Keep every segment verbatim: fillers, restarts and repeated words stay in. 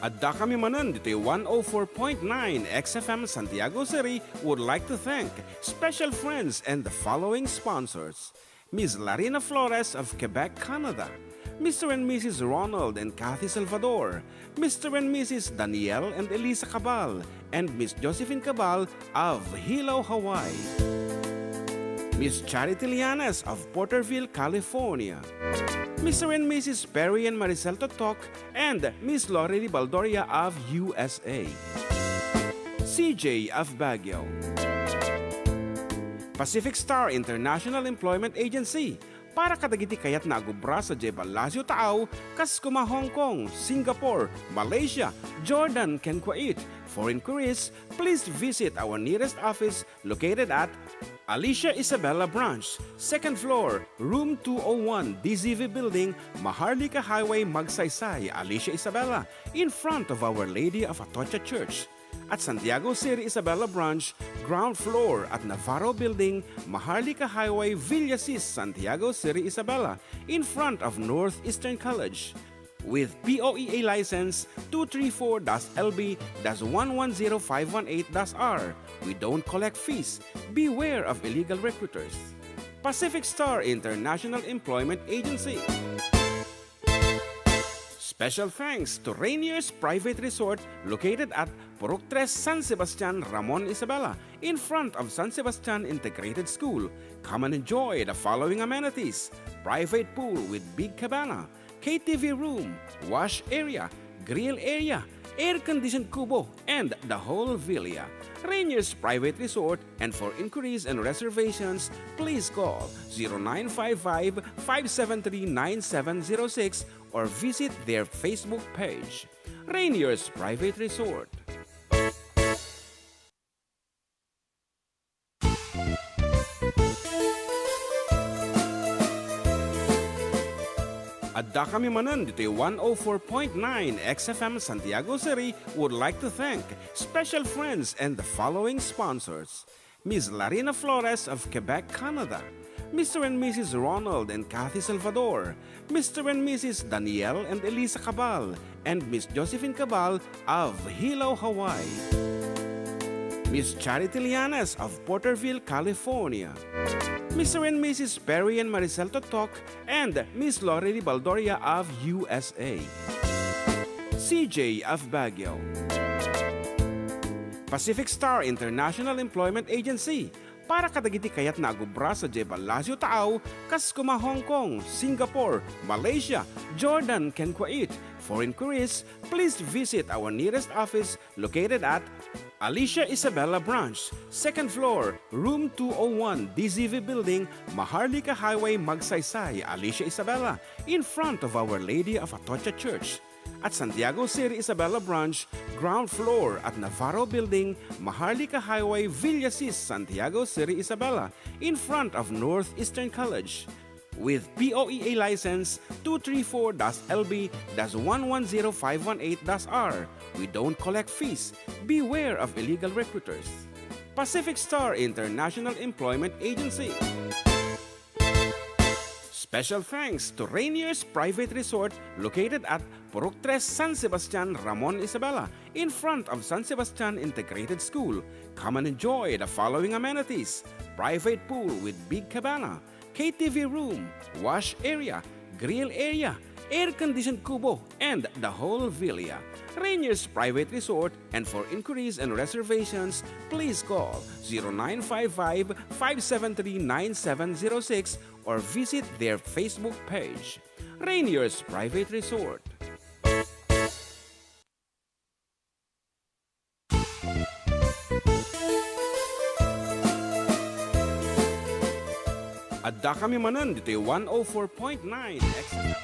Adda kami manen ditoy one oh four point nine X F M Santiago City would like to thank special friends and the following sponsors: Miss Larina Flores of Quebec, Canada, Mister and Missus Ronald and Kathy Salvador, Mister and Missus Daniel and Elisa Cabal, and Miss Josephine Cabal of Hilo, Hawaii, Miss Charity Lianes of Porterville, California, Mister and Missus Perry and Maricel Totok, and Miss Lori Baldoria of U S A, C J of Baguio, Pacific Star International Employment Agency, para kadagiti kayatna a agubra sadiay Palacio Taaw, kas kuma Hong Kong, Singapore, Malaysia, Jordan, ken Kuwait. For inquiries, please visit our nearest office located at Alicia Isabela Branch, second floor, room two oh one, D Z V Building, Maharlika Highway, Magsaysay, Alicia Isabela, in front of Our Lady of Atocha Church. At Santiago City Isabela Branch, ground floor at Navarro Building, Maharlika Highway, Villasis, Santiago City Isabela, in front of Northeastern College. With P O E A license two three four dash L B dash one one zero five one eight dash R, we don't collect fees. Beware of illegal recruiters. Pacific Star International Employment Agency. Special thanks to Rainier's Private Resort, located at Purok Tres, San Sebastian, Ramon Isabela, in front of San Sebastian Integrated School. Come and enjoy the following amenities: private pool with big cabana, K T V room, wash area, grill area, air-conditioned kubo, and the whole villa. Rainier's Private Resort, and for inquiries and reservations, please call zero nine five five, five seven three, nine seven zero six or visit their Facebook page, Rainier's Private Resort. Adda kami manen ditoy one oh four point nine X F M Santiago City would like to thank special friends and the following sponsors: Miss Larina Flores of Quebec, Canada, Mister and Missus Ronald and Kathy Salvador, Mister and Missus Daniel and Elisa Cabal, and Miss Josephine Cabal of Hilo, Hawaii, Miss Charity Lianes of Porterville, California, Mister and Missus Perry and Maricel Totok, and Miss Lori Baldoria of U S A, C J of Baguio, Pacific Star International Employment Agency, para kadagiti kayatna a agubra sadiay Palacio Taaw, kas kuma Hong Kong, Singapore, Malaysia, Jordan, ken Kuwait. For inquiries, please visit our nearest office located at Alicia Isabela Branch, second floor, room two oh one, D Z V Building, Maharlika Highway, Magsaysay, Alicia Isabela, in front of Our Lady of Atocha Church. At Santiago City Isabela Branch, ground floor at Navarro Building, Maharlika Highway, Villasis, Santiago City Isabela, in front of Northeastern College. With P O E A license two three four dash L B dash one one zero five one eight dash R, we don't collect fees. Beware of illegal recruiters. Pacific Star International Employment Agency. Special thanks to Rainier's Private Resort, located at Purok Tres, San Sebastian, Ramon Isabela, in front of San Sebastian Integrated School. Come and enjoy the following amenities: private pool with big cabana, K T V room, wash area, grill area, air-conditioned kubo, and the whole villa. Rainier's Private Resort, and for inquiries and reservations, please call zero nine five five, five seven three, nine seven zero six or visit their Facebook page, Rainier's Private Resort. Adda kami manen ditoy one oh four point nine X F M.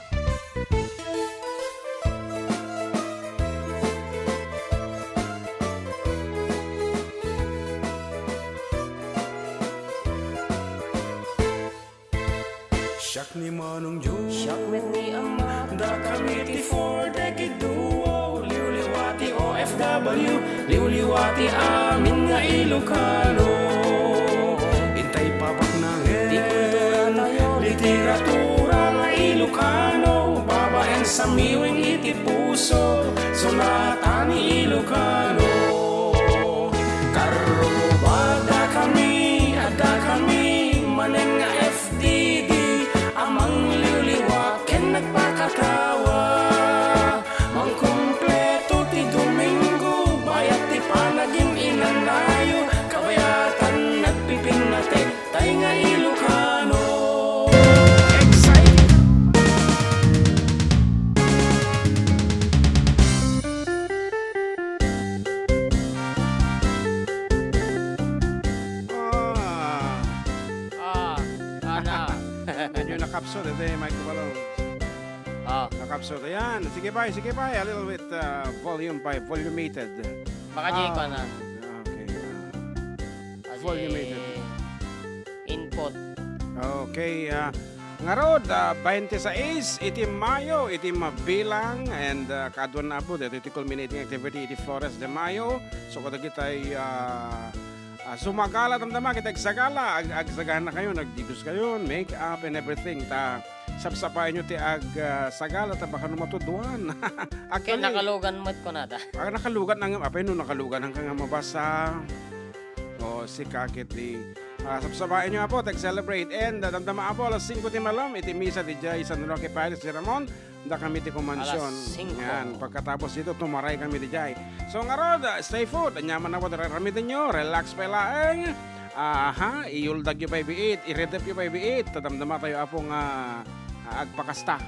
Siak ni Manong Joe. Siak met ni Ama. Dakami ti Four Decade Duo. Liwliwa ti O F W. Liwliwa ti amin nga Ilocano. Intay papaknangen ti kultura tayo. Literatura nga Ilocano. Babaen Samiwing iti puso, sunatan ni Ilocano. Karrubadakami, addakami manen nga F D D a mangliwliwa ken nagpakatawa. Mangkumpleto ti Domingo, bayat ti panagin-inanayo, kabayatan nagpipinnatek, tay nga Ilocano. Excited! Ah. Ah, ana. Medyo nakapsot, ito yung microphone. Ah. Nakapsot. Ayan. Sige pa, sige pa. A little bit, uh, volume pa, volumated. Baka di Ah, ko na. Okay. Ah. Kasi volumated. Input. Okay. Ah, ngarud, ah, twenty-six iti Mayo, iti mabilang, and, ah, kaduan na po, dito iti culminating activity iti Flores de Mayo. So, kadagitay, ah, ah, sumagala, damdama, kita agsagala, ag-, agsagana kayo, nagdidus kayo, make up and everything. Ta, sapsapayan nyo ti ag, ah, sagala, ta baka no matuduan. Kaya actually, nakalugan met kunada. Ah, nakalugan na nga, apay no nakalugan, hanggang nga mabasa. O, sika ket di, ah, sapsapayan nyo, apo, tag-celebrate. And, ah, damdama, apo, alas singko ti malam, iti misa, di jay San Roque Parish, di Ramon. Da kami ti kumansyon. Alas singko. Yan, pagkatapos dito, tumaray kami di jay. So, ngarud, ah, stay put. Anya man apo, raramiden nyo, relax pa laeng. Aha, iyuldag yu pay biit, iredep yu pay biit. Tadamdama tayo, apo, nga, ah, agpakasta.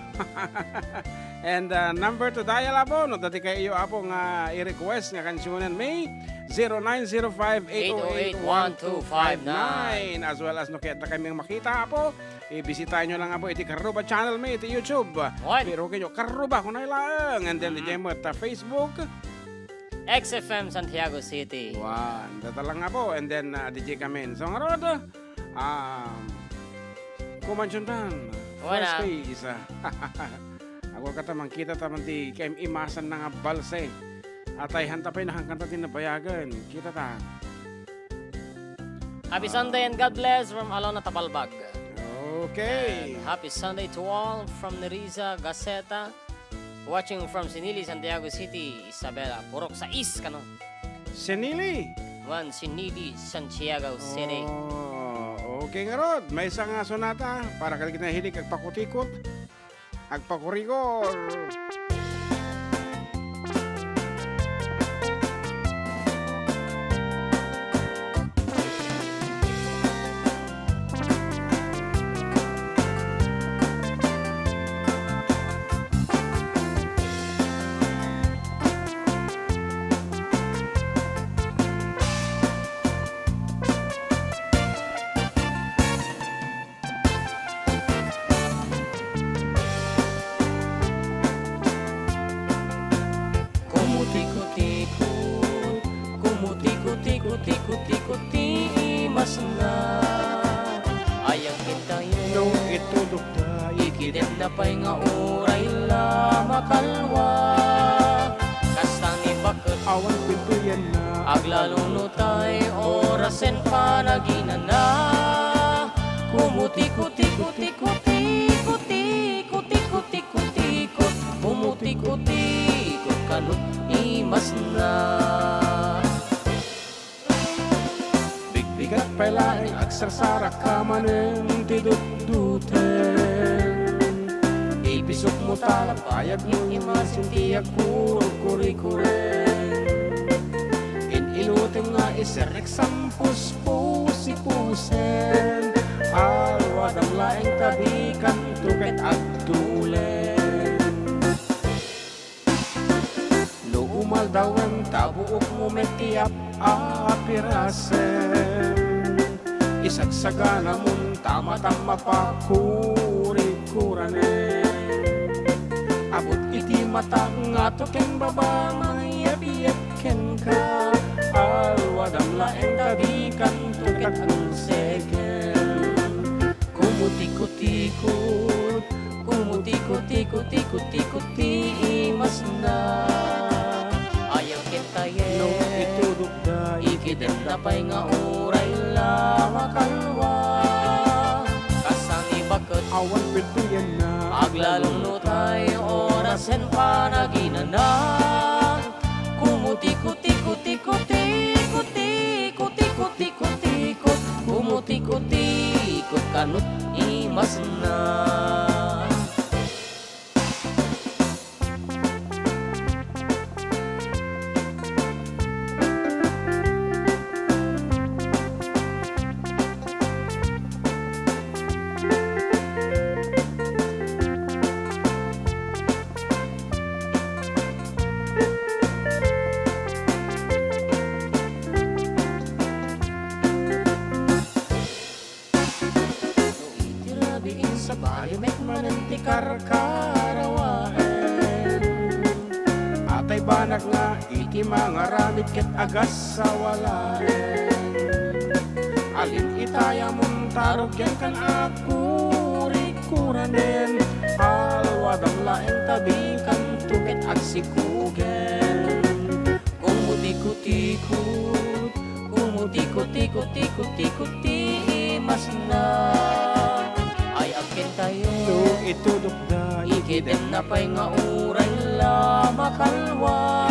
And, ah, number to dial, apo, no, dati kayo, apo, nga i-request nga kansionen, may zero nine zero five, eight oh eight, one two five nine. As well as, no, kaya da kami makita, apo, ibisita nyo lang, apo, iti Karuba channel, may iti YouTube. Wan. Pero kayo, Karuba, kunay lang. And then, Mm. di jay mo, ta Facebook. X F M Santiago City. Wan, data lang nga po. And then, ah, di jay kami. So, ngarud, ah, kumansyontan. Wala. First phase, ah. Ako kata, mangkita ta man ti kaim-imasan na nga balse. Atay, hanta pa'y nakangkanta ti nabayagan. Kita ta. Happy Sunday and God bless from Alona Tapalbag. Okay. And happy Sunday to all from Nerissa Gaceta. Watching from Sinili, Santiago City, Isabela, Purok sais, kano? Sinili? Wan, Sinili, Santiago City. Oh, okay ngarud. Maysa nga sonata para kadagiti nahilig agpakutikot, agpakurigor. Kumutikot-ikot, kumutikot-ikot, ikot-ikot ti imasna. Ayang kintayen. No itudok da, ikidem da pay nga uray la makalwa. Kasta ni baket. Awan pintoyenna. Aglalo no tay orasen panaginana. Kumutikot-ikot, ikot-ikot, ikot-ikot, ikot-ikot, kumutikot-ikot kano imasna. Bigbigat pay laeng agsarsarak ka manen ti dutduten. Ipisok mo ta, payag mo imasin ti agkurkurikuren. In-inuteng nga iserrek sampuspusipusen. Alwadam laeng ta dikanto ket agtulen. No umaldawen ta buok mo met ti ap-, apirasen. Isagsaganamon ta matam mapakurikuranen. Abut iti mata ngato ken baba mangyepyep kenka. Alwadam laeng ta dikanto ket agseken. Kumutikot-ikot, kumutikot-ikot, ikot-ikot ti imasna. Ayaw ken tayen. No itudok da, ikidem da pay nga uray la makalwa. Kasani baket awan pituyan na. Aglalong no tay oras Sen panaginana, kumutikot-tikot-tikot-tikot-tikot-tikot-tikot-tikot, kumutikot-tikot kanut imasna. No iti rabiin, sabali met manen ti karkarawaen. Atay banak nga iti mangaramid ket agasawalaen. Alin itay a muntarog ken kan a kurikuranen, alwadam laeng ta dikanto ket agsikugen. Kumutikot-tikot, kumutikot-tikot-tikot-tikot ti imasna. Ay, agkentayo. No itudok da, ikidem na pay nga uray la makalwa.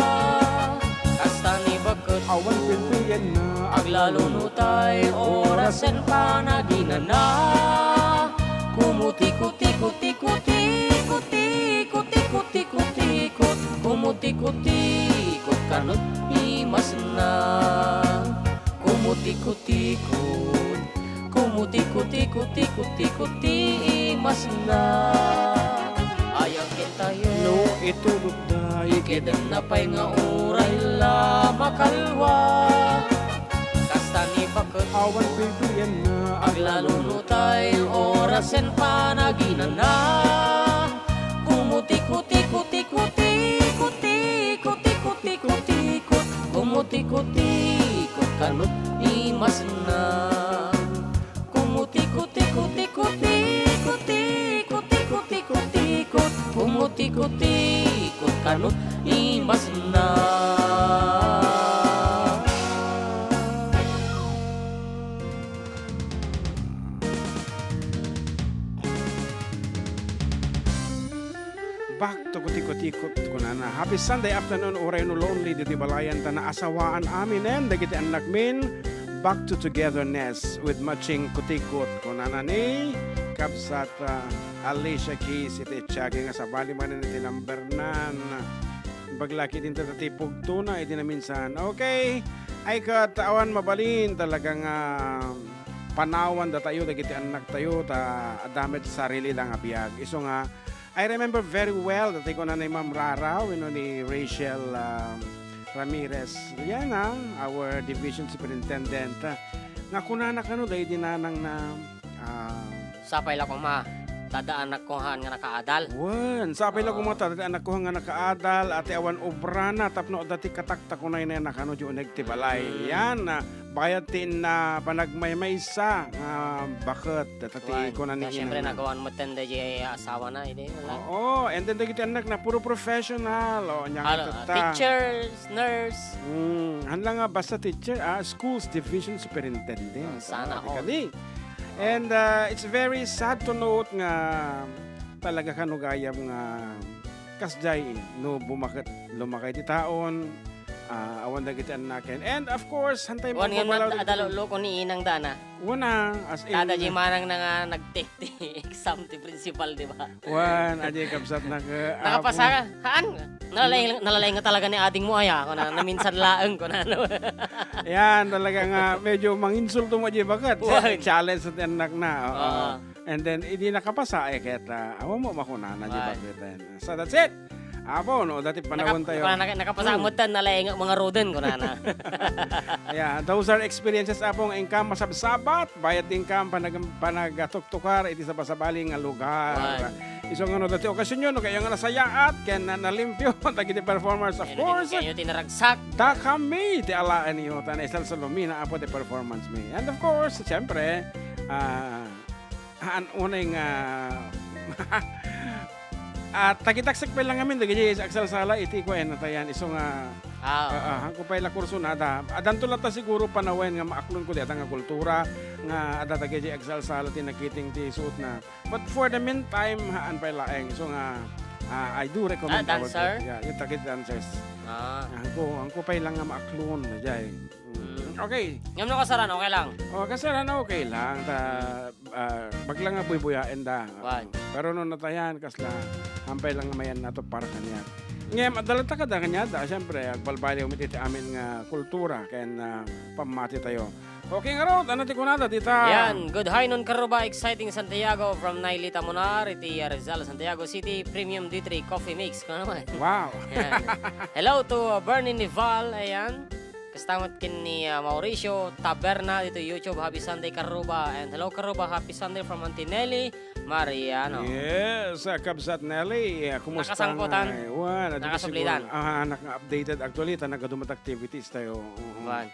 Kasta ni baket awan pilpienna, aglalo no tay orasen panaginana. Kumutikot-tikot-tikot-tikot-tikot-tikot-tikot, kumutikot-tikot kanut imasna. Kumutikot-tikot, kumutikot-tikot-tikot-tikot ti imasna. Ay, agkentayo. No itudok da, ikidem na pay nga uray la makalwa. Kasta ni baket awan pilpienna, aglalo no tay orasen panaginana. Kumutikot-tikot-tikot-tikot-tikot-tikot-tikot-tikot-tikot, kumutikot-tikot kanut imasna. Kumutikot-tikot-tikot-tikot-tikot-tikot-tikot-tikot, kumutikot-tikot kanut imasna. Back to Kutikot-tikot, kunana. Happy Sunday afternoon, uray no lonely, ditoy balayan ta naasawaan aminen dagiti annakmin. Back to togetherness with matching kutikot, kunana ni Kabsat, ah, Alicia Keys iti Tiago nga sabali manen iti number nan. Baglaki din ta ti pugtona iti naminsan. Okay. Ay, ket awan mabalin talaga nga panawan datayo dagiti annaktayo ta adda met sarili da nga biag. Isu nga, I remember very well dati kunana ni Ma'am Rara wenno ni Rachel, um, Ramirez Liana, our division superintendent, ah, nga kunana kano daydi nanang na, ah, Sapay la koma, ta adda anakko haan nga nakaadal. Wen, sapay la koma, ta adda anakko haan nga nakaadal, a ti awan obrana, tapno adda ti kataktakonayna kano di uneg ti balay. Mm. Yan, ah, bayat ti inna panagmaymaysa nga baket, ta ti Wen, kunana ni ta siyempre inana. Nagawan met ten daydi asawana, idi, wala? Oo, and then dagiti annakna puro professional, o, anya nga Alo, tatta. Teachers, nurse. Mm, haan la nga basta teacher, ah, schools division superintendent. Ah, sana all. Kadi. And, uh, it's very sad to note nga talaga kano gayam nga kasdiay no bumaket lumakay ti taon, ah, awan dagiti annaken. And of course, hantay Wan nga magpapalaw nat-, dagiti adalo-loko ni inang dana. Wana, as in. Kada di manang na nga nagtiti exam ti principal, di ba? Wan, adi kabsat na ka-, Nakapasa ka? Haan? Nalalaing, nalalaing nga talaga ni ading mo, aya. Kuna, naminsan laeng, kuna, ano. Yan, talaga nga, medyo manginsulto mo, di ba, kat? Wan. Challenge sa ti anak na, oo. Oo. And then, idi nakapasa, eh, ket, ah, awan mo makunana, di ba, Wan. ket, eh. So, that's it. Apo, no, dati Naka-, panahon tayo. kuna, naka-, nakapasa Hmm. mo tan, nalaing nga mga roden, kunana. Yeah, those are experiences, Apo, nga income masabsabat. Bayat ti income, panag-, panagatuktukar iti sabasabali nga lugar. Wan. Isu nga no, dati okasyon yo, no, kaya nga nasayaat, kaya na, nalimpyo, dagiti performers, of Kaya course. Kaya ti naragsak. Ta kami, ti alaen yo, ta naisalsalumi na apo ti performance mi. And of course, siyempre, ah, haan unay nga, ah, tagitaksik pa lang amin, dagiti agsalsala, iti kuen, natayan, isu nga, Ah, oo. ah, ah, ko pay la kurso na, ada, adanto latta siguro panawen nga maaklon ko di ata nga kultura, nga ada dagiti agsalsala ti nakiting ti suot na. But for the meantime, haan pay laeng. So nga, Ah, I do recommend Ah, our dancer? Yeah, yung tagit dancers. Ah. Angko, angko pay lang nga maaklon, jay. Mm. Mm. Okay. Ngem no kasaran, okay lang? Oh, kasaran, okay lang. Ta, ah, bagla nga buybuyaen da. Wan. Pero no natayan, kasla, hampay lang nga mayan nato para kaniak. Ngem, adda latta kada kaniada, siyempre, agbalbaliw met iti amin nga kultura ken, ah, pammati tayo. Okay, ngarud, ano ti kunada, dita? Yan, good high noon, Karuba, exciting Santiago from Nailita Munar, iti, ah, Rizal, Santiago City, Premium D three Coffee Mix, kung ano man. Wow. Yan. Hello to, uh, Bernie Nival, ayan. Kasta met ken ni, uh, Mauricio Taberna dito YouTube. Happy Sunday, Karuba. And hello, Karuba. Happy Sunday from Auntie Nelly Mariano. Yes, uh, Kabsat Nelly, uh, kumusta Nakasangkutan. nga? Ay, wan, adi ka Nakasublitan. siguro, ah, naka-updated. Actually, ta nagadumat activities tayo. Oo. Wan.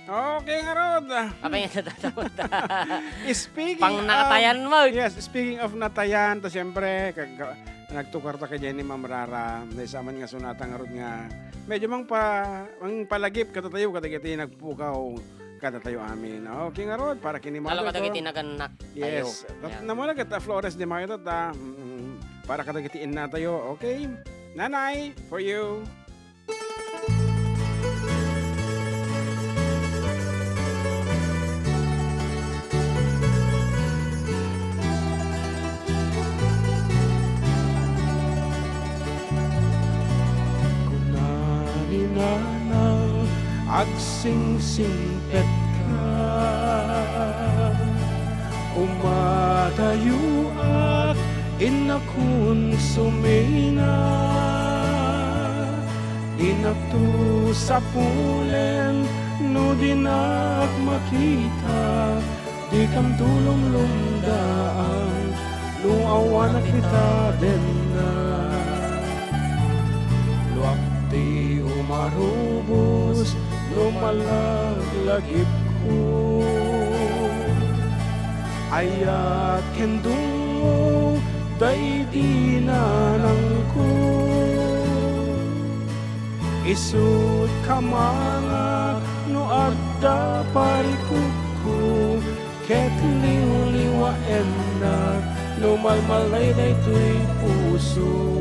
Okay, ngarud. Apa yung natatawag? Speaking Pang of, nakatayan mo. Yes, speaking of natayan, ta siyempre, kag-, nagtukar ta kay Jenny Mamrara, may saman nga sunata ngarud nga medyo mangpa-, mangpalagip kadatayo, kadagiti nagpukaw kadatayo amin. Okay, ngarud, para kini Lalo Mother kadagiti ko. nagannak tayo. Yes. Tat-, Ayan. namuna kita Flores de Mayo, tata. Mm, para kadagiti inna tayo. Okay? Nanay, for you. Kuna ni Nanang, agsingsingpetka. Umadayoak, innakon sumina. Dinakto sapulen no dinak makita, dikam tulong lumdaan no awan nakitadenna. Luak ti umarubos no malaglagipko. Ayat ken dungo daydi nanangko. Isut' kamangak no adda parikutko, ket liwliwaennak no malmallay daytoy puso.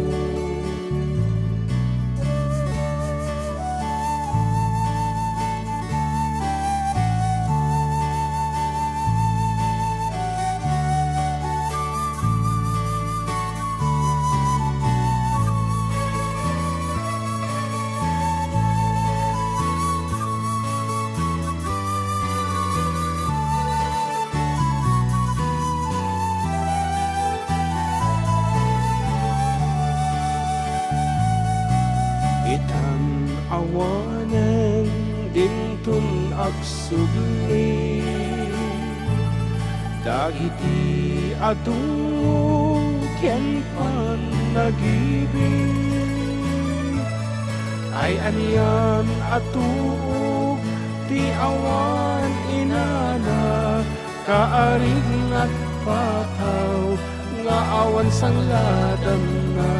Itan awanen dinton agsubli dagiti adu ken pannagibig. Ay anian a tuog ti awan inana, kaarignat pataw nga awan sangladanna.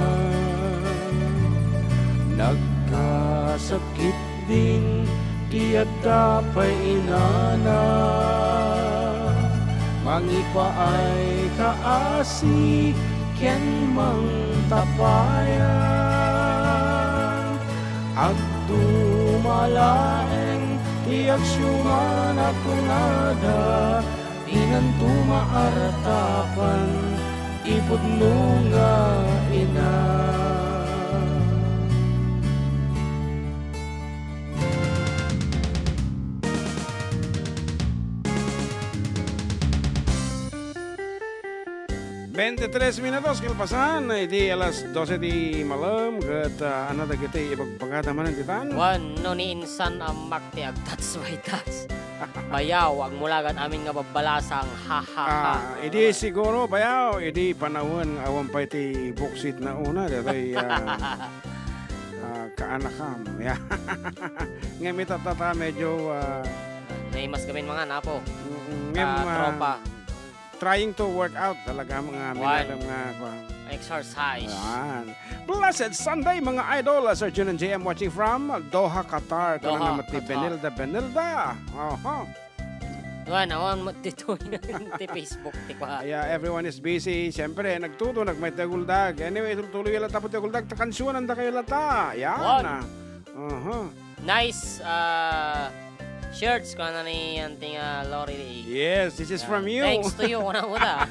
Nagkasakit din ti adda pay inana. Mangipaay kaasi ken mangtapayan. Agduma laeng ti agsiuman a kunada, inanto maartapan ti pudno nga ina. Bente tres minutos kalpasan iti alas dose ti malem ket, ah, ania dagiti ibagbagada manen ditan? Wan, no ni insan ammak ti agtats by tats. Bayaw, agmulagan amin nga babbalasang. Ha, ha, ha. Ah, idi siguro, bayaw, idi panawen awan pay ti boksit na una, datoy, ah, ah, kaanakam. Yeah. Ngem itatta, medyo, ah, Naimas kami mga napo. Mm, ngem, ah, ah, tropa. Trying to work out talaga mga Wan. Minalam nga, kwan. Exercise. Yan. Blessed Sunday, mga idol. Sir Jun and J M watching from Doha, Qatar. Doha, Qatar. Kuna naman ti Benilda, Benilda. Oho. Wen, awan met ditoy ti Facebook, ti kwa. Yeah, everyone is busy. Siyempre, nagtutunog met ti aguldag. Anyway, tuloy latta pay ti aguldag. Ta kansuanandakayo latta. Yan. Wen. Aha. Nice, ah, shirts, kuna ni Auntie nga Lorelei. Yes, this is from you. Thanks to you, kuna mo ta.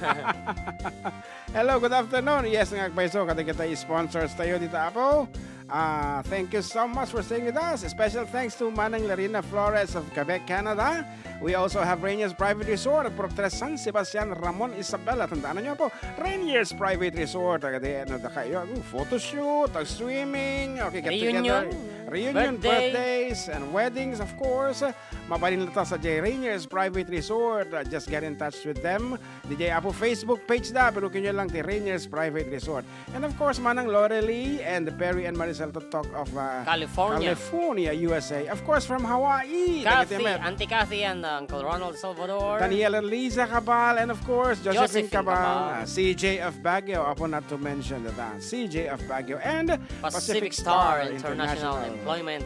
Hello, good afternoon. Yes, nga agpayso, kadagiti sponsors tayo dita, Apo. Ah, thank you so much for staying with us. Special thanks to Manang Larina Flores of Quebec, Canada. We also have Rainier's Private Resort at Purok Tres San Sebastian, Ramon, Isabela. Tandaan niyo po, Rainier's Private Resort. Agadi, ano, da kayo, ang photoshoot, ang swimming, okay, get Reunion, together. Reunion, birthday. Birthdays, and weddings, of course. Mabalin na ta sa J Rainier's Private Resort. Uh, just get in touch with them. Di jay Apo Facebook page da, pero kinyo lang ti Rainier's Private Resort. And of course, Manang Lorelei and Perry and Maricel to talk of, uh, California. California, U S A. Of course, from Hawaii. Kathy, dagiti met. Auntie Kathy and, uh, Uncle Ronald Salvador. Daniel and Lisa Cabal, and of course, Josephine Josephine Cabal, Cabal. Uh, C J of Baguio, Apo, not to mention that, uh, C J of Baguio, and Pacific Pacific Star Star International International. Employment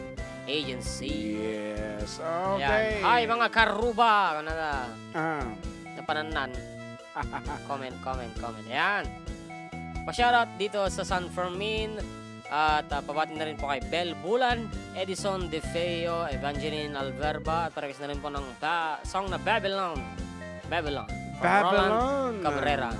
Agency. Yes, okay. Ayan. Hi, mga karuba! Ano na? Ah. Napanannan. Comment, comment, comment. Ayan. Pa-shoutout dito sa San Fermin. At, ah, pabati na rin po kay Bel Bulan, Edison De Feo, Evangeline Alverba, at pa-request na rin po ng ba-, song na Babylon. Babylon. From Roland Babylon. Cabrera.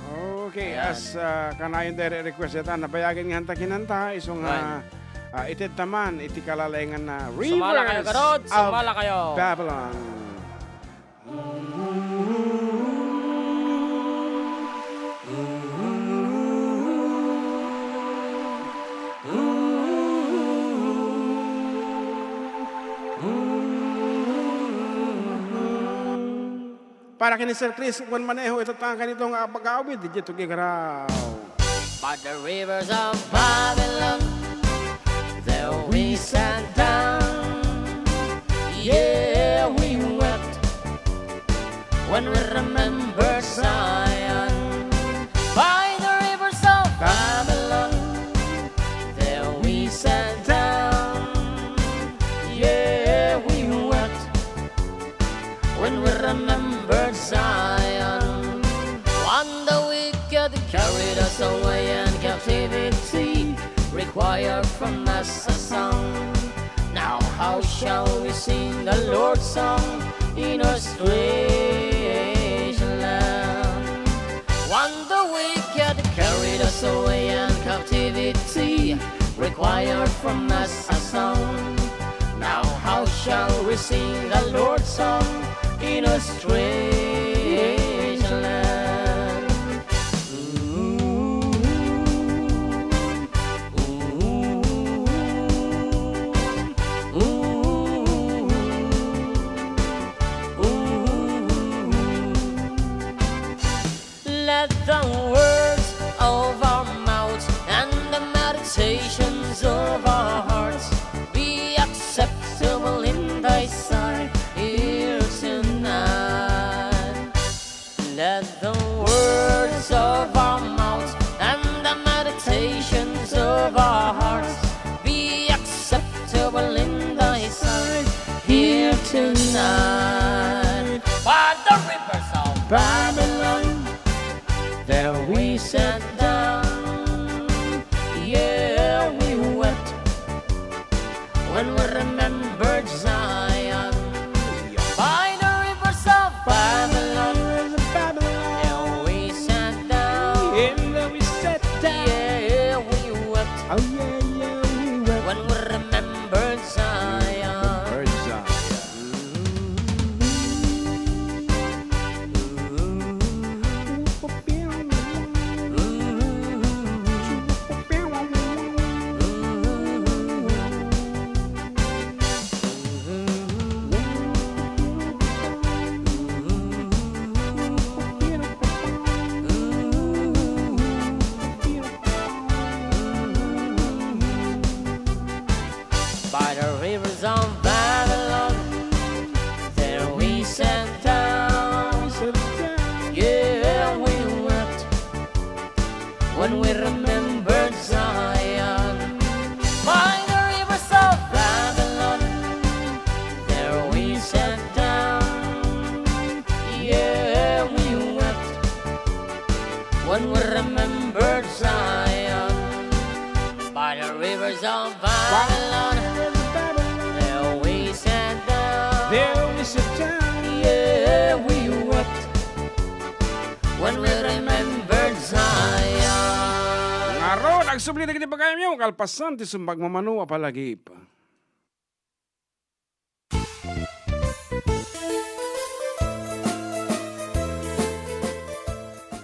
Okay, ayan. As, ah, kanayon tayo request ita, nabayagan nga hanta kinanta, isu nga, ayan, ah, itedta man iti kalalengan na Sumala kayo, Rivers garod! Sumala kayo! Of Babylon. Para ken ni Sir Chris Juan Manejo, itatta kanito nga pag-awid, diay tugi garaw. By the rivers of Babylon, there we sat down. Yeah, we wept when we remember Zion. By the rivers of Babylon, there we sat down. Yeah, we wept when we remember Zion. When the wicked carried us away and captivity required from us a song. Now how shall we sing the Lord's song in a strange land? When the wicked carried us away and captivity required from us a song. Now how shall we sing the Lord's song in a strange land? Ooh, ooh, ooh, ooh. Let the words of our mouths and the meditations of our hearts be acceptable in thy sight here tonight. Let the words of our mouths and the meditations of our hearts be acceptable in thy sight here tonight. By the rivers of Babylon, there we sat down. Yeah, we wept when we remembered Zion. By the rivers of Babylon, there we sat down. Yeah, we sat down. Yeah, we wept. Oh, yeah, yeah, we wept. When we remembered Zion. Remembered Zion. By the rivers of Babylon, there we sat down. Yeah, we wept when we remembered Zion. By the rivers of Babylon, there we sat down. When we remember Zion by the rivers of Babylon, there we sat down. There we sat down. Yeah, we wept when we remember Zion. Ngarud, agsubli dagiti bagaymi, kalpasan ti sumpagmamano a palagip.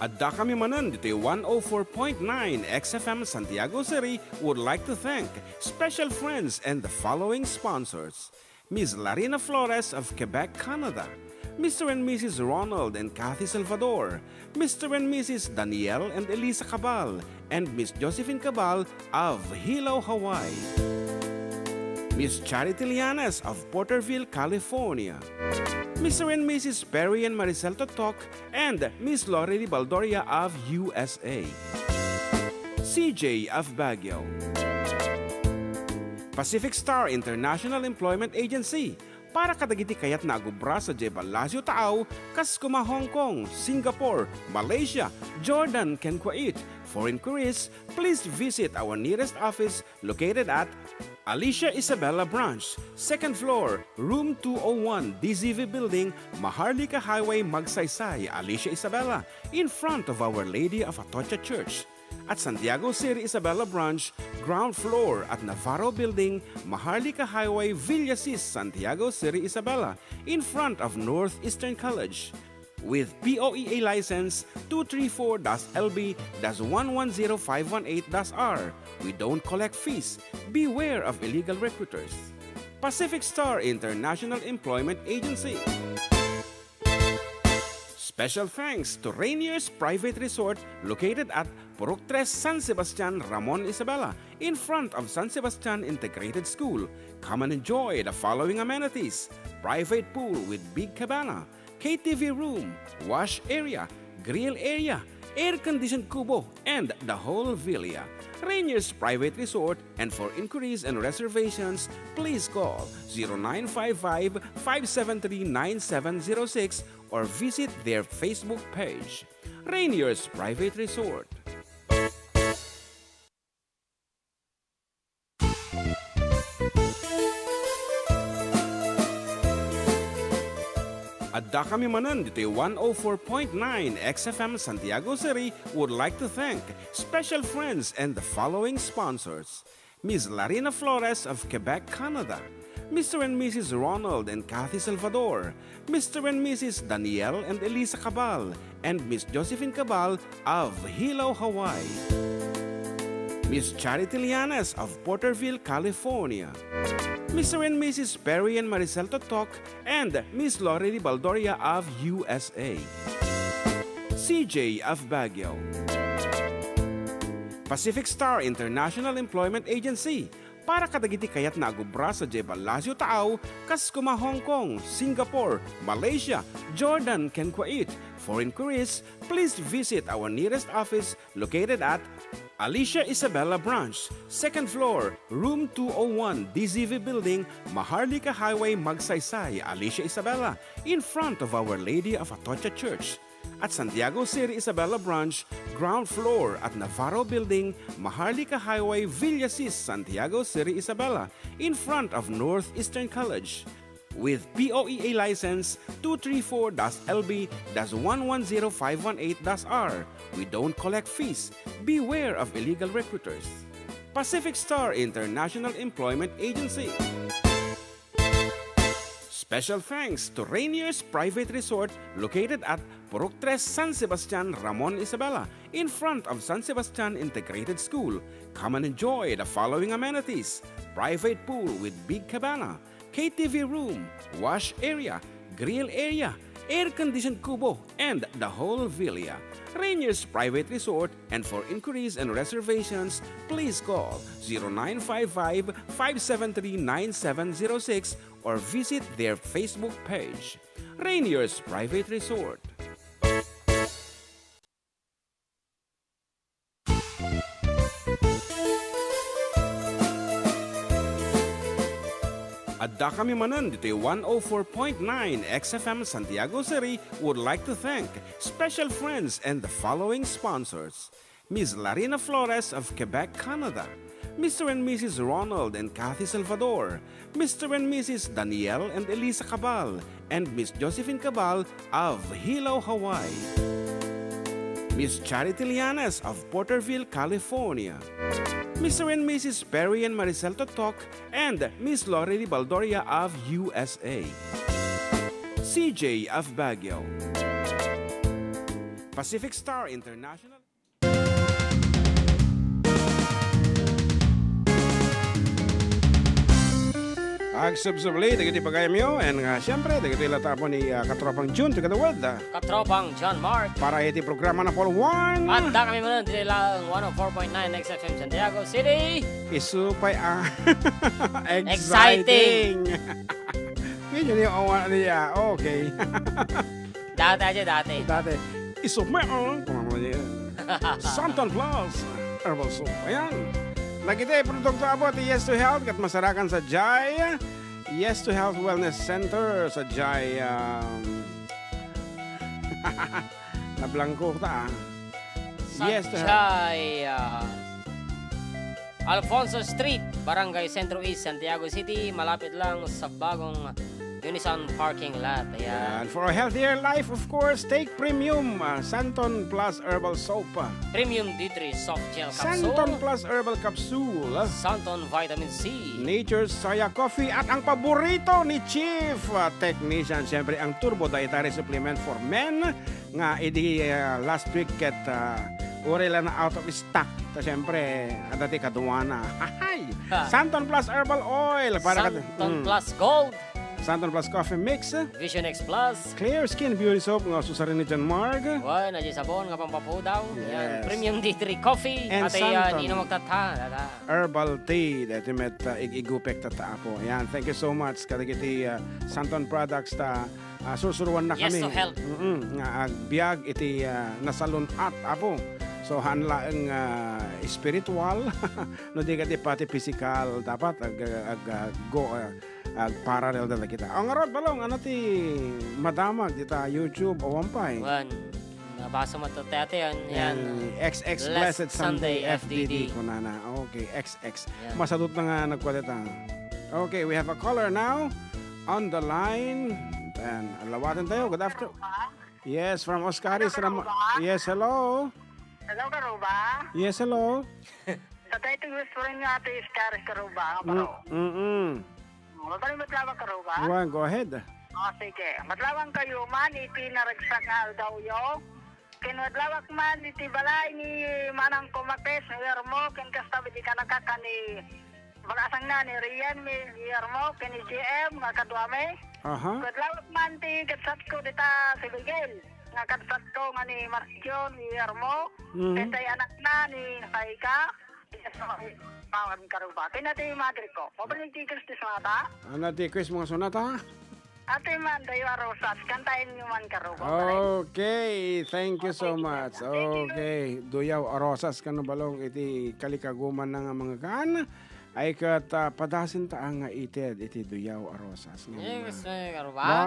Addakami manen ditoy one oh four point nine X F M Santiago City would like to thank special friends and the following sponsors: Miss Larina Flores of Quebec, Canada, Mister and Missus Ronald and Kathy Salvador, Mister and Missus Daniel and Elisa Cabal, and Miss Josephine Cabal of Hilo, Hawaii, Miss Charity Llanes of Porterville, California, Mister and Missus Perry and Maricel Totok, and Miss Lorely Baldoria of U S A, C J of Baguio, Pacific Star International Employment Agency, para kadagiti kayatna a gubra sadiay Palacio Taaw, kas koma Hong Kong, Singapore, Malaysia, Jordan, ken Kuwait. For inquiries, please visit our nearest office located at Alicia Isabela Branch, second floor, room two oh one, D Z V Building, Maharlika Highway, Magsaysay, Alicia Isabela, in front of Our Lady of Atocha Church. At Santiago City Isabela Branch, ground floor at Navarro Building, Maharlika Highway, Villasis, Santiago City Isabela, in front of Northeastern College. With P O E A license two three four dash L B dash one one zero five one eight dash R, we don't collect fees. Beware of illegal recruiters. Pacific Star International Employment Agency. Special thanks to Rainier's Private Resort, located at Purok Tres, San Sebastian, Ramon Isabela, in front of San Sebastian Integrated School. Come and enjoy the following amenities: private pool with big cabana, K T V room, wash area, grill area, air-conditioned kubo, and the whole villa. Rainier's Private Resort, and for inquiries and reservations, please call zero nine five five, five seven three, nine seven zero six or visit their Facebook page, Rainier's Private Resort. Addakami manen ditoy one oh four point nine X F M Santiago City would like to thank special friends and the following sponsors: Miss Larina Flores of Quebec, Canada, Mister and Missus Ronald and Kathy Salvador, Mister and Missus Daniel and Elisa Cabal, and Miss Josephine Cabal of Hilo, Hawaii, Miss Charity Llanes of Porterville, California, Mister and Missus Perry and Maricel Totok, and Miss Lorely Baldoria of U S A, C J of Baguio, Pacific Star International Employment Agency, para kadagiti kayatna a gubra sadiay Palacio Taaw, kas koma Hong Kong, Singapore, Malaysia, Jordan, ken Kuwait. For inquiries, please visit our nearest office located at Alicia Isabela Branch, second floor, room two oh one, D Z V Building, Maharlika Highway, Magsaysay, Alicia Isabela, in front of Our Lady of Atocha Church. At Santiago City Isabela Branch, ground floor at Navarro Building, Maharlika Highway, Villasis, Santiago City Isabela, in front of Northeastern College. With P O E A license two three four dash L B dash one one zero five one eight dash R, we don't collect fees. Beware of illegal recruiters. Pacific Star International Employment Agency. Special thanks to Rainier's Private Resort, located at Purok Tres, San Sebastian, Ramon Isabela, in front of San Sebastian Integrated School. Come and enjoy the following amenities: private pool with big cabana, K T V room, wash area, grill area, air-conditioned kubo, and the whole villa. Rainier's Private Resort, and for inquiries and reservations, please call zero nine five five, five seven three, nine seven zero six or visit their Facebook page, Rainier's Private Resort. Adda kami manen ditoy one oh four point nine X F M Santiago City would like to thank special friends and the following sponsors: Miss Larina Flores of Quebec, Canada, Mister and Missus Ronald and Kathy Salvador, Mister and Missus Daniel and Elisa Cabal, and Miss Josephine Cabal of Hilo, Hawaii, Miss Charity Llanes of Porterville, California, Mister and Missus Perry and Maricel Totok, and Miss Lori Di Baldoria of U S A, C J of Baguio, Pacific Star International. Agsubsubli dagiti pagayamyo, and nga, siyempre, dagiti lata po ni, ah, Katropang Jun together with, ah, Katropang John Mark. Para iti programa na Paul One. Adda kami manen ditoy lang one oh four point nine X F M Santiago City. Isu pay, ah, exciting. Exciting. Ngayon yung awa niya. Okay. Dati aja, dati. Dati. Isu pay, ah, kumama niya. Santon Plus Herbal Soap. Ayan. Dagiti produkto apo ti Yes to Health ket masarakan sadiay Yes to Health Wellness Center sadiay, um, nablangko ta, ah. Yes to Health. Sadiay, ah, Alfonso Street, Barangay Centro East, Santiago City, malapit lang sa bagong Unison parking lot. Ayan. Ayan. For a healthier life, of course, take Premium, ah, Santon Plus Herbal Soap. Premium D three Soft Gel Capsule. Santon Plus Herbal Capsule. Santon Vitamin C. Nature's Soya Coffee at ang paborito ni Chief, ah, Technician, siyempre, ang Turbo Dietary Supplement for Men nga idi, ah, last week ket, ah, uray la na out of stock. Ta siyempre, adda ti kaduana. Ahay! Ha. Santon Plus Herbal Oil para kad-, Santon mm. Plus Gold. Santon Plus Coffee Mix. Vision X Plus. Clear Skin Beauty Soap nga susarin ni John Mark. Wen, aja sabon nga pampapudaw. Yan, yes. Premium D three Coffee. And ate, ah, Santon. Nino magtata, tata. Herbal Tea. Dati met, ah, ig-igupek tata apo. Yan, thank you so much. Kadagiti, ah, Santon products ta, ah, sursuruan na kami. Yes to health. Mm-mm, nga agbiag iti, ah, nasalun-at, apo. So, haan laeng, ah, spiritual, no di ket pati physical, dapat ag-, ag-, ag-, go, ah, agparallel da kita. Ang ngarud, Balong, ano ti madamag dita YouTube, awan pay? Wen, nabasa mo to, te, ate, yan, yan. Yan, X X Blessed Blessed Sunday, Sunday, F D D, F D D. Kunana. Okay, X X. Yan. Masadut na nga nagkuha dita. Okay, we have a caller now on the line. Ayan, alawaten tayo. Good after-, yes, from Oscaris. Hello, Ram-, Karuba. Yes, hello. Hello, Karuba. Yes, hello. Sa tayo ito gusto rin nga ate Oscaris, Karuba, nga Mm, paro. Mm-mm. Mabalin met lawa, Karuba? Wan, go ahead. O, sige. Madlawang kayo man, iti naragsak nga aldawyo. Ken madlawak man iti balay ni Manang Kumakes, ni Yermo, ken kasta, di ka nakaka ni Bagasang na ni Rian, ni Yermo, ken ni G M, nga kaduami. Aha. Madlawak man ti kadsatko dita si Miguel, nga kadsatko nga ni Marcion, ni Yermo, Mhm. ken tay anakna ni Saika, Yes, Pawan Karuba. Ken ati madre ko. Mabalin ti Kristus mata? Ano ti Chris mga sunata? Ate man, Dayo Arosas. Kantahin niyo man, Karuba. Okay, thank you so much. Okay, Duyaw Arosas kano Balong iti kalikaguman na nga mga kan. Ay ket, ah, padasen ta nga ited iti Duyaw Arosas nga Yes, mga eh, Karuba. Ba?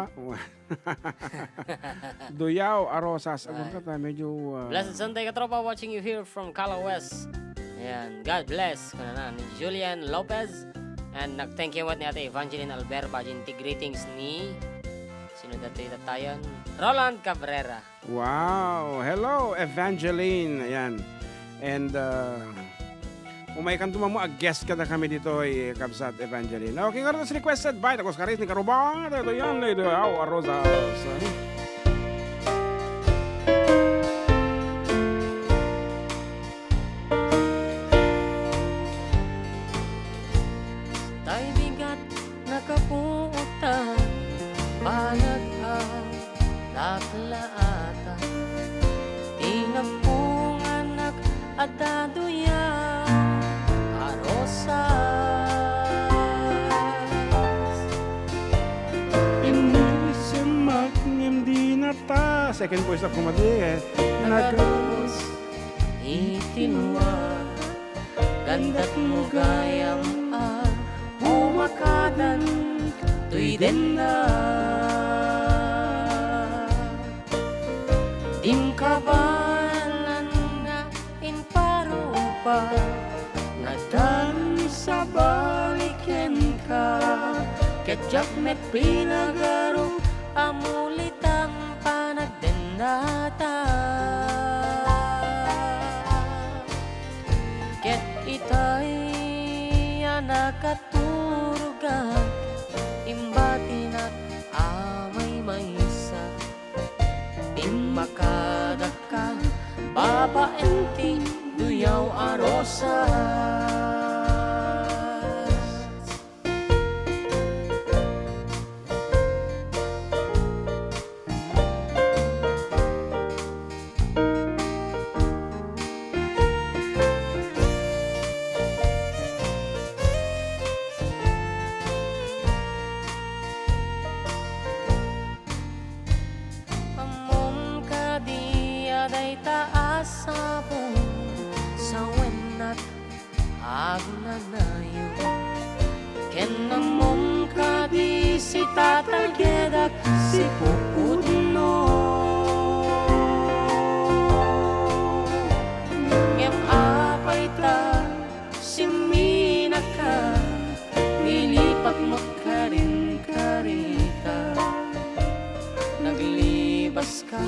Duyaw Arosas. Ay. Agurta ta, medyo, ah, Blessed Sunday, katropa. Watching you here from Cala West. Ayan. God bless. Kunana ni Julian Lopez. And nag-thank you what ni Ate Evangeline Alberba. Din ti greetings ni sino dati tatayon? Roland Cabrera. Wow! Hello, Evangeline. Ayan. And, uh, umay kan tumamo, a-guest kada kami ditoy, Kabsat Evangeline. Okay, nga requested by Tacos Caris ni Karuba. Ito yan, Lady Aw Arosas. Tay bigat nakapuotan, panag-a- Laklaatan ti nagpunganak a daduya a rosas. Immisemak ngem di nata, second voice ako madi eh. Nagarubos iti lua. Gandat mo gayam a pumakadan Daydenna, dim kabaelan nga imparupa, nga addan sabali kenka, ket diak met pinagarup a mulitan panagdennata. Ket itay a nakaturogak, imbatinak a maymaysa. Immakadaka, babaen ti duyaw a rosas. Ammom kadi a dayta a sabong sawennak agnanayon? Ken ammom kadi sitatagyedak sipupudno? Ngem apay ta simminaka, nilipat met karinkarika, naglibas ka,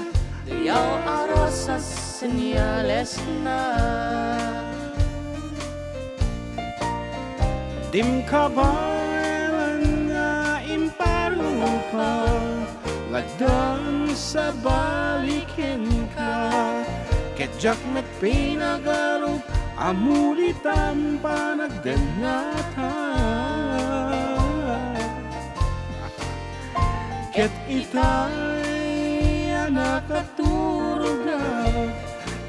duyaw a rosas, senyales na. Dim kabaelan nga imparupa, nga addan sabali kenka, ket diak met pinagarup a mulitan panagdennata. Ket itay a nakaturogak,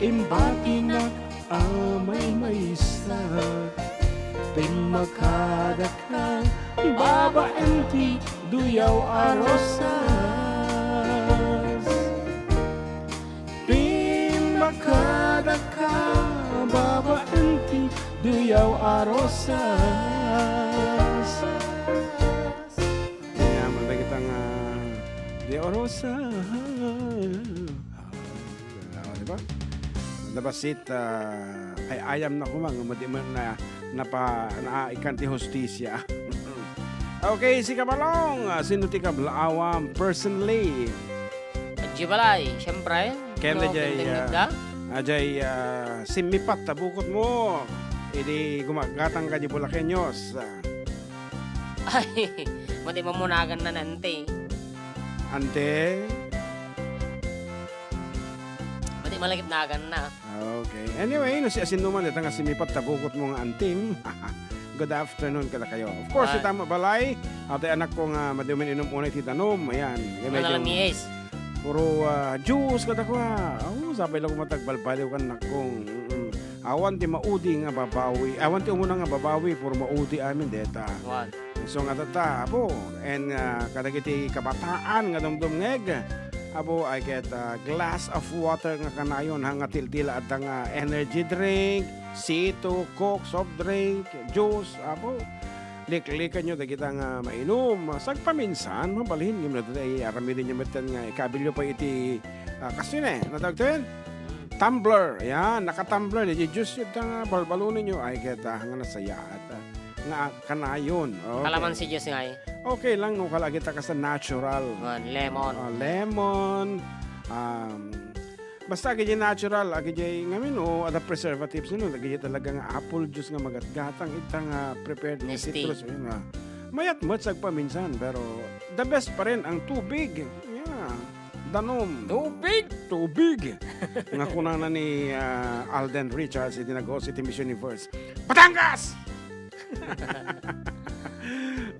imbatinak a maymaysa, pimmakadaka babaen ti duyaw a rosas. Pimmakadaka babaen ti duyaw a rosas. Ania man dagita nga duyaw a rosas. Ah, di ba? Nabasit, ah, ay-ayam na koma nga madi man na, napa-, naaikan ti hustisia. Okay, sika Balong, ah, sino ti kablaawam personally? Adjay balay, siyempre. Ken no, adjay, dingdingngeg ah, da? Adjay, ah, simmipat ta bukotmo. Idi gumagatang ka di Bulakeños. Ah. Ay, madi mamunagan na nanti. Ante? Madi malagip nagan na. Okay. Anyway, no, siasinoman deta nga simmipat ta bukotmo nga antim. Good afternoon kadakayo. Of course, ah, ita balay, atay anakko nga madi uminom unay ti danum. Ayan. Nga ano medyo lang ni Ace? Puro, ah, juice kadakua. Oh, sapay lang matagbalbaliw kan nakong. Mm-mm. Awan ti maudi nga babawi. Awan ti umuna nga babawi, puro maudi amin deta. Wan. So nga tatta, apo, and, ah, kadagiti kabataan nga dumdumngeg, apo, ay ket, ah, glass of water nga kanayon, ha, nga tiltila adda nga energy drink, C two, Coke, soft drink, juice, apo. Liklikanyo dagita nga mainum. Sagpaminsan, mabalin, ngem no adda ti aramidenyo metten nga ikabilyo pay iti, ah, kasine, natawag tayo? Tumbler. Yan, naka-tumbler. Di juice yun nga balbalunenyo. Ay, ket, ah, nga nasayaat, ah, nga kanayon. Okay. Kalamansi juice nga, eh. Okay lang, no, kalagita ka sa natural. Yan, lemon. Ah, lemon. Um, basta agidiay natural, agidiay ngamin, o, ada preservatives, no, agidiay talaga nga apple juice nga magatgatang, ita nga prepared nga citrus, yun nga. Mayat met sagpaminsan, pero the best pa rin ang tubig. Yeah. Danum. Tubig! Tubig! Nga kunana ni, ah, Alden Richards, iti nag-host iti Miss Universe. Batangas!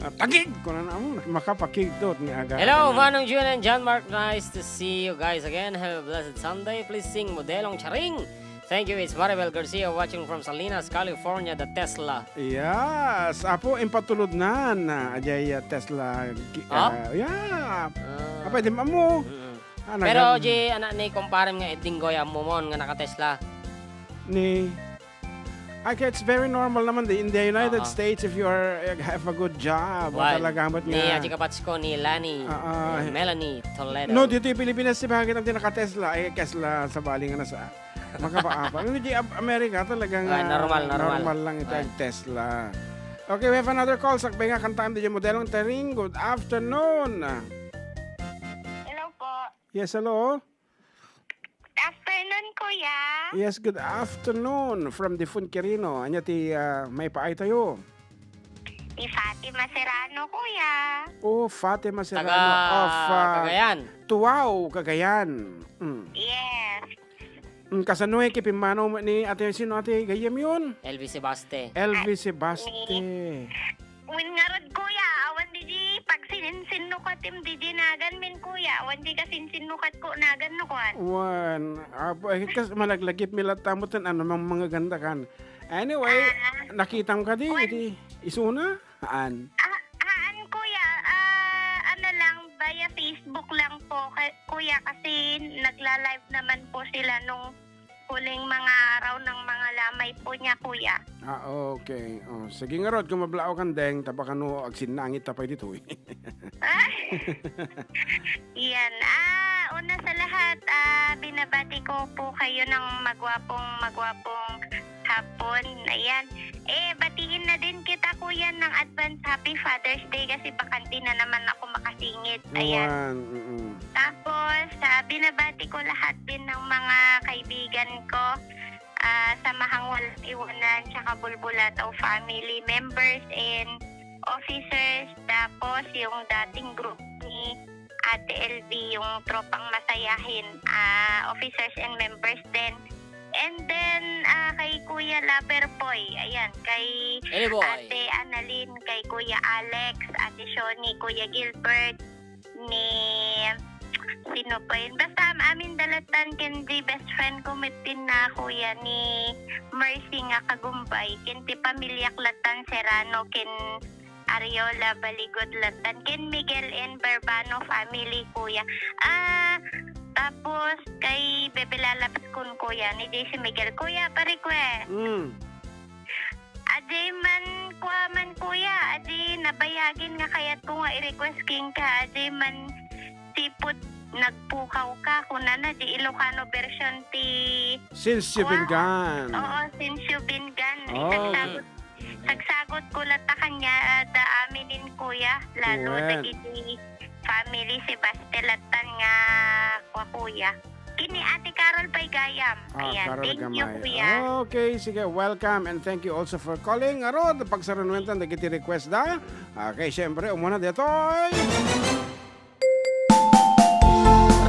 Ah, tagig! Kunana, amo, makapakigtot nga aga. Hello, Manong Jun and John Mark. Nice to see you guys again. Have a blessed Sunday. Please sing Modelong Charing. Thank you. It's Maribel Garcia watching from Salinas, California, the Tesla. Yes. Apo, impatulod nan. Ah, ajay, ah, Tesla. Ki-, ah, yeah. Ah. Apay, di mo. Mm-mm. Ah, pero, nagam- di, anak ni kumparem nga Eding Goy, ammo mon nga naka-Tesla. Ni? Ay, kaya it's very normal naman di, in the United Oo. States, if you are, eh, have a good job, Wan, talaga, amat ni nga. Aji Kapatsko, ni Lani, Ah, ah. ni Melanie Toledo. No, dito yung Pilipinas, di ba, kita ang tinaka-Tesla, ay, Tesla, sa bali nga nasa, makapaapa. Hindi, Ab-, Amerika, talagang, Ah, normal, ah, normal. normal lang ito, Wan. ang Tesla. Okay, we have another call. Sakbay nga, kantaan di yung modelong Tering. Good afternoon. Hello po. Yes, hello. Good afternoon, Kuya. Yes, good afternoon from Defunquirino. Anya ti, ah, maipaay tayo? Ni Fatima Serrano, Kuya. Oh, Fatima Serrano Taga of, ah, Cagayan. Tuao, Cagayan. Mm. Yes. Mm, kasano eh, kipimmanaw mo ni ate, sino ate, gayyem yun? Elvis Sebaste. Elvis Ay, Sebaste. ni Wen ngarud, Kuya, awan di di pagsinsinnukatem di di naganmin, Kuya. Awan di kasinsinnukat ko nagan no, kuan. Wan, apo, eh, kas-, malaglagip mi latta mo ten, ano, mang-, mga ganda kan. Anyway, Ah, nakitam ka di, wan. iti isuna? Haan? Ah, haan, Kuya. Ah, ano lang, via Facebook lang po, ka-, Kuya, kasi nagla-live naman po sila nung huling mga araw ng mga lamay po niya, Kuya. Ah, okay. Oh, sige ngarud, kung mablaaw kan, Deng, tapakano agsinnangit ta pay ditoy. Iyan. Ah, una sa lahat, ah, binabati ko po kayo ng magwapong, magwapong hapon. Ayan. Eh, batiin na din kita, Kuya, ng advance Happy Father's Day kasi bakante na naman ako makasingit. Ayan. Ayan, mm. Tapos, ah, binabati ko lahat din ng mga kaibigan ko, ah, Samahang Walang Iwanan, tsaka Bulbulataw family members and officers. Tapos, yung dating group ni Ate L V, yung Tropang Masayahin, ah, officers and members din. And then, ah, kay Kuya Lover Boy, ayan, kay Hello, boy. Ate Annalyn, kay Kuya Alex, Ate Shoni, Kuya Gilbert, ni, sino pa yun? Basta am-, amin dalatan ken di best friend ko met din na Kuya ni Mercy nga Kagumbay, ken ti pamilyak latan Serrano, ken Ariola, Baligot, Latan, ken Miguel and Barbano family, Kuya. Ah, tapos kay Bebe Lalabs kun, Kuya, ni J C Miguel. Kuya, pa-request. Mm. Ajay man, kua man, Kuya, ajay nabayagin nga kayat ko nga i-request kenka, ajay man sipud nagpukaw ka, kunana, di Ilocano version ti Since you've been Kua? gone. Oo, since you've been gone. Oh. Isagsagot Sagsagot ko latta kaniada aminen, Kuya, lalo Wen. dagiti family Sebaste lattan nga kua, Kuya. Ken ni Ate Carol pay gayam. Ah, Ayan, Carol thank you, Gamay. Kuya. Okay, sige, welcome and thank you also for calling. Ngarud, pagsarunuentan dagiti request da. Okay, syempre, umuna detoy.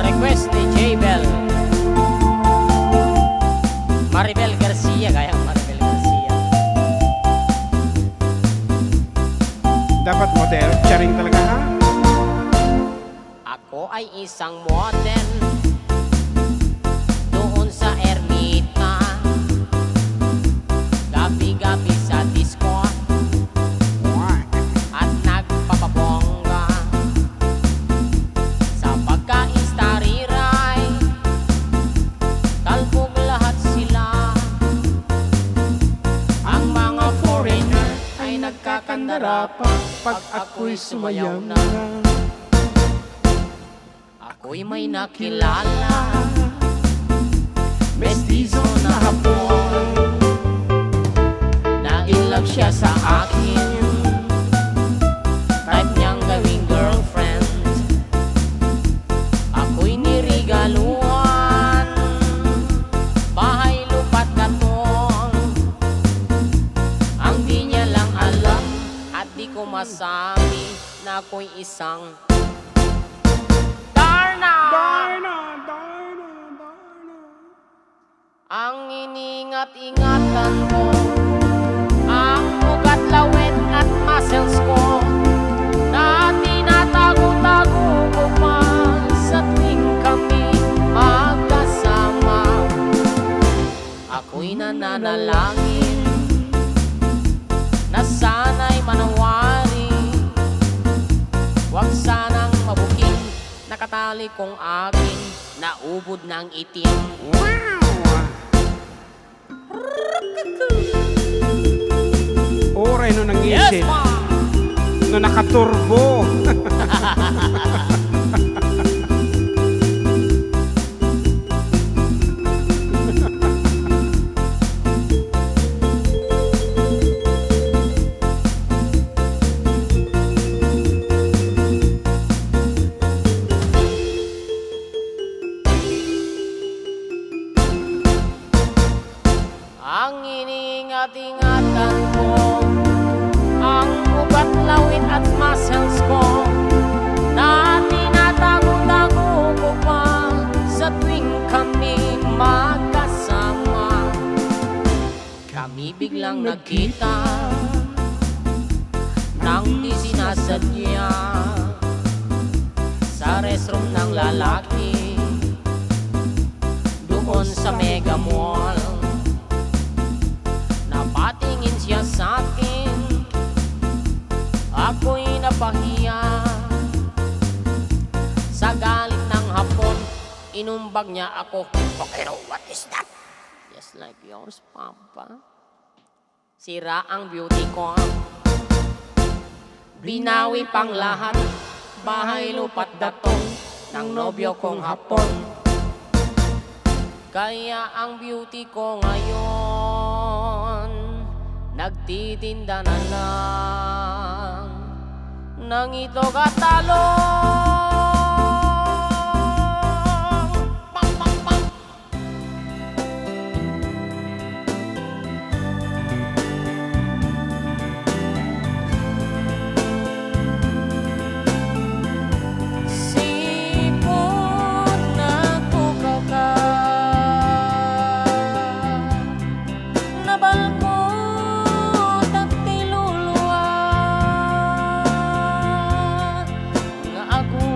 Request ni Jabel. Maribel Garcia, gayam Maribel Garcia. Dapat model, charing talaga, ha? Ako ay isang model doon sa Ermita. Gabi-gabi sa disco at nagpapabongga. Sa pagkain, stariray, talbog lahat sila. Ang mga foreigner ay nagkakandara pa pag ako'y sumayaw na. Ako'y may nakilala, mestizo na Hapon. Na-in love siya sa akin, type niyang gawing girlfriend. Ako'y nirigaluhan, bahay, lupa't katong. Ang di niya lang alam at di ko masabi na ako'y isang Darna! Darna! Darna! Darna! Ang iningat-ingatan ko, ang ugat, lawet at muscles ko, na tinatago-tago ko pa sa tuwing kami magkasama. Ako'y nananalangin na sana'y manawari. Huwag sanang mabuking nakatali kong akin, naubod ng itim. Wow! Din. No nakaturbo. Ang iningat-ingatanko, ang ugat, lawit at muscles ko, na tinatago-tago ko pa sa tuwing kami magkasama. Kami biglang nagkita nang di sinasadya sa restroom ng lalaki doon sa Mega Mall. Napatingin siya sa akin, ako'y napahiya. Sa galing ng Hapon, inumbag niya ako. Pokero, what is that? Just like yours, Papa. Sira ang beauty ko. Binawi pang lahat, bahay, lupa't datong ng nobyo kong Hapon. Kaya ang beauty ko ngayon, nagtitinda na lang ng itlog at talong. Pam, pam, pam. Sipud natukaw ka, nabalko ta ti luluwa nga agu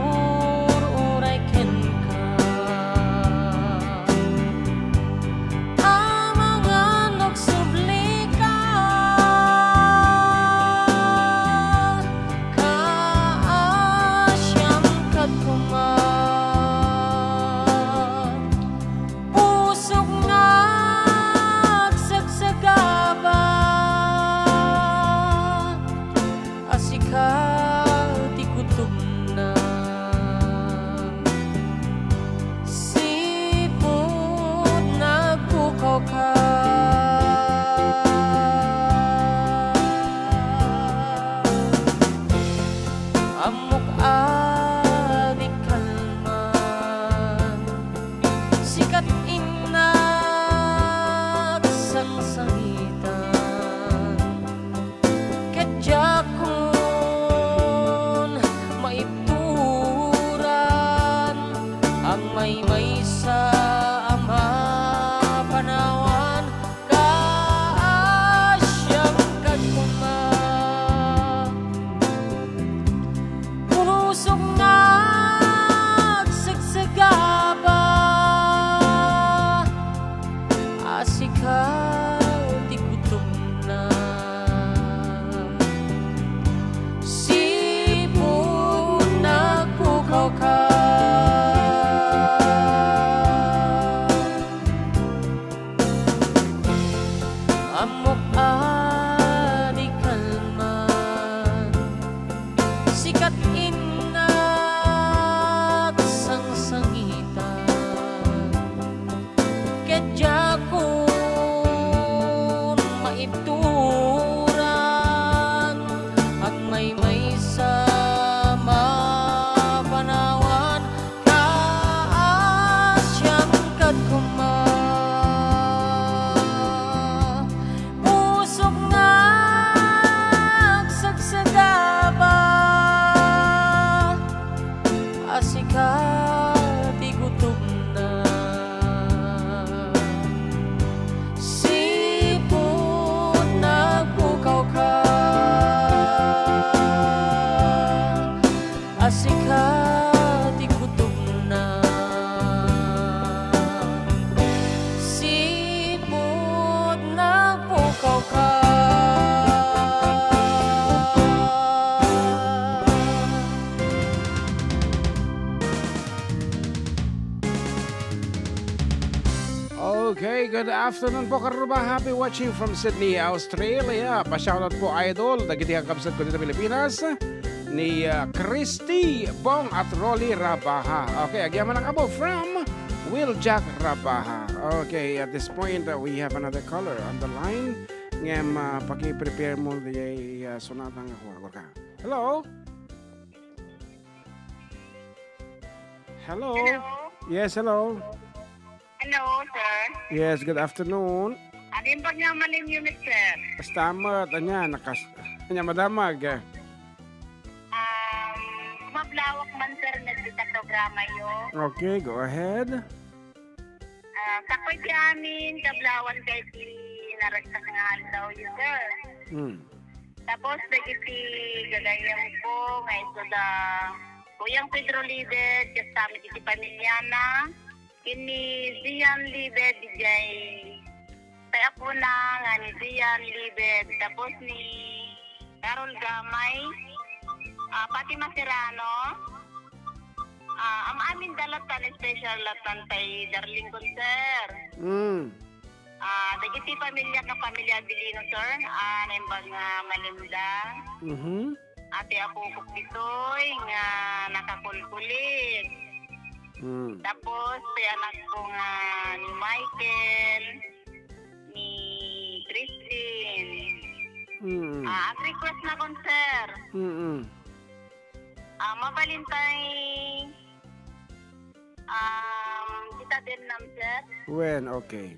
Good afternoon po, Karuba. Happy watching from Sydney, Australia. Pa-shoutout po, idol, dagiti kakabsat ko dito, Pilipinas, ni, ah, Christy Bong at Rolly Rabaha. Okay, agyamanak po from Will Jack Rabaha. Okay, at this point, uh, we have another caller on the line. Ngem, ah, paki-prepare mo di, ah, sonata nga kuha. Hello? Hello? Hello? Yes, hello. Hello, sir. Yes, good afternoon. Ano yung pagmamalim niyo, sir? Stammer, anya, nakas-, anya, madamag. Um, mablawak man, sir, nagkita programa niyo. Okay, go ahead. Ah, sakoy ti amin, kablawan kay ti naragsak nga aldaw, sir. Hmm. Tapos, dagiti gagayyem ko, nga isu da Kuyang Pedro Libed, kastamit iti pamilyana, ken ni Zian Libed, dijay tay apona nga ni Zian Libed, tapos ni Carol Gamay, ah, Fatima Serrano, ah, am-amin da latan, special latan tay darling ko, sir. Mm. Ah, dagiti pamilya nga pamilya Abilino, sir, ah, naimbag nga malimda. Mhm. Ati apokok ditoy nga nakakulkulit. Mm. Tapos, ti anak ko nga ni Michael, ni Christine. Mm. Ah, ag-request na kon, sir. Mm-mm. Ah, mabalin tay, um, kita din nam, sir. Wen, okay.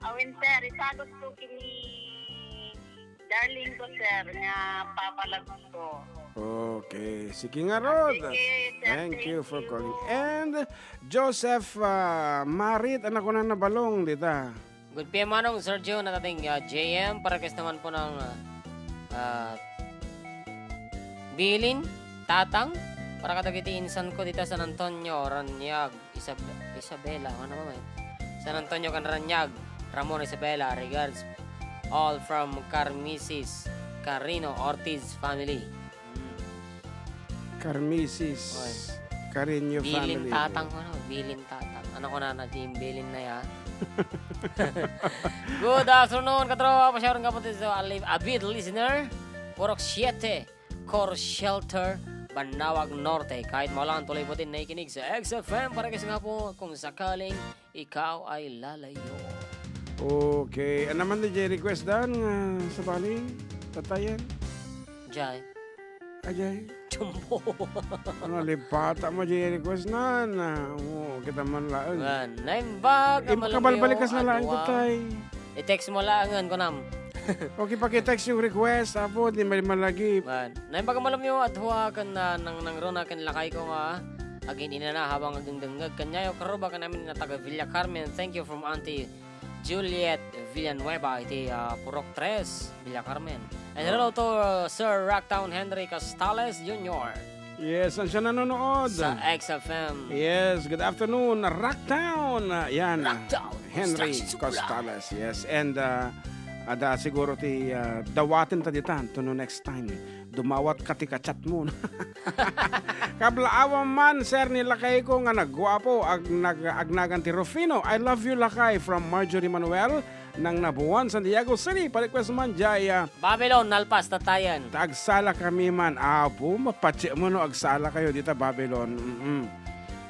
Awen, sir, isagot ko kini darling ko, sir, nga papalag ko. Okay. Sige nga, Rod. Sige, sir, thank you for calling. And Joseph, ah, Marit, anak ko na nabalong, dita. Good P M manong, Sir Joe, natating, ah, J M, para kas naman po ng, ah, ah, Bilin, Tatang, para kadagiti insan ko dita San Antonio, Raniag, Isab-, Isabela, ano ba, may? San Antonio kan Raniag, Ramon Isabela, regards all from Carmisis Carino Ortiz family. Mm. Carmisis Oy. Carino Bilin family. Tatang, ano? Bilin Tatang. Ano ko na, na, Jim? Bilin na ya. Good afternoon, katropa. Pasyaron ka po dito, alive, avid listener. Purok siete, Core Shelter, Banaoag Norte. Kahit maulan, tuloy po din nakikinig sa X F M. Para kasi nga po, kung sakaling ikaw ay lalayo. Okay. Ano man di jay request dan nga sabali? Tatayan? Jay. Ajay. Jumbo. Ano, lipata mo jay request nan? Ah, oo, kita man laeng. Wan, naimbag a Im-, malamiw kabalbalikas na laeng, adua. Tatay. I-text mo laengen, kunam. Okay, paki-text yung request, apo, di mali malagi. Wan, naimbag a malamiw, adua, kan, ah, nang, nang runa, kan lakay ko nga, agin-inana, habang agdengdengngeg, kanyayo, karuba, kan amin na taga Villa Carmen. Thank you from Auntie Juliet Villanueva iti, ah, Purok Tres, Villa Carmen. And hello to, uh, Sir Rocktown Henry Costales Junior. Yes, ang siya nanonood. Sa X F M. Yes, good afternoon, Rocktown. Ah, yan. Rocktown, Henry Construction Supply. Costales, yes. And, uh, ada siguro ti, uh, dawaten ta ditan to no next time. Dumawat ka ti ka-chat mo. Kablaawan man, sir, ni lakay ko nga nagguapo, ag-, nag-, agnagan ti Rufino. I love you, lakay, from Marjorie Manuel, nang Nabuan, Santiago City. Pa-request man, jay, ah, Babylon, nalpas, tatayan. Ta agsala kami man. Apo, mapatsi mo no agsala kayo dita Babylon. Mm-mm.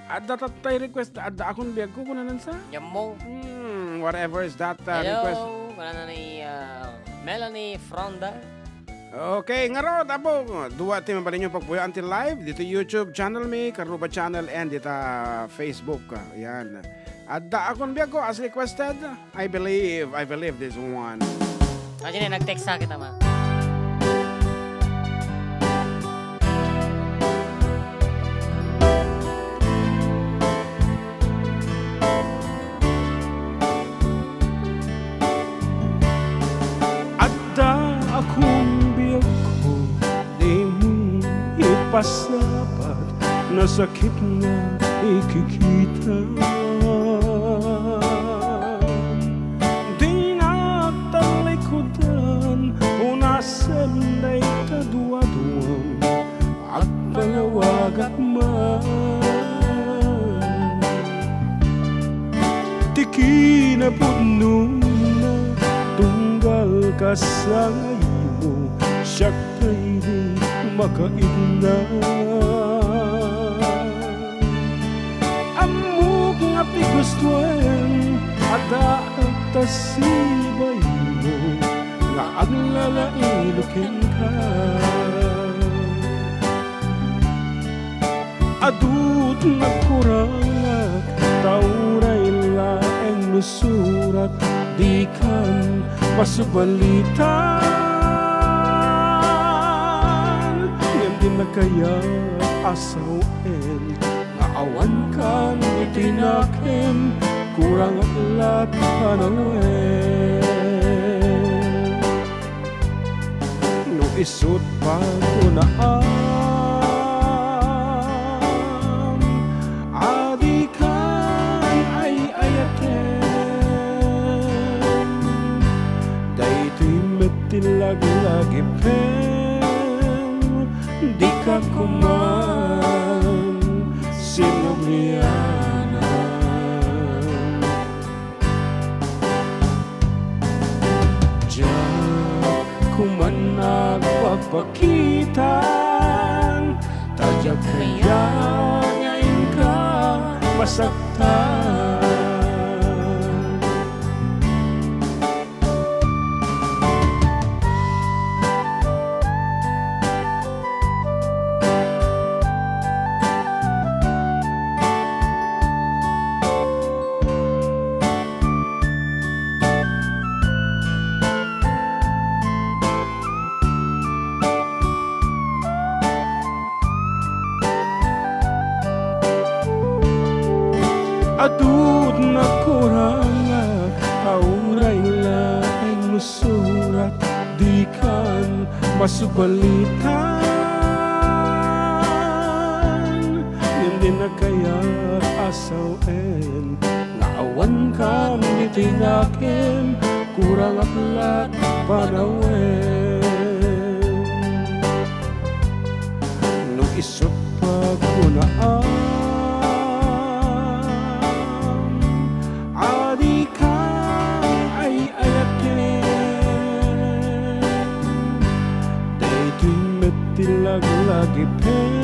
Adda tattay request, adda akon biag ko, kunanan sa? Yamo. Hmm, whatever is that, uh, Hello, request. Kunanan ni, uh, Melanie Fronda. Okay, ngarud, apo, dua ti mabalinyo pagpuyaan ti live dito YouTube channel mi, Karuba channel, and dita Facebook. Ayan. Adda akon biag ko as requested. I believe, I believe this one. Kasi na, nag-text sa kita, ma. Adda akong biagko, dimo ipasapad, nasakitna ikikita. Dinak talikudan, unasem dayta duaduam, agpalawagak man. Ti kinapudno Sangaymo, siak tay di makaidna. Ammok nga ti gustoem, addaak ta sibaymo, nga aglalailo kenka. Adut nagkurangak, ta uray laeng no surat, dikan masubalitan. Ngem di nakayat a sawen, nga awankan iti nakem, kurangak lat panawen. No isut' pakunaam, a dikan ay-ayatem. Daytoy met ti laglagipem, dika koman sinublianan. Diak koman agpakpakitan, ta diak kayat nga inka masaktan. Adut nagkurangak, a uray laeng no surat, dikan masubalitan. Ngem di nakayat a sawen, nga awankan iti nakem, kurangak lat panawen. No isut' pakunaam, a dikan ay-ayatem. Daytoy met ti laglagipem,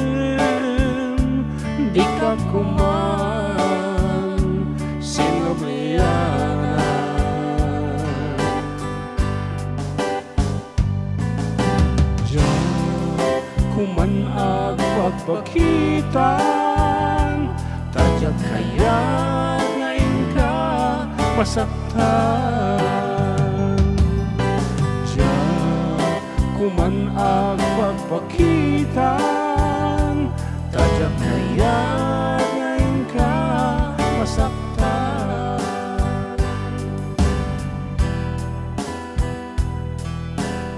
dika koman sinublianan. Diak koman agpakpakitan, ta diak kayat nga inka masaktan. Diak koman agpakpakitan, ta diak kayat nga inka masaktan.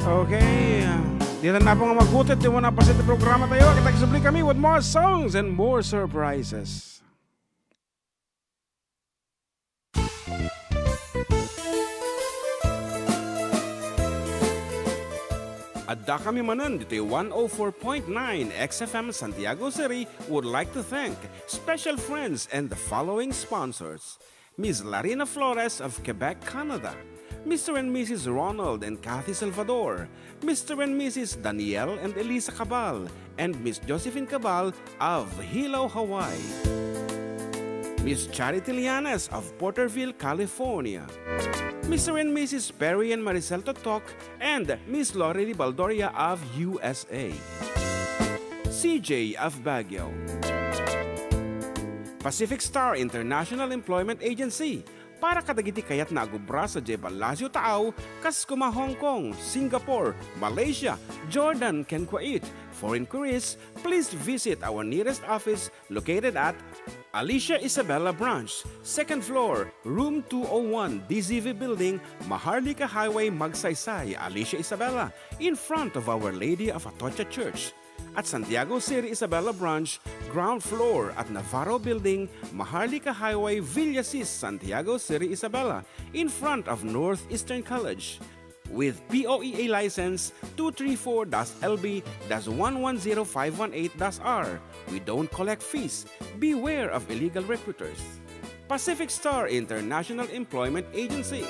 Okay. Dita na po nga magutit, di mo napasit ti programa tayo. Kita agsubli kami with more songs and more surprises. Adda kami manen ditoy one oh four point nine X F M Santiago City would like to thank special friends and the following sponsors. Miss Larina Flores of Quebec, Canada, Mister and Missus Ronald and Kathy Salvador, Mister and Missus Daniel and Elisa Cabal, and Miss Josephine Cabal of Hilo, Hawaii, Miss Charity Lianes of Porterville, California, Mister and Missus Perry and Maricel Totok, and Miss Lori Ribaldoria of U S A, C J of Baguio, Pacific Star International Employment Agency, para kadagiti kayatna a agubra sadiay Palacio Taaw, kas kuma Hong Kong, Singapore, Malaysia, Jordan, ken Kuwait. For inquiries, please visit our nearest office located at Alicia Isabela Branch, second floor, room two oh one, D Z V Building, Maharlika Highway, Magsaysay, Alicia Isabela, in front of Our Lady of Atocha Church. At Santiago City Isabela Branch, ground floor at Navarro Building, Maharlika Highway, Villasis, Santiago City Isabela, in front of Northeastern College. With P O E A license two three four dash L B dash one one zero five one eight dash R, we don't collect fees. Beware of illegal recruiters. Pacific Star International Employment Agency.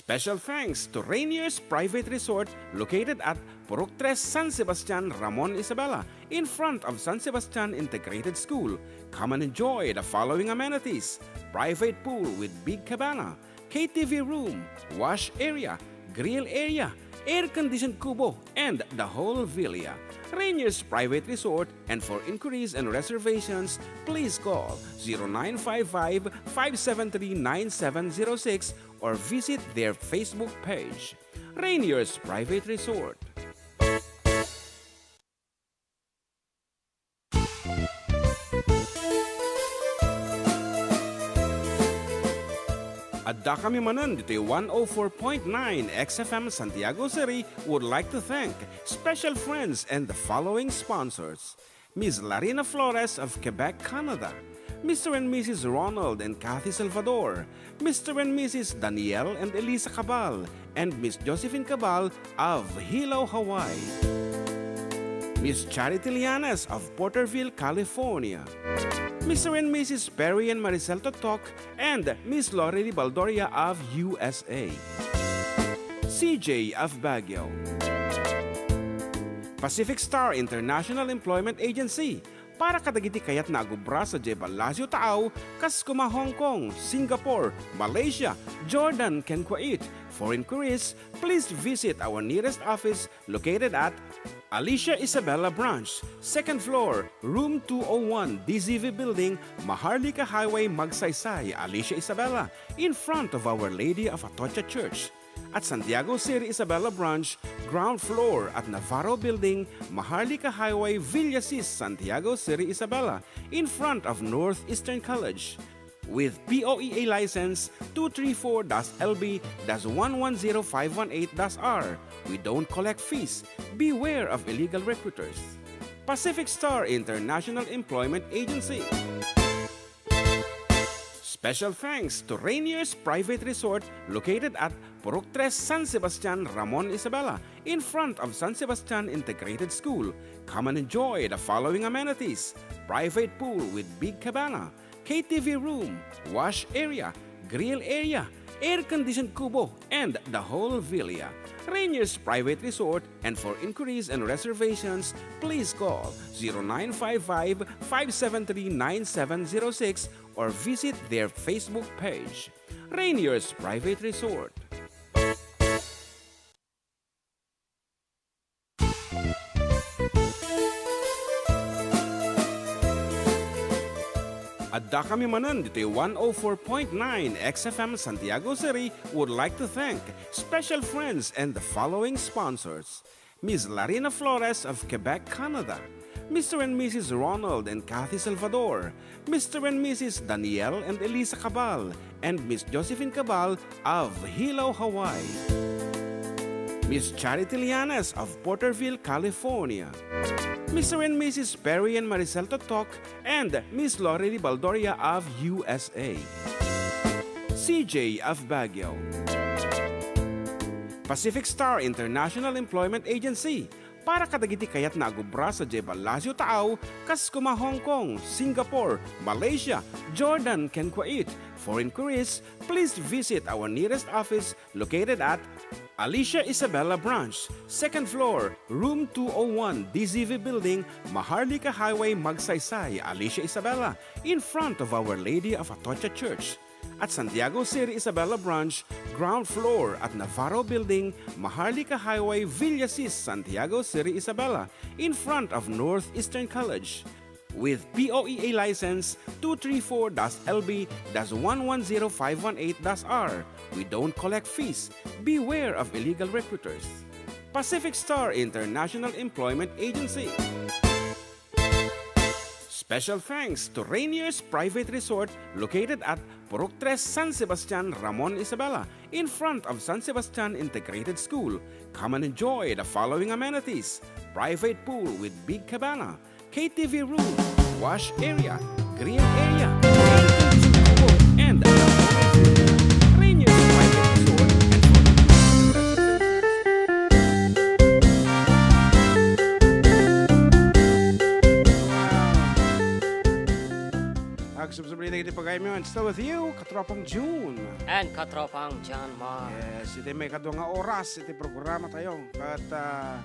Special thanks to Rainier's Private Resort located at Purok Tres, San Sebastian, Ramon, Isabela, in front of San Sebastian Integrated School. Come and enjoy the following amenities: private pool with big cabana, K T V room, wash area, grill area, air-conditioned kubo, and the whole villa. Rainier's Private Resort, and for inquiries and reservations, please call zero nine five five, five seven three, nine seven zero six or visit their Facebook page. Rainier's Private Resort. Adda kami manen ditoy one oh four point nine X F M Santiago City would like to thank special friends and the following sponsors: Miss Larina Flores of Quebec, Canada, Mister and Missus Ronald and Kathy Salvador, Mister and Missus Daniel and Elisa Cabal, and Miss Josephine Cabal of Hilo, Hawaii, Miss Charity Lianes of Porterville, California, Mister and Missus Perry and Maricel Totok, and Miss Lorely Baldoria of U S A, C J of Baguio, Pacific Star International Employment Agency, para kadagiti kayatna a agubra sadiay Palacio Taaw, kas koma Hong Kong, Singapore, Malaysia, Jordan, ken Kuwait. For inquiries, please visit our nearest office located at Alicia Isabela Branch, second floor, room two oh one, D Z V Building, Maharlika Highway, Magsaysay, Alicia Isabela, in front of Our Lady of Atocha Church. At Santiago City Isabela Branch, ground floor at Navarro Building, Maharlika Highway, Villasis, Santiago City Isabela, in front of Northeastern College. With P O E A license two three four dash L B dash one one zero five one eight dash R, we don't collect fees. Beware of illegal recruiters. Pacific Star International Employment Agency. Special thanks to Rainier's Private Resort located at Purok Tres, San Sebastian, Ramon, Isabela, in front of San Sebastian Integrated School. Come and enjoy the following amenities: private pool with big cabana, K T V room, wash area, grill area, air-conditioned kubo, and the whole villa. Rainier's Private Resort, and for inquiries and reservations, please call zero nine five five, five seven three, nine seven zero six or visit their Facebook page, Rainier's Private Resort. Adda kami manen ditoy one oh four point nine X F M Santiago City would like to thank special friends and the following sponsors: Miss Larina Flores of Quebec, Canada, Mister and Missus Ronald and Kathy Salvador, Mister and Missus Daniel and Elisa Cabal, and Miss Josephine Cabal of Hilo, Hawaii, Miss Charity Lianes of Porterville, California, Mister and Missus Perry and Maricel Totok, and Miss Lorely Baldoria of U S A, C J of Baguio, Pacific Star International Employment Agency, para kadagiti kayatna a gubra sadiay Palacio Taaw, kas koma Hong Kong, Singapore, Malaysia, Jordan, ken Kuwait. For inquiries, please visit our nearest office located at Alicia Isabela Branch, second floor, room two oh one, D Z V Building, Maharlika Highway, Magsaysay, Alicia Isabela, in front of Our Lady of Atocha Church. At Santiago City Isabela Branch, ground floor at Navarro Building, Maharlika Highway, Villasis, Santiago City Isabela, in front of Northeastern College. With P O E A license two three four dash L B dash one one zero five one eight dash R, we don't collect fees. Beware of illegal recruiters. Pacific Star International Employment Agency. Special thanks to Rainier's Private Resort located at Purok Tres, San Sebastian, Ramon, Isabela, in front of San Sebastian Integrated School. Come and enjoy the following amenities: private pool with big cabana, K T V room, wash area, grill area, air conditioned kubo, and Rainier's Private Resort and Agsubsubli na iti pagay- I'm still with you, Katropang June. And Katropang John Mark. Yes, iti maikadua nga oras iti programa tayo. Ket, ah,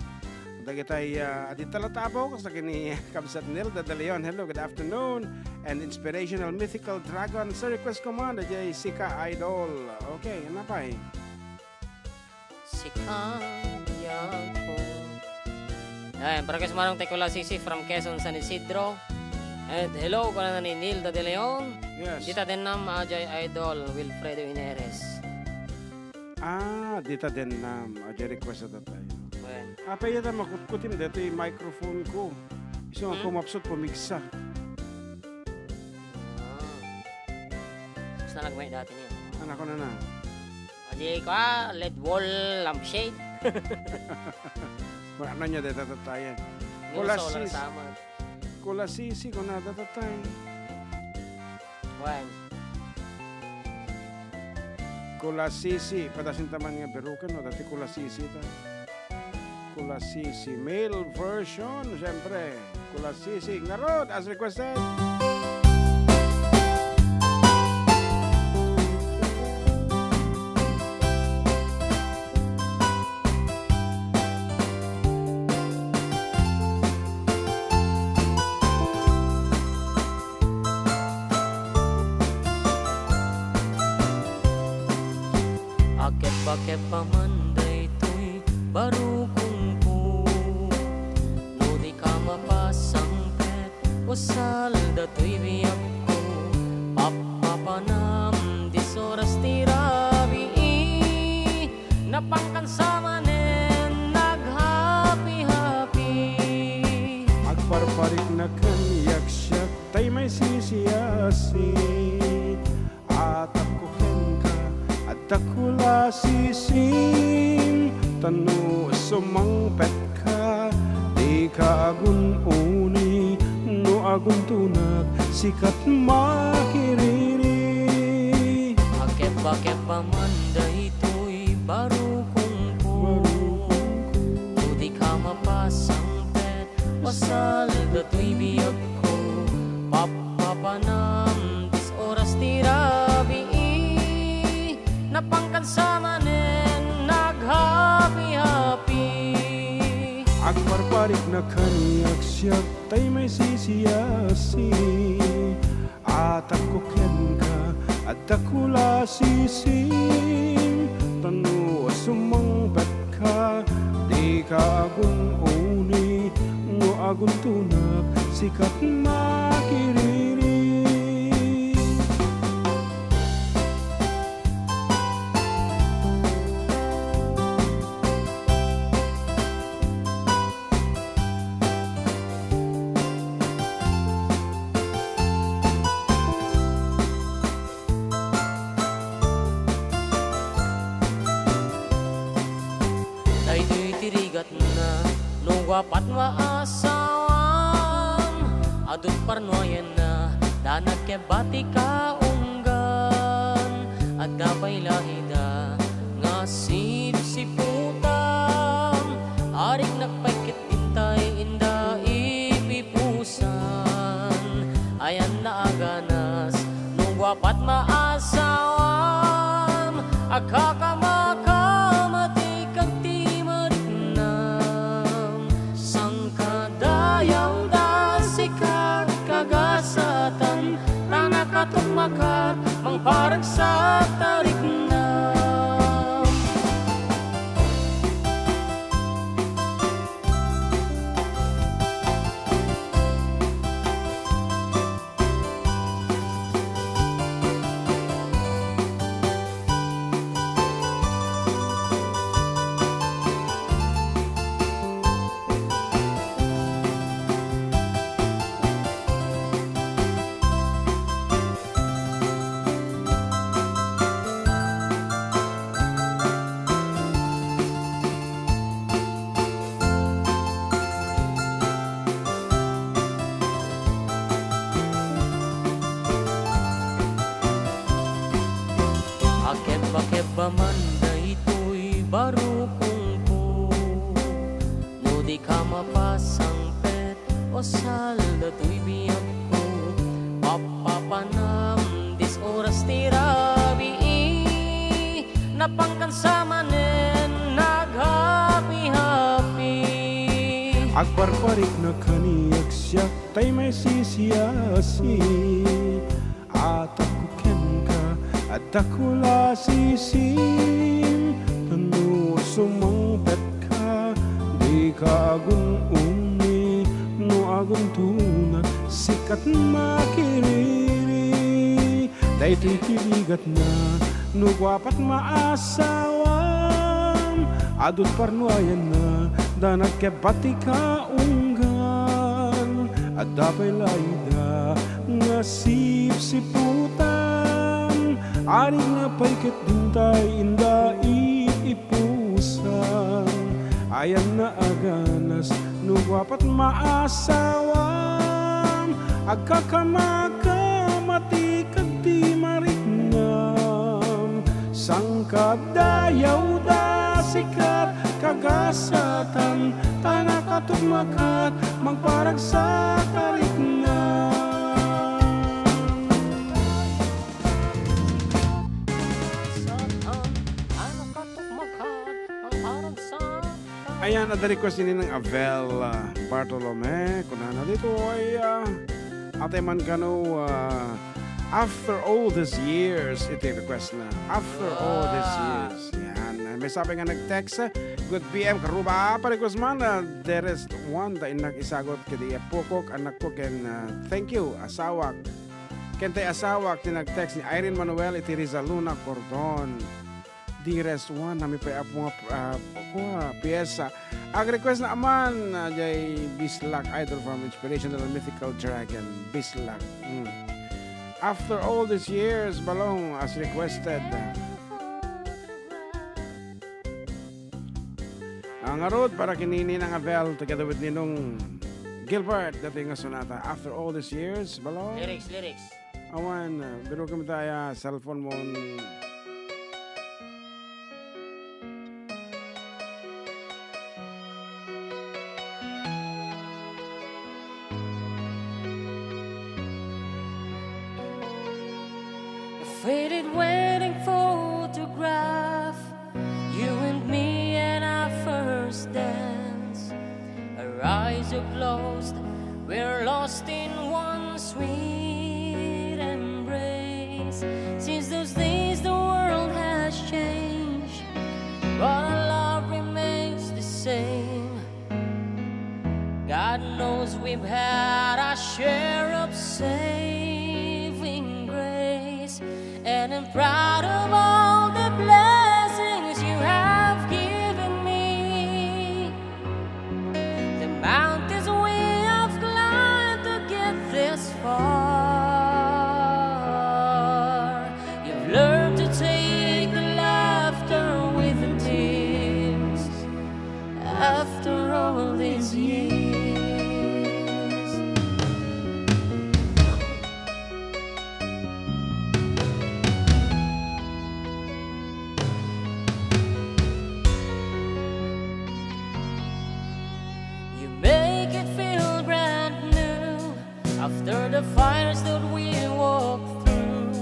dagitay, ah, adi talatabaw, kas dagini Kabsat Nilda de Leon. Hello, good afternoon. And Inspirational Mythical Dragon, sa request ko man, dayjay Sika Idol. Okay, ano pa eh? Sika Idol. Ayan, para kay Sumarong Tecola Sisi from Quezon, San Isidro. And hello, kuna ni Nilda de Leon. Yes. Dita dennam, ah, jay Idol, Wilfredo Ineres. Ah, dita dennam. Ah, jay request ata tayo. Well. Apay ita makutkutim dito yung microphone ko. Isu nga Hmm? kumapsut, pumigsa. Ah. Basta nagmay dati niya. Anak ko na na. Adi ko, ah, L E D wall, lampshade. Wala na niya deta tatayan. Yung Wala solar sis. Sama. Kula sisi, kuna tatay. Wen. Kula sisi, padasin taman nga beruken, no? Dati kula sisi ta. Kula sisi, male version, siyempre. Kula sisi, ngarud, as requested. Akepakep a man daytoy barukongko, no di ka mapasangpet, usal datoy biagko, pappapanam dis oras ti rabii, napangkan sa manen naghapi-hapi. Agparpariknakan yaksiak tay maisisiasi. Atapko kenka, adda kula sisim, ta no sumangpetka, dika agun-uni, no aguntonak, sika ti makiriri. Akepakep a man daytoy barukongko, no di ka mapasangpet, usal datoy biagko, pappapanam dis oras ti rabii, napangkan sa manen naghapi-hapi. Agparpariknakan yaksiak tay maisisiasi. Atapko kenka, adda kula sisim, ta no sumangpetka, dika agun-uni, no aguntonak, sika ti makiriri. Daytoy ti rigatna, no guapat nga asawan, adun parnuayenna, da nagkebba ti kaunggan. Adda pay la ida nga sipsiputan, ariknak pay ket intay inda ipipusan. Ayanna a ganas, no guapat nga asawan, agkakamakamatik ti mariknam. Sangkadayawda, sika ti kagasatan, ta nakatukmakak, mangparagsak ta riknam. Akebakeba man daytoy barukongko, no di ka mapasangpet, usal datoy biagko, pappapanam di Napangkan sa manen naghapi-hapi. Agparpariknak kaniak siak tay maisisiasi. Atapko kenka, adda ko la sisim. Tano sumangpetka, dika agun-uni. No aguntonak, sika ti makiriri. Daytoy ti rigatna, no guapat maasawam. Adu ti parnuayanna, da nagkebbat ti kaunggan. Adda pay la ida nga sipsiputan. Arigna pay ket dintay inda iipusan. Ayanna a ganas, no guapat maasawam, agkakamaka, matikag ti mariknam. Sangkab dayawda sikat kagasatan, ta nakatukmakat mangparagsak a riknam. Ayan, adda request ni Ninang Avel, ah, Bartolome. Kunana ditoy, ah, atay man kano, ah, after all these years, iti request na. After all these years. Yan. Ah, may sabi nga nag-text, ah, "Good P M, Karuba." Pa-request man, ah, there is one da innak isagot kadi apokok, anakko, ken, ah, thank you, asawak. Ken tay asawak ti nag-text ni Irene Manuel iti Rizaluna, Cordon. Dearest one, nami pay apo nga, ah, kua, piyesa. Ag-request na man, ah, jay Bislak, Idol from Inspirational Mythical Dragon, Bislak. Mm. After all these years, Balong, as requested. Ang ngarud para ken Ninang Avel together with Ninong Gilbert, dati nga sonata. After all these years, Balong. Lyrics, lyrics. Awan, ah, biro kami tayo, cellphone mo. A faded wedding photograph, you and me at our first dance. Our eyes are closed, we're lost in one sweet embrace. Since those days, the world has changed, but our love remains the same. God knows we've had our share of saving grace, and I'm proud of all the blessings you have given me. The mountains we have climbed to get this far. You've learned to take the laughter with the tears. After all these years, you make it feel brand new after the fires that we walked through.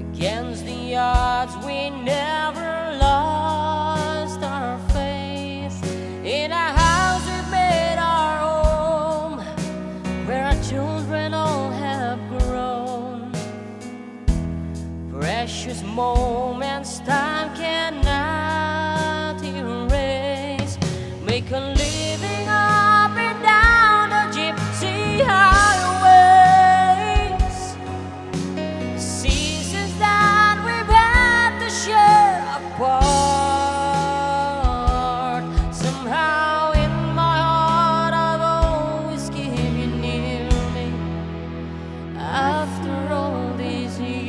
Against the odds, we never lost our faith in a house we made our home, where our children all have grown. Precious moments time cannot erase. Make a living up and down the gypsy highways. Seasons that we've had to share apart. Somehow in my heart I've always kept you near me. After all these years,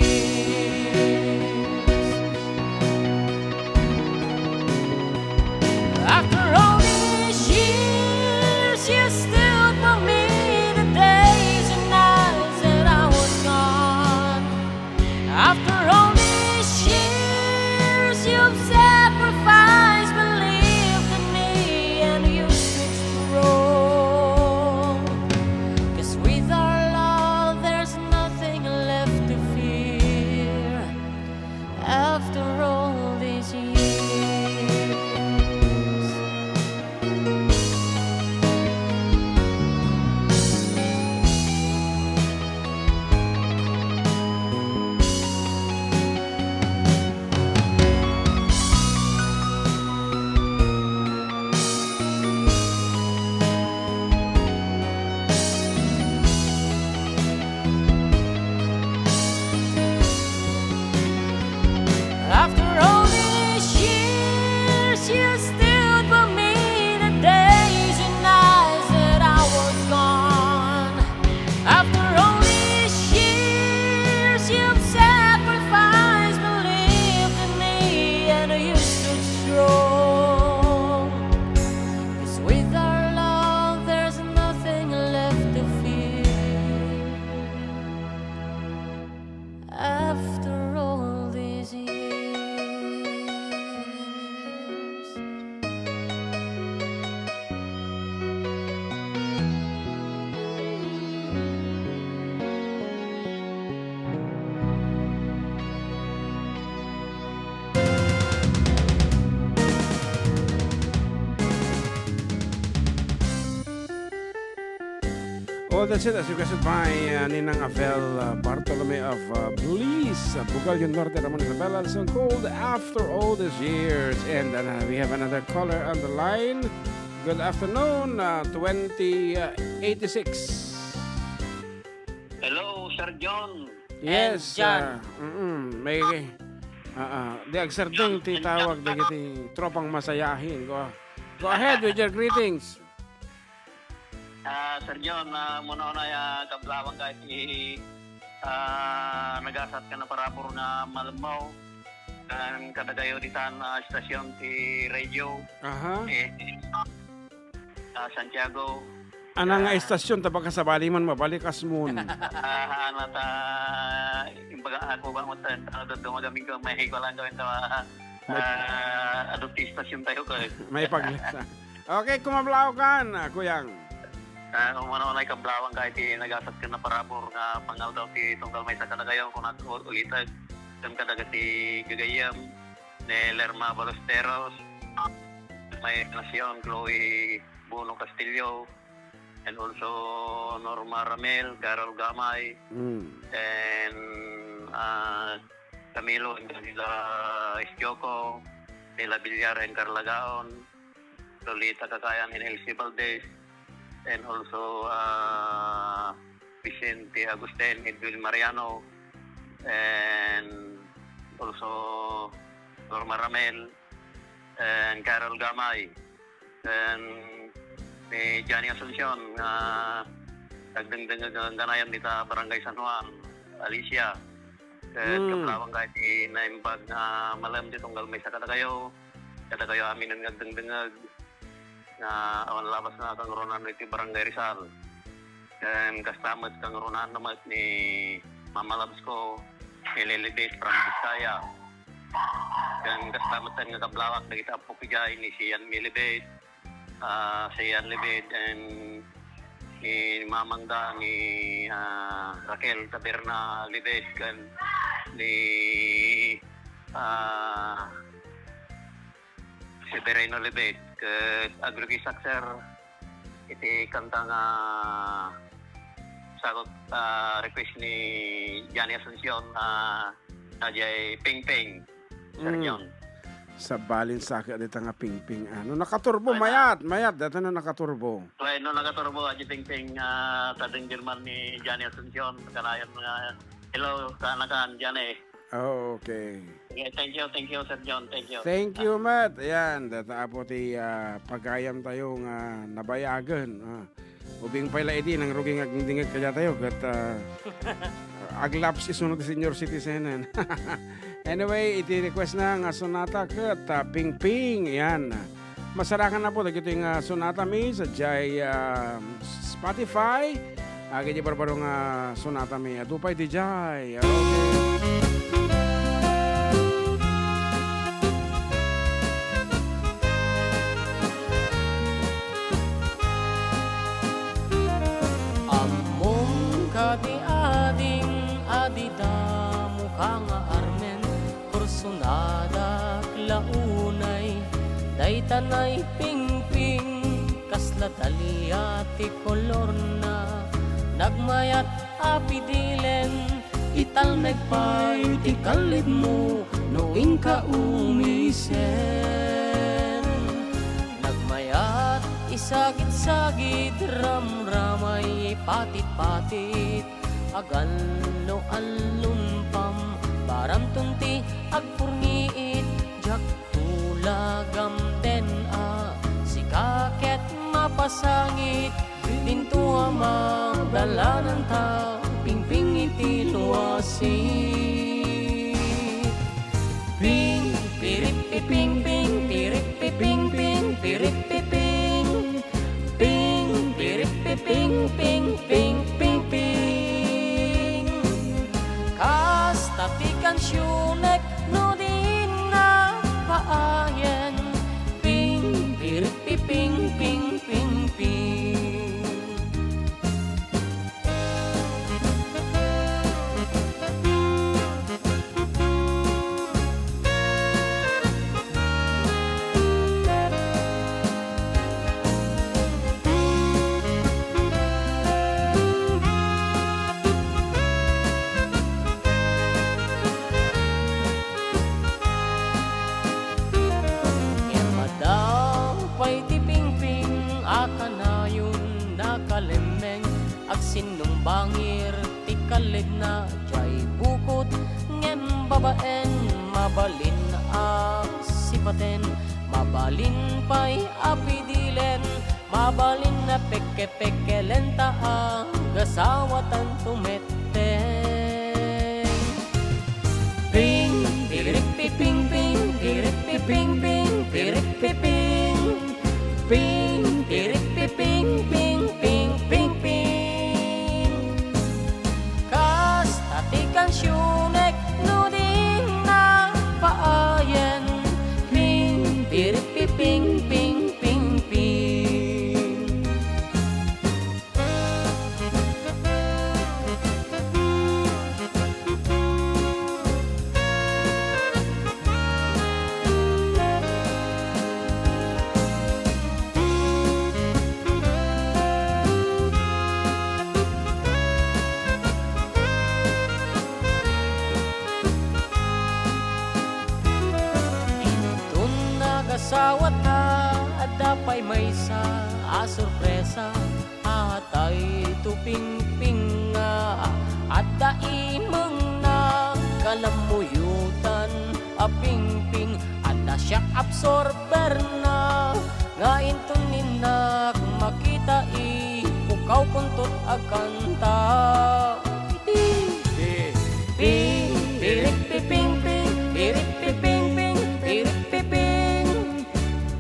after all these years, you stood by me the days and nights that I was gone. After all these years, you've sacrificed, believed in me, and you stood strong. 'Cause with our love, there's nothing left to fear. After all these years. After all these years, you stood by me the days and nights that I was gone. After all these years, you've sacrificed, believed in me, and you stood strong. 'Cause with our love, there's nothing left to fear. After all these years. Oh, that's it. As requested by, uh, Ninang Avel, uh, Bartolome of, uh, Bliss, uh, Bugalyon Norte, Ramon Isabela, the song called After All These Years. And, uh, we have another caller on the line. Good afternoon, uh, twenty eighty-six. Hello, Sir John. Yes, John. Uh, mm-mm, may, uh, uh, di agsardeng ti tawag dagiti tropang masayahin. Go, go ahead with your greetings. Ah, Sir John, ah, muna-una, ah, kablawang ka iti, ah, nagasat ken naparabur nga malemmaw ken kadagayo ditan, ah, estasyon ti radio. Aha. Eh, ah, Santiago. Ana nga estasyon, ta baka sabali man, mabalikas mon. Ah, ana ta, imbaga, ako ba mo ta, ano, dumagaming ko, may higwalan gawin ta, ah, adu ti estasyon tayo ko, eh. May paglasa. Okay, kumablaw kan, ah, Kuyang. Ah, umano-unay kablawang ka iti nagasat ken naparabur nga pangaldaw ti tunggal maysa kadagayo, kunak-, u-, ulitek, ken kadagiti gagayyem, ni Lerma Ballesteros, may Nacion, Chloe Bono Castillo, and also Norma Ramel, Carol Gamay, Mm. and, ah, Camilo and Daniela Ischoco, Nila Villar and Carla Gaon, Lolita Kakayan and Elsie Valdez, and also, ah, Vicente Agustin, Edwin Mariano, and also Norma Ramel, and Carol Gamay, and ni Johnny Asuncion, nga nagdengdengeg nga ganayan dita Barangay San Juan, Alicia. Ket Mm. kablawang ka iti naimbag nga malem ti tunggal maysa kadakayo, kadakayo aminen nga agdengdengeg nga awan labas nga kangrunaan iti Barangay Rizal. Ken kasta met kangrunaan na met ni Mama Labs ko, ni Lilibet from Bisaya. Ken kasta met nga kablawak dagiti appo ko jay ni Sian Milibet, ah, Sian Libet, and ni mamangda ni, ah, Raquel Taberna Libet, ken ni, ah, Severino Libet, ket agrugisak, sir, iti kanta nga sagut, ah, request ni Johnny Asuncion, ah, sadiay Pingping, Sir Mm. John. Sabalin sa akin dita nga Pingping, ah. No nakaturbo, Ay, na. mayat, mayat, data no nakaturbo. Ay, no nakaturbo, adi Pingping, ah, tadeng German ni Johnny Asuncion, kanayon nga, hello, kaanakan, Johnny. Oh, okay. Okay, thank you, thank you, Sir John, thank you. Thank you, Matt. Ayan, data apo ti, ah, pagayam tayo nga nabayagen, ah. Ubing pay la idi, nangrugi nga agdingdingeg kadiatayo, ket, ah, aglaps isunod ti senior citizen. Anyway, iti request na nga sonata ket, ah, Pingping, yan. Masarakan na po dagitoy nga sonata mi sadiay, ah, Spotify. Agay di barbaro nga sonata mi. Adu pay di jay. Okay. Ammom kadi ading a dida muka nga armen, personal Launay, dayta nay pingping, kasla dalia ti kolorna. Nagmayat a pidilen, italnek pay ti kallidmo no inka umisen. Nagmayat, isagid-sagid, ramramay, patit-patit, agallo-allon pambaramton ti agpurniit, diak tulagam den a sika ket mapasangit, dinto a madalananta pingping iti luasit. Ping, piripiping, ping, piripiping, ping, piripiping. Ping, piripiping, ping, ping, ping, ping. Kasta ti kansionek no di napaayen. Ping, piripiping, ping, ping, ping. Ngem adda pay ti pingping a kanayon nakalemmeng, agsinnumbangir ti kallidna diay bukot, ngem babaen, mabalin a sipaten, mabalin pay a pidilen, mabalin a pekkepekkelen ta agasawatanto metten. Ping, piripiping, ping, piripiping, ping, piripiping. Ping, piripiping, ping, ping, ping, ping. Kasta ti kansionek no di napaayen. Ping, piripiping, ping, ping, ping. Inton nagasawata, adda pay maysa a sorpresa. Atay to pingping nga adda imengna, kalammuyotan a pingping, adda siak absorberna, nga inton ninnak makita, ipukaw kuntot agkanta. Ping, piripiping, ping, piripiping, ping, piripiping.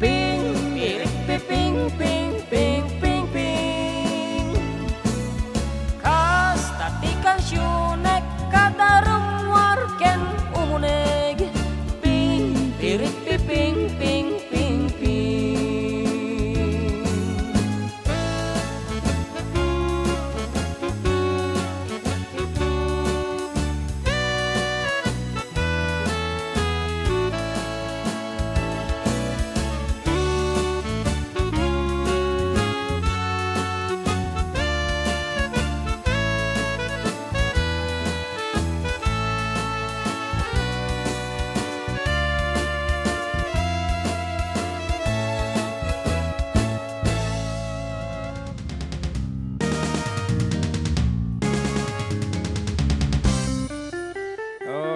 Ping, piripiping, ping, ping, ping, ping. Kasta ti kansionek kada rummuar ken umuneg. Ping, piripiping, ping, ping, ping.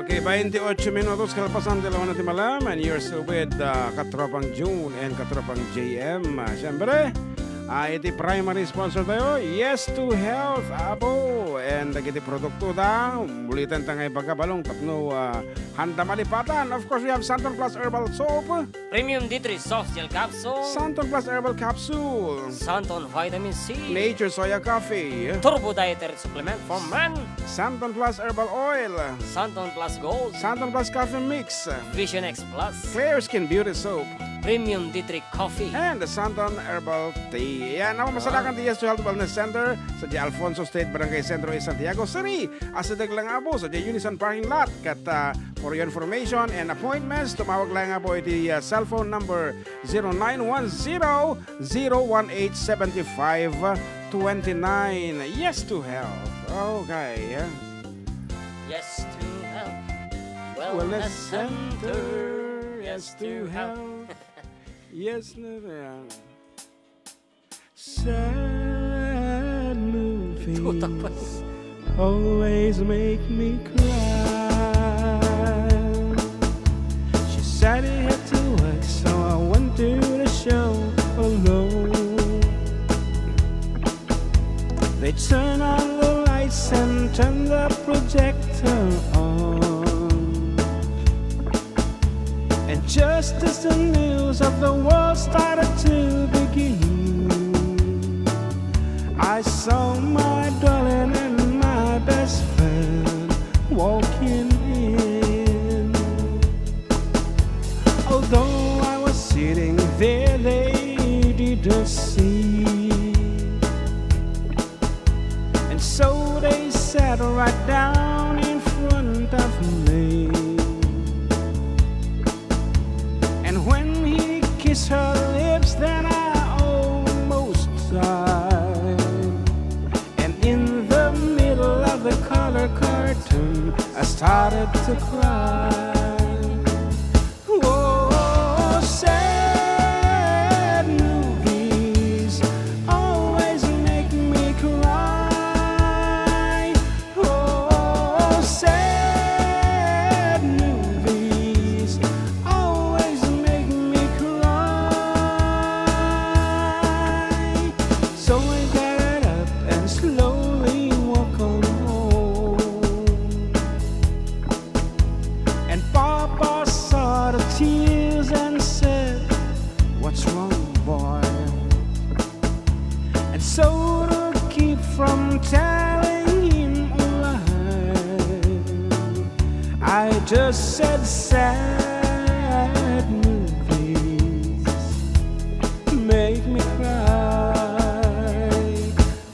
Okay, bainti ocho minutos kalpasan ti alas una ti malem, and you're still with, uh, Katropang June and Katropang J M. Uh, siyempre, uh, iti primary sponsor tayo, Yes to Health, Apo, and dagiti produkto da, ulitan ta nga ibaga balong tapno, uh, handa malipatan. Of course, we have Santon Plus Herbal Soap. Premium D three Soft Gel Capsule. Santon Plus Herbal Capsule. Santon Vitamin C. Nature Soya Coffee. Turbo Dietary Supplement for Men. Santon Plus Herbal Oil. Santon Plus Gold. Santon Plus Coffee Mix. Vision X Plus. Clear Skin Beauty Soap. Premium D three Coffee. And the Santon Herbal Tea. Yan, ako masalakan ti Yes to Health Wellness Center sa di Alfonso Street, Barangay Centro East, Santiago City. Asideg lang abo sa di Unison parking lot. Kat, ah, for your information and appointments, tumawag lang abo iti, ah, cellphone number zero nine one zero, zero one eight, seven five twenty-nine. Yes to health. Okay. Yes to health. Wellness Center. Yes to health. Yes na yan. Sad movies Tutak pa. Always make me cry. She said he had to work, so I went to the show alone. They turned on the lights and turned the projector on. And just as the news of the world started to begin, I saw my darling and my best friend walking in. Although I was sitting there, they didn't see. And so they sat right down in front of me. And when he kissed her lips, then I almost died. And in the middle of the color cartoon, I started to cry. Oh, sad movies always make me cry. Oh, sad movies always make me cry. So I got up and slowly walk on home. And Papa saw the tears and said, "What's wrong, boy?" And so to keep from telling him a lie, I just said, "Sad movies make me cry."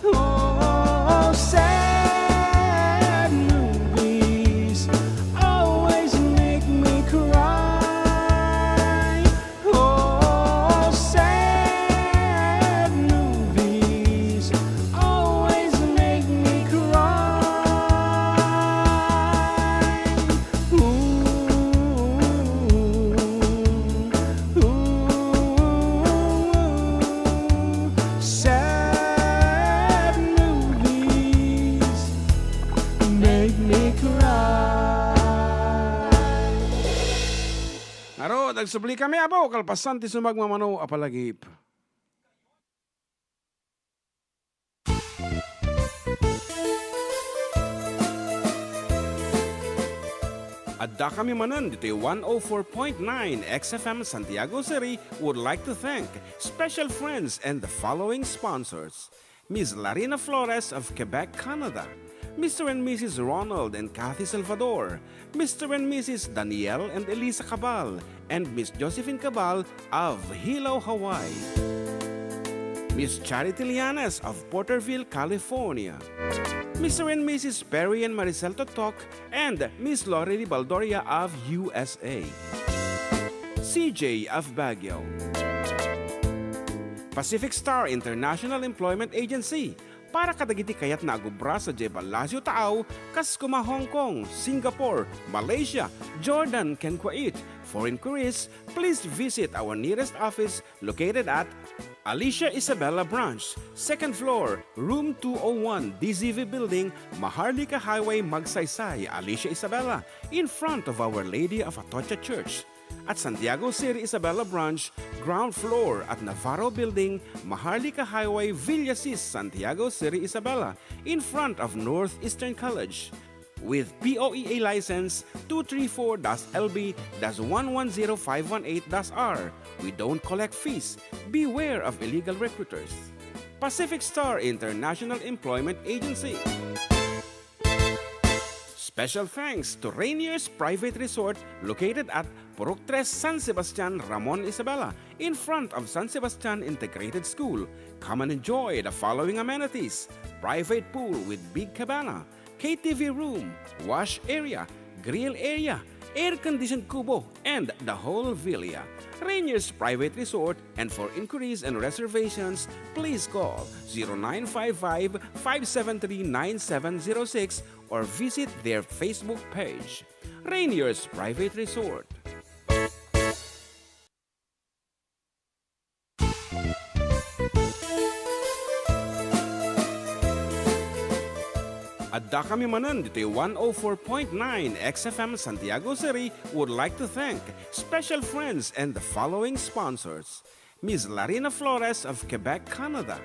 Oh, sad movies always make me cry. Oh, sad movies always make me cry. Ooh, ooh, sad movies make me cry. Ngarud, agsubli kami, apo, kalpasan ti sumagmamano a palagip. Adda kami manen ditoy one oh four point nine X F M Santiago City would like to thank special friends and the following sponsors: Miss Larina Flores of Quebec, Canada, Mister and Missus Ronald and Kathy Salvador, Mister and Missus Daniel and Elisa Cabal, and Miss Josephine Cabal of Hilo, Hawaii. Miss Charity Lianes of Porterville, California. Mister and Missus Perry and Maricel Totok and Miss Lori Baldoria of U S A. C J of Baguio. Pacific Star International Employment Agency, para kadagiti kayatna agubra sadiay Palacio Taaw, kas kuma Hong Kong, Singapore, Malaysia, Jordan, ken Kuwait. For inquiries, please visit our nearest office located at Alicia Isabela Branch, second floor, room two oh one, D Z V Building, Maharlika Highway, Magsaysay, Alicia Isabela, in front of Our Lady of Atocha Church. At Santiago City Isabela Branch, ground floor at Navarro Building, Maharlika Highway, Villasis, Santiago City Isabela, in front of Northeastern College. With P O E A license two three four dash L B dash one one zero five one eight dash R, we don't collect fees. Beware of illegal recruiters. Pacific Star International Employment Agency. Special thanks to Rainier's Private Resort located at Purok Tres, San Sebastian, Ramon, Isabela, in front of San Sebastian Integrated School. Come and enjoy the following amenities: private pool with big cabana, K T V room, wash area, grill area, air-conditioned kubo, and the whole villa. Rainier's Private Resort, and for inquiries and reservations, please call zero nine five five, five seven three, nine seven zero six or visit their Facebook page. Rainier's Private Resort. Adda kami manen ditoy one oh four point nine X F M Santiago City would like to thank special friends and the following sponsors: Miss Larina Flores of Quebec, Canada,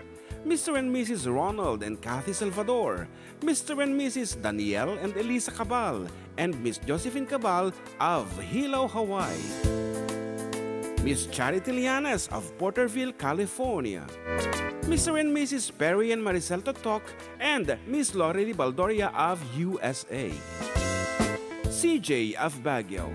Mister and Missus Ronald and Kathy Salvador, Mister and Missus Daniel and Elisa Cabal, and Miss Josephine Cabal of Hilo, Hawaii, Miss Charity Lianes of Porterville, California, Mister and Missus Perry and Maricel Totok, and Miss Lorely Baldoria of U S A, C J of Baguio,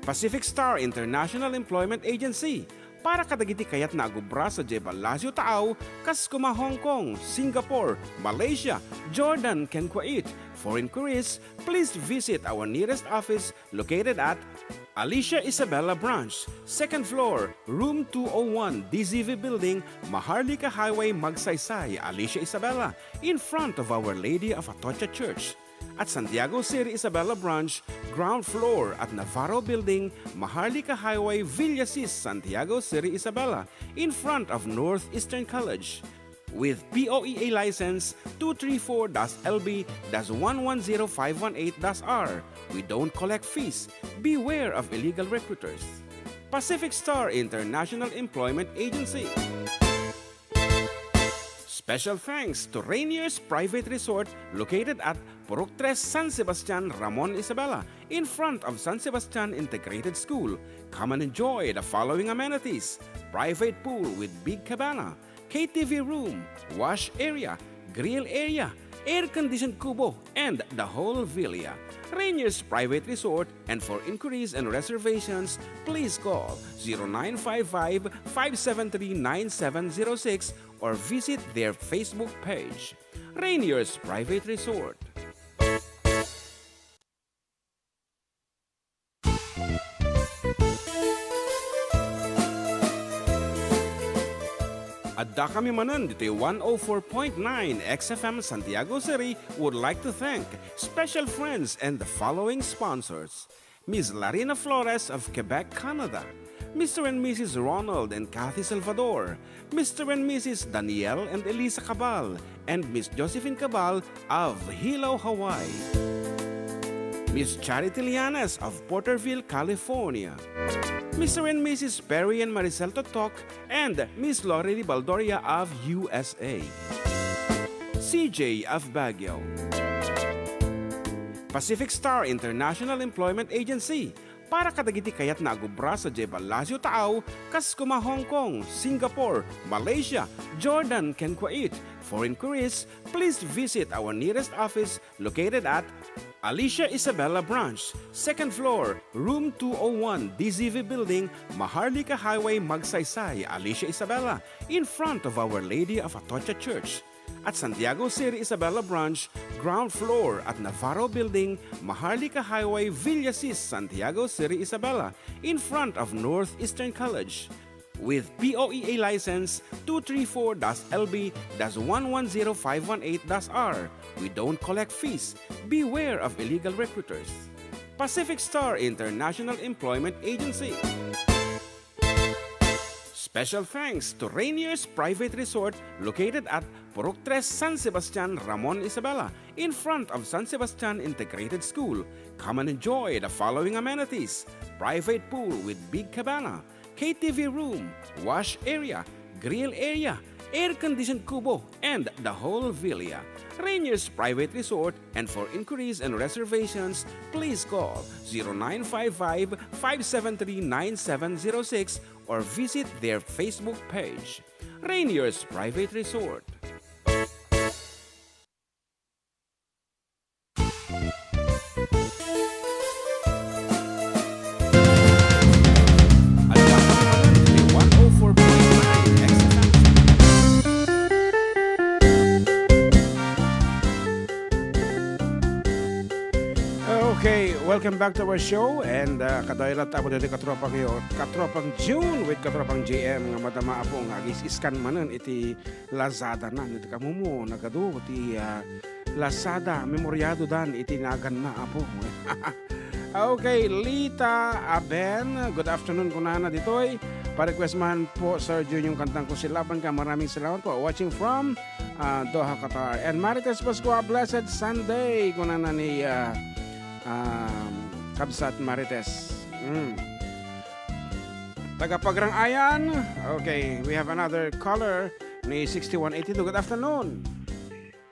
Pacific Star International Employment Agency, para kadagiti kayatna a agubra sadiay Palacio Taaw, kas koma Hong Kong, Singapore, Malaysia, Jordan, ken Kuwait. For inquiries, please visit our nearest office located at Alicia Isabela Branch, second floor, room two oh one, D Z V Building, Maharlika Highway, Magsaysay, Alicia Isabela, in front of Our Lady of Atocha Church. At Santiago City Isabela Branch, ground floor at Navarro Building, Maharlika Highway, Villasis, Santiago City Isabela, in front of Northeastern College. With P O E A license two three four dash L B dash one one zero five one eight dash R, we don't collect fees. Beware of illegal recruiters. Pacific Star International Employment Agency. Special thanks to Rainier's Private Resort located at Purok Tres, San Sebastian, Ramon, Isabela, in front of San Sebastian Integrated School. Come and enjoy the following amenities: private pool with big cabana, K T V room, wash area, grill area, air-conditioned kubo, and the whole villa. Rainier's Private Resort, and for inquiries and reservations, please call zero nine five five, five seven three, nine seven zero six or visit their Facebook page. Rainier's Private Resort. Adda kami manen ditoy one oh four point nine X F M Santiago City would like to thank special friends and the following sponsors: Miss Larina Flores of Quebec, Canada, Mister and Missus Ronald and Kathy Salvador, Mister and Missus Daniel and Elisa Cabal, and Miss Josephine Cabal of Hilo, Hawaii, Miss Charity Lianes of Porterville, California, Mister and Missus Perry and Maricel Totok, and Miss Lorely Baldoria of U S A, C J of Baguio, Pacific Star International Employment Agency, para kadagiti kayatna a gubra sadiay Palacio Taaw, kas koma Hong Kong, Singapore, Malaysia, Jordan, ken Kuwait. For inquiries, please visit our nearest office located at Alicia Isabela Branch, second floor, room two oh one, D Z V Building, Maharlika Highway, Magsaysay, Alicia Isabela, in front of Our Lady of Atocha Church. At Santiago City Isabela Branch, ground floor at Navarro Building, Maharlika Highway, Villasis, Santiago City Isabela, in front of Northeastern College. With P O E A license two three four dash L B dash one one zero five one eight dash R, we don't collect fees. Beware of illegal recruiters. Pacific Star International Employment Agency. Special thanks to Rainier's Private Resort located at Purok Tres, San Sebastian, Ramon, Isabela, in front of San Sebastian Integrated School. Come and enjoy the following amenities: private pool with big cabana, K T V room, wash area, grill area, air-conditioned kubo, and the whole villa. Rainier's Private Resort, and for inquiries and reservations, please call zero nine five five, five seven three, nine seven zero six or visit their Facebook page. Rainier's Private Resort. Welcome back to our show, and, uh, kadaylat, Apo, ditoy Katropang Yo-, Katropang June with Katropang J M nga madama, Apo, nga agis-iskan manen iti Lazada na, iti kamumo, nagadu ti, uh, Lazada, memoriado dan iti naganna, Apo. Okay, Lita Aben, good afternoon, kunana ditoy. Pa-request man po, Sir Jun, yung kantang Kung Silaban Ka. Maraming salamat po. Watching from, ah, Doha, Qatar. And Marites Pascua, blessed Sunday, kunana ni, ah, um, Kabsat Marites. Mm. Taga Pagrang-ayan. Okay, we have another caller ni sixty-one eighty-two. Good afternoon.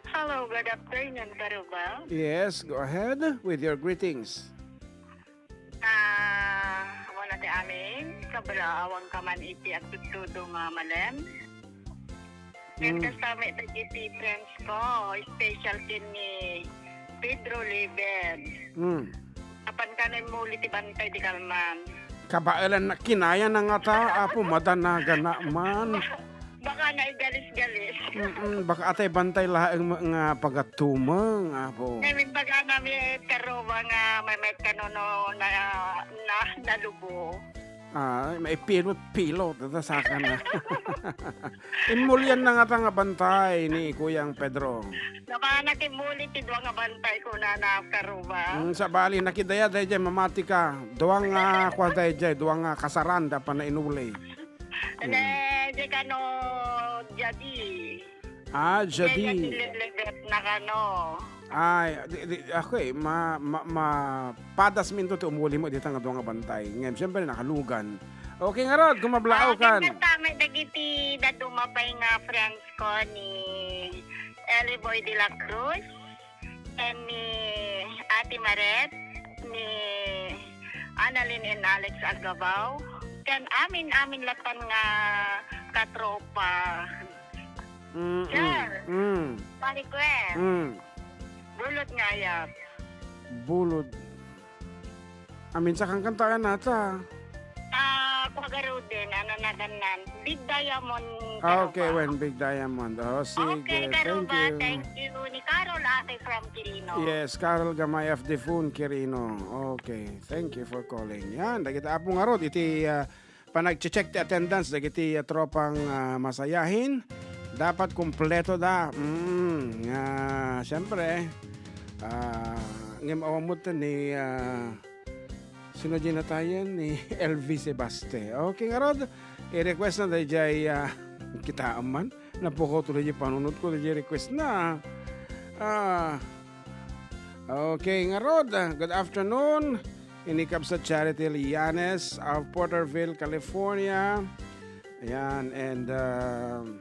Hello, good afternoon, Karuba. Yes, go ahead with your greetings. Ah, muna ti amin, kabalaawankaman iti agtudtudo nga malem. Ngem Mm. kasta met dagiti friends ko, special ken ni Pedro Leven. Mm. Apan kano immuli ti bantay di kalman. Kabaelan na, kinaya na ngata, Apo, madanagana man. Baka naigalis-galis. Mm-mm, baka atay bantay laeng nga pagatumeng, Apo. Ngamin baga nami, Karuba, nga may, may kano no na, na, nalubo. Ah, maipilot-pilot, ita saka na. Immulian na ngata nga bantay ni Kuyang Pedro. Nakanak immuli ti dua nga bantay, kunana, Karuba. Mm, sabali, nakidaya dayjay, mamati ka. Dua nga, kua dayjay, dua nga kasaran, da pa nainuli. Mm. Ne, di kano, jadi. Ah, jadi. Jadi, lilibet na kano. Ay, di, di, ako eh, ma, ma, ma, padas minto ti umuli mo dita nga dua nga bantay. Ngayon, siyempre, nakalugan. Okay, ngarod, kung mablaaw Ah, kan. Siyempre, tama, dagiti daduma pay nga friends ko ni Eli Boy de la Cruz, and ni Ate Maret, ni Annalyn and Alex Agabao, ken amin-amin latan nga katropa. Mm, Sir, mm. Pa-request. Mm. Bulod nga ayat. Bulod. Amin sa kangkantaan nata. Ah, Kuagaruden, ano na ganyan? Big Diamond, Ah, okay, Karuba. When Big Diamond. Oh, sige, Okay, Karuba, thank you. Thank you. Ni Carol Ate from Quirino. Yes, Carol Gamay of the Phone, Quirino. Okay, thank you for calling. Yan, dagiti apo ngarud, iti, ah, panag-check ti attendance dagiti, ah, tropang, ah, masayahin. Dapat kumpleto da. Mm, nga, siyempre, ah, ngem awan mo ni, ah, sino di natayan ni L V Sebaste. Okay, ngarud, i-request na dayjay, ah, kita man. Napukaw tuloy di panunot ko, dayjay request na. Ah, Okay, ngarud, good afternoon. Ini Kabsat Charity Lianes of Porterville, California. Ayan, and, um,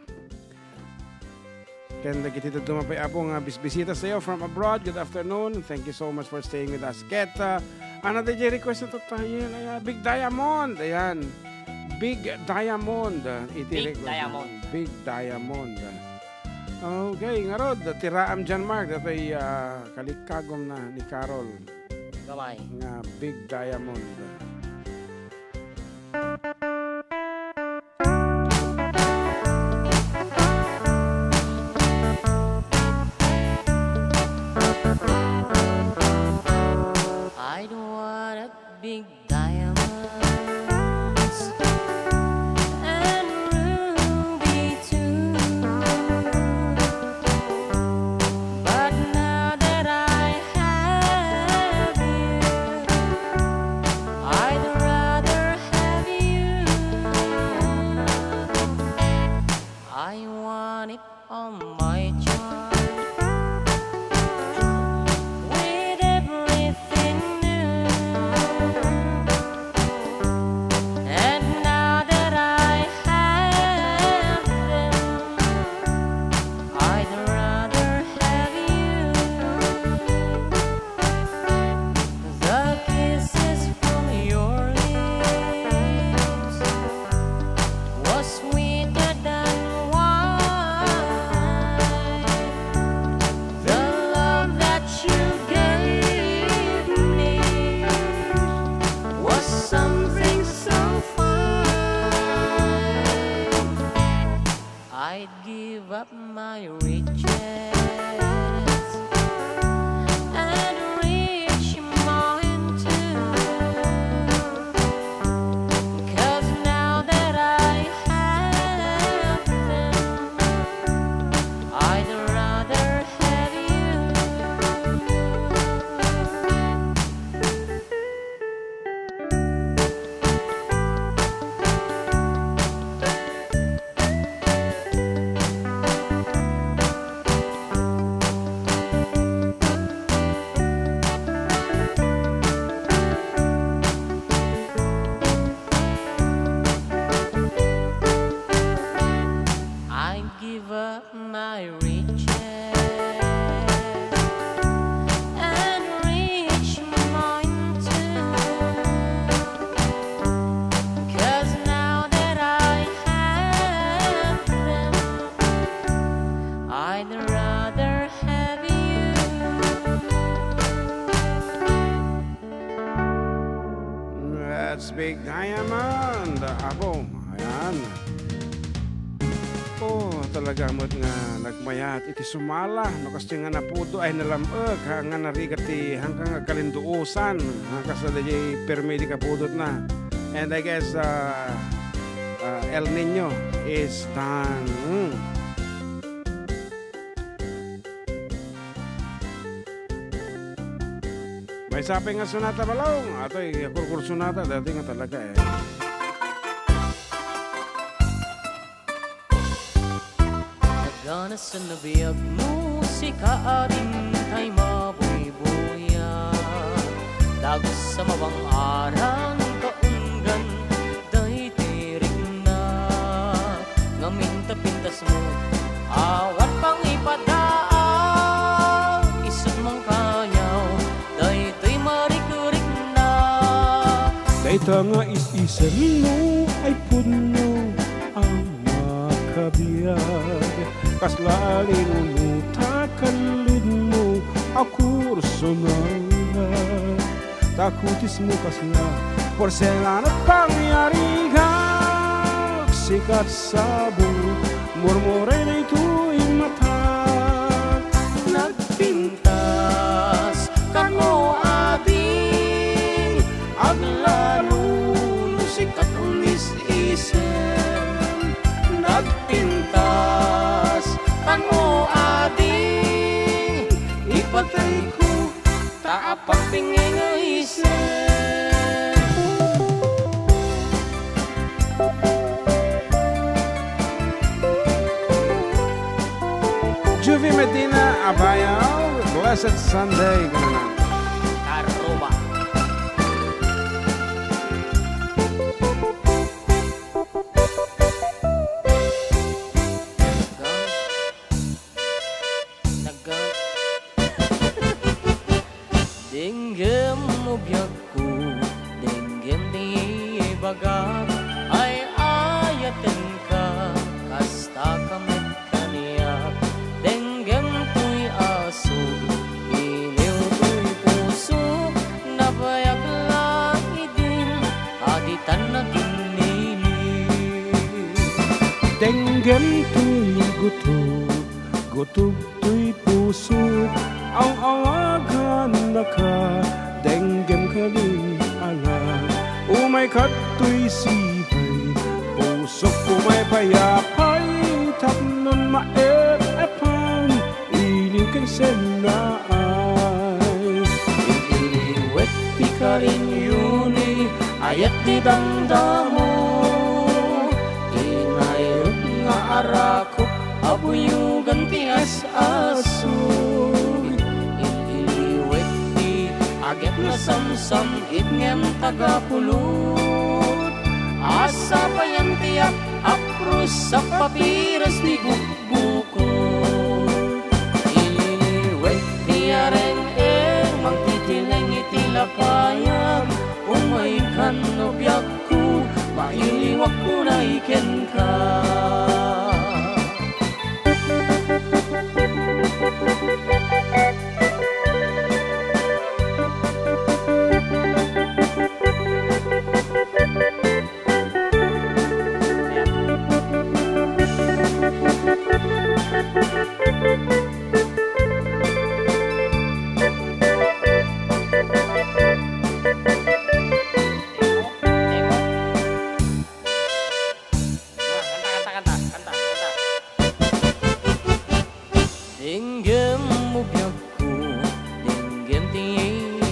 ken dagiti dadduma pay, apo, nga bisbisita sayo from abroad. Good afternoon. Thank you so much for staying with us. Ket, uh, ano dayjay request na tattayen? Ayan, Big Diamond. Ayan. Big Diamond. Iti Big request na. Diamond. Big Diamond. Okay, ngarud, ti raam John Mark, datoy, ah, kalikagom na ni Carol. Gamay. Nga Big Diamond. I don't want a big diamonds and ruby too. But now that I have you, I'd rather have you. I want it on my charm with everything new. That's big diamond, Apo. Ayan. Oh, talaga met nga nagmayat iti sumala no kasta nga napudo ay nalam-ek, ha, nga narigat ti hangkan nga kalinduosan, ha, kasta daydiay permi di kapudotna. And I guess, uh, uh, El Nino is done. Mm. Maysa pay nga sonata, Balong. Atoy, kurkur sonata, dati nga talaga, eh. Naganasen a biagmo, sika a dintay mabuybuya. Dagus a mabang-aran, kaunggan, daytoy rikna. Ngamin ta pintasmo, awan pangipadaag, isut' mangkayaw, daytoy marikrikna. Dayta nga is-isemmo ay pudno a makabiag. Kasla a linuno ta kaludmo a kursunang. Ta kutismo kasla porselana pangyarigak, sikat sabong, murmuray daytoy matak. Nagpintas kan o ading, aglalo no sikat unis isem. Nagpintas kan o ading, ipatayko ta apagpingin nga isip. Juvie Medina Abayaw, Blessed Sunday, ganun na. Karuba. Nagga-, denggem no biagko, denggem ti ibagak, ay-ayatenka, kastaka met kaniak. Denggem toy asuk, iliw toy pusok, nabayag la idin, a ditan naginmili. Denggem toy gutom, gutom toy pusok, aw-awagannaka, denggem kadin anak. Umay kadtoy sipay, pusok, umay payapay, tapnon maep-epan, iliw ken sennaay. Iliwek ti karinyo ni ayat ti damdamo, ti nairut nga arak Abuyogan ti as-asug, iliwek ti aget nga samsam-it ngem tagapulot. Asa payen ti ap-, apros a papiras ti bukbukot. Iliwek ti areng-eng mangtitileng iti lapayag, umay kan no biag ko, mailiwak unay kenka. Kanta, kanta, kanta, kanta, kanta. Denggem mo biagko, denggem ti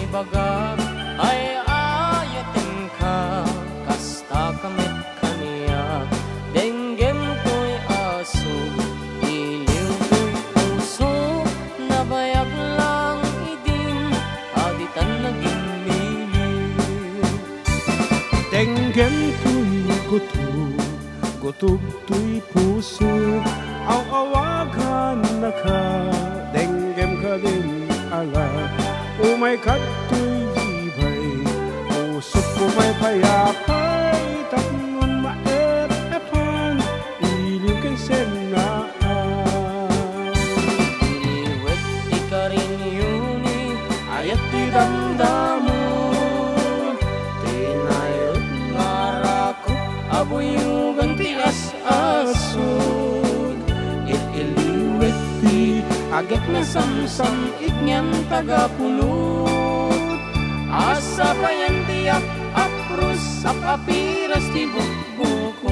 ibagak, ay-ayatenka, kastaka met kaniak. Denggem toy asuk, iliw toy pusok, nabayag lang idin, a ditan naginmili. Denggem toy gutom, gutom toy pusok, aw-awagannaka, denggem kadin ala. Umay kadtoy ibay, pusok, umay payapay, tapnon maep-epan, iliw ken sennaay. Iliwek ti karinyo ni ayat ti damdamo, ti nayo Gak nasamsam ikngan tagapulot. Asa payen ti ap-, apros, ap-apiras ti bukbukot.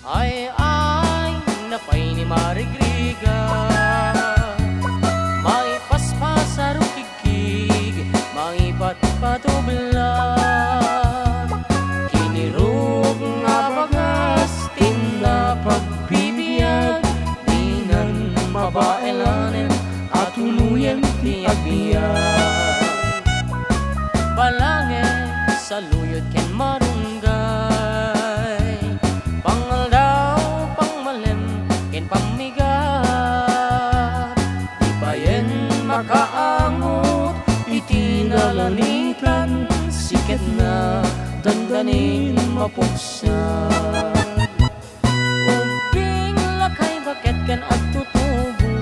Ay, ay, napay ni Marigriga. Maipaspasar kig mangipatpatubla. Kiniruk nga bagas ti napagbibiag, dinan mabaelanen a tuloyen ti agbiag. Balangen, saluyot ken marunggay, pangaldaw, pangmalem, ken pammigat. Di payen makaamot iti nalanitan, siketna dandanin mapuksan. Ubbing lakay baket ken agtutubo,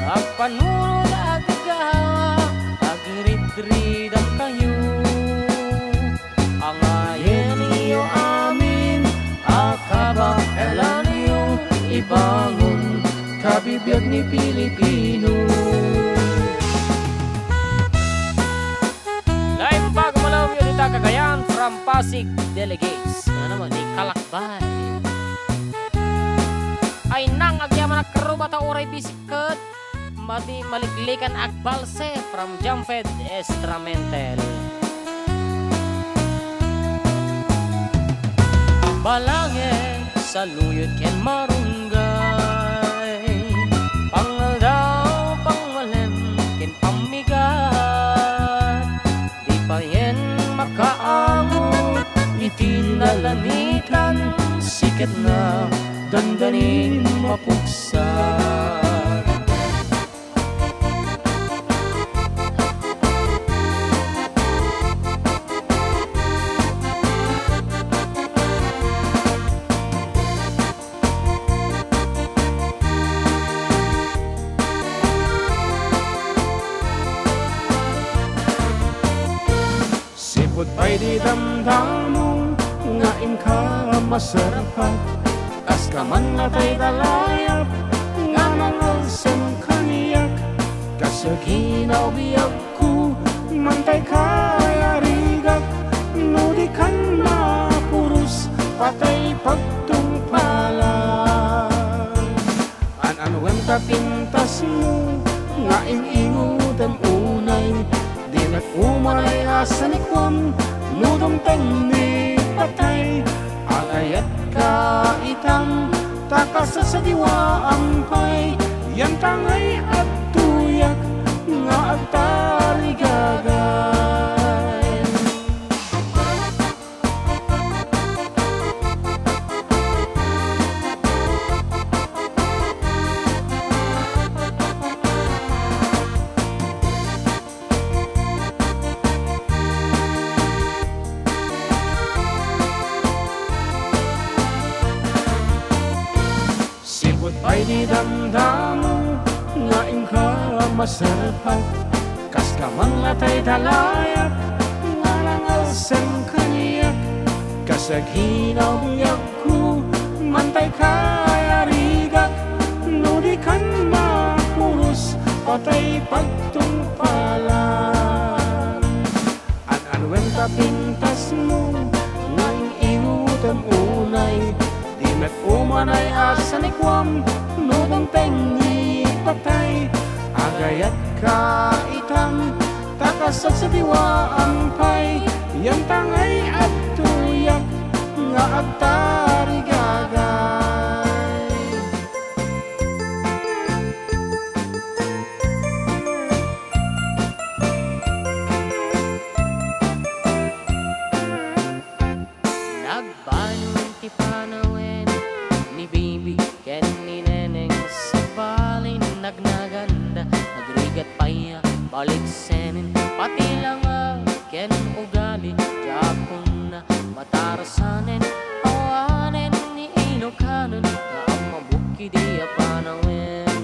agpanurot, agagawa, agridridam kayo. Angayen iyo amin a kabaelanyo, ibangon kabibiag ni Pilipino. Laing bago malawom ita Cagayan from Pasig Delegates. Ano naman, ni Kalakbay. Ay nang agyaman a karubata uray bisikket. Mati maliklikan agbalse from Jamped Estramentel. Balangen, saluyot ken marunggay, pangaldaw, pangmalem, ken pammigat. Di payen makaamot iti nalanitan, siketna dandanin mapuksan. Sipud pay di damdamo nga inka maserpat, kas ka man natay dalayap nga nangalsem kaniak, kas aginaw biag ko, mantay kayarigak, no di kan mapuros, patay pagtungpalan. An-anuem ta pintasmo nga ing-ingutem unay, di met umanay a sanikuam, no dumteng ni patay, agayat ka itam, ta kasasadiwaam pay, yan ta ngay adtoyak nga agtarigagay. Sipud pay di damdamo nga inka maserpat, kas ka man natay dalayap nga nangalsem kaniak, kas aginaw biag ko, mantay kayarigak, no di kan mapuros, patay pagtungpalan. An-anuem ta pintasmo nga ing-ingutem unay, di met umanay a sanikuam, no dumteng ni patay, agayat ka itam, ta kasasadiwaam pay, yan ta ngay adtoyak nga agtarigagay. Nagbanon ti panawen ni Bibi ken ni Neneng, sabali nagnaganda, nagrigat pay a baliksenin, pati langag ken ugali, diakon na matarasanen, awanen ni Ilokanon nga ammabukid a panawen.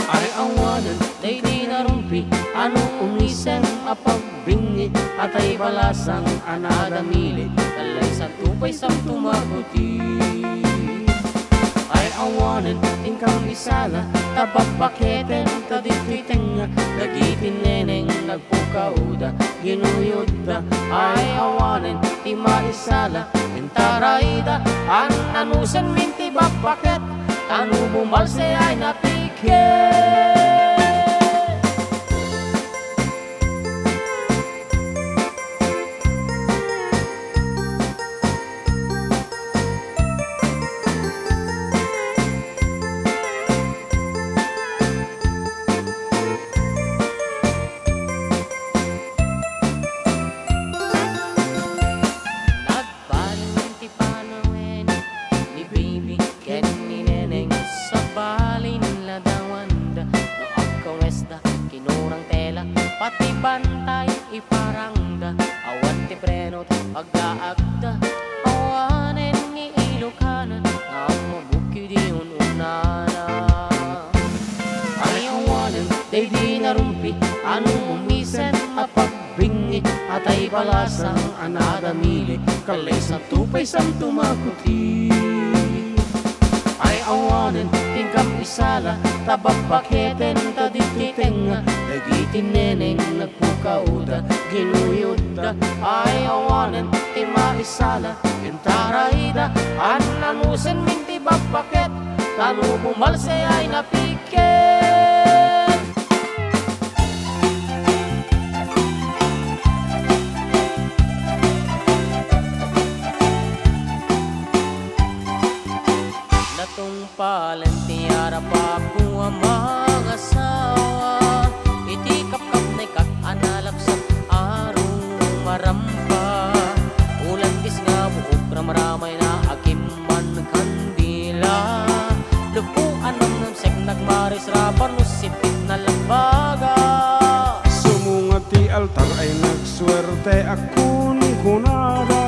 Ay awanen daydi narumpi, ano umisem a pagbingi, atay balasang a nadamili, kalay Santo pay santo makuti. Ay awanen, inkam isala, ta babbaketen ta ditoy tengnga, dagiti neneng nagpukaoda, ginuyodda. Ay awanen, ti maisala, intarayda, an-anusen min ti babbaket, ta no bumalse ay napiket. Nagbalin ti panawen ni Baby ken ni Neneng, sabalin ladawanda no agkawesda, kinurang tela, pati bantay iparangda, awan ti preno ti paggaakda, awanen ni Ilocana nga ammabukid ti un-unana. Ay awanen daydi narumpi a no mumisen a pagbingi, atay balasang a nadamili, kalay santo pay santo makuti. Ay awanen ti inkam isala, ta babbaketen ta ditoy tengnga, dagiti neneng nagpukaoda, ginuyodda. Ay awanen ti maisala, intarayda, an-anusen min ti babbaket, ta no bumalse ay napiket. Natungpalen ti arap, Apo a mangasawa, iti kapkapnekak a nalapsat a rumarampa. Ulan disnga buok ramramayna, agimman kandila. Luppo a namnamsek, nagmarisrapa no sipit na lambaga. Sumunga ti altar ay nagsuerte a kunkunada.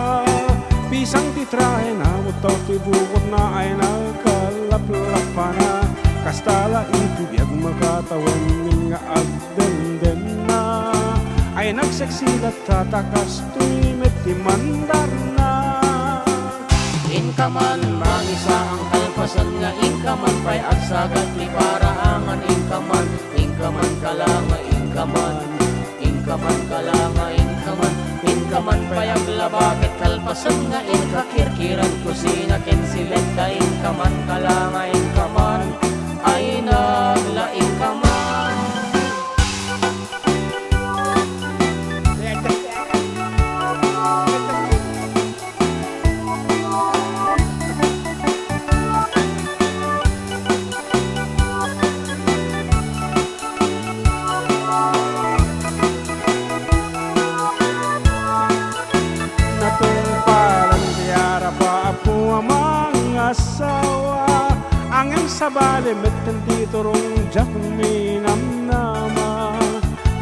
Pisang ti trahena, buttaw ti bukotna ay nagkalaplappana. Kasta la iti biag makatawen nga agdendenna. Ay nagseksi latta ta kastoy met ti mandarna. Inka man mangisaang kalpasan nga inka man pay agsagat ti paraangan, inka man, inka man kala nga inka man, inka man kala nga inka man, inka man pay aglaba ket kalpasan nga inka kirkiran kusina ken silenta, inka man kala nga inka man, ay naglaing ka man. Natungpalan ti arap, Apo a mangasawa, ngem sabali metten ti turong diak minamnama.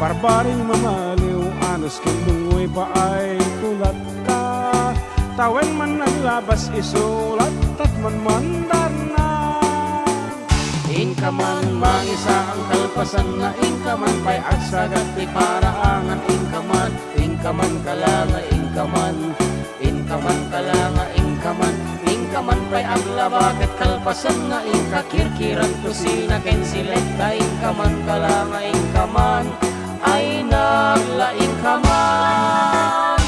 Barbaring mamaliw, anus ken dungoy paay kulatta. Tawen man naglabas isu, lattat man mandarna. Inka man mangisaang kalpasan nga inka man pay agsagat ti paraangan, inka man, inka man kala nga inka man, inka man kala nga inka man, inka man pay aglaba ket kalpasan nga inka kirkiran kusina ken silenta, inka man kala nga inka man, ay naglaing ka man.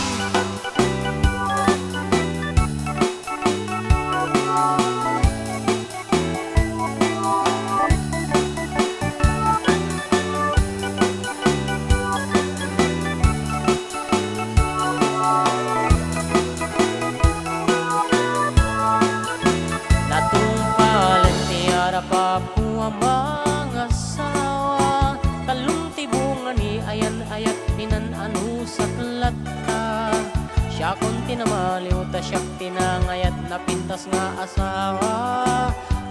Natungpalan ti arap, Apo a mangasawa, kallong ti bunga ni ayan-ayat, inan-anusak latta. Siakon ti namaliw ta siak ti nangayat, napintas nga asawa.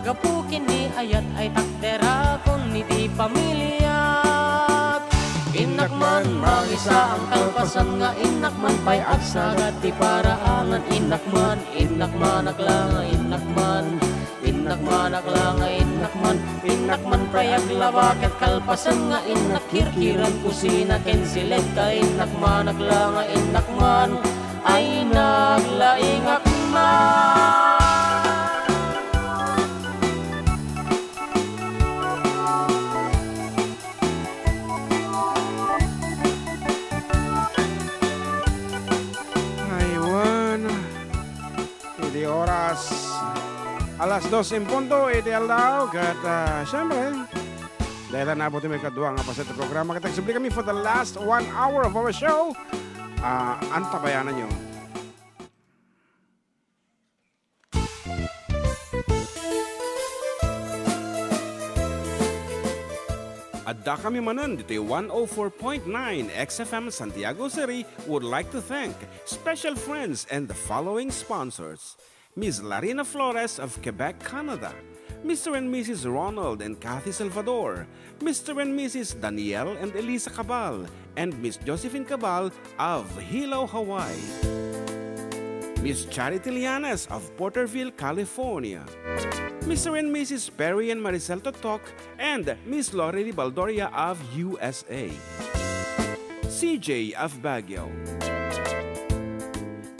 Gapu ken ni ayat ay takderakon iti pamiliak. Innak man mangisaang kalpasan nga innak man pay agsagat ti paraangan, innak man, innak man, akla nga innak man, innak man, akla nga innak man, innak man pay aglaba ket kalpasan nga innak kirkiran kusina ken silenta, innak man, akla nga innak man, Ay naglaingak na. Aywan. Idi oras, alas dos en punto iti aldaw, ket, ah, siyempre, dayta nabuteng kadua nga paset ti programa, ket agsubli kami for the last one hour of our show. Ah, antabayananyo. Adda kami manen ditoy one oh four point nine X F M Santiago City would like to thank special friends and the following sponsors: Miss Larina Flores of Quebec, Canada, Mister and Missus Ronald and Kathy Salvador, Mister and Missus Daniel and Elisa Cabal, and Miss Josephine Cabal of Hilo, Hawaii, Miss Charity Llanes of Porterville, California, Mister and Missus Perry and Maricel Totok, and Miss Lorely Baldoria of U S A, C J of Baguio,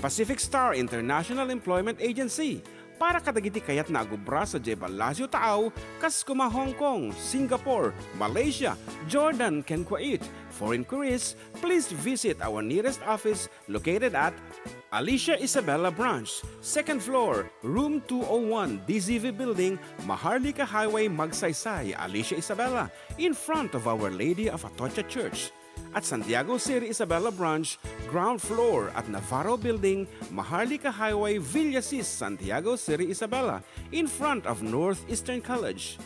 Pacific Star International Employment Agency, para kadagiti kayatna a gubra sadiay Palacio Taaw, kas koma Hong Kong, Singapore, Malaysia, Jordan, ken Kuwait. For inquiries, please visit our nearest office located at Alicia Isabela Branch, second floor, room two oh one, D Z V Building, Maharlika Highway, Magsaysay, Alicia Isabela, in front of Our Lady of Atocha Church. At Santiago City Isabela Branch, ground floor at Navarro Building, Maharlika Highway, Villasis, Santiago City Isabela, in front of Northeastern College.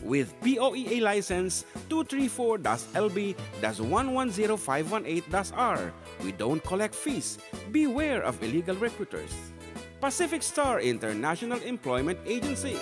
With P O E A license two three four dash L B dash one one zero five one eight dash R. We don't collect fees. Beware of illegal recruiters. Pacific Star International Employment Agency.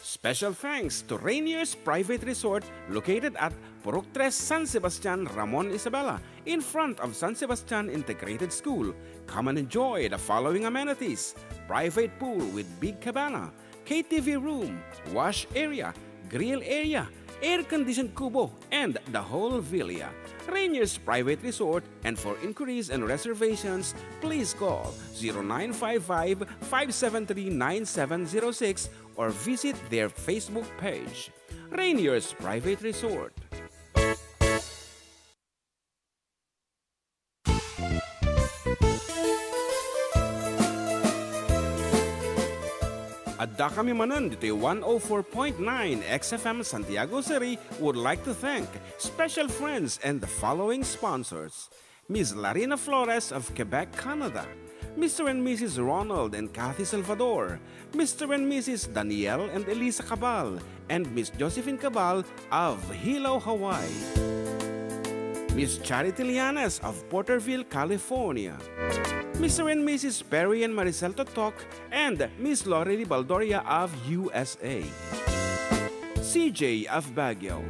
Special thanks to Rainier's Private Resort located at Purok Tres, San Sebastian, Ramon Isabela, in front of San Sebastian Integrated School. Come and enjoy the following amenities: private pool with big cabana, K T V room, wash area, grill area, air-conditioned kubo, and the whole villa. Rainier's Private Resort, and for inquiries and reservations, please call zero nine five five, five seven three, nine seven zero six or visit their Facebook page, Rainier's Private Resort. Adda kami manen ditoy one oh four point nine X F M Santiago City would like to thank special friends and the following sponsors: Miss Larina Flores of Quebec, Canada, Mister and Missus Ronald and Kathy Salvador, Mister and Missus Daniel and Elisa Cabal, and Miss Josephine Cabal of Hilo, Hawaii, Miss Charity Llanes of Porterville, California, Mister and Missus Perry and Maricel Totok, and Miss Lorely Baldoria of U S A, C J of Baguio,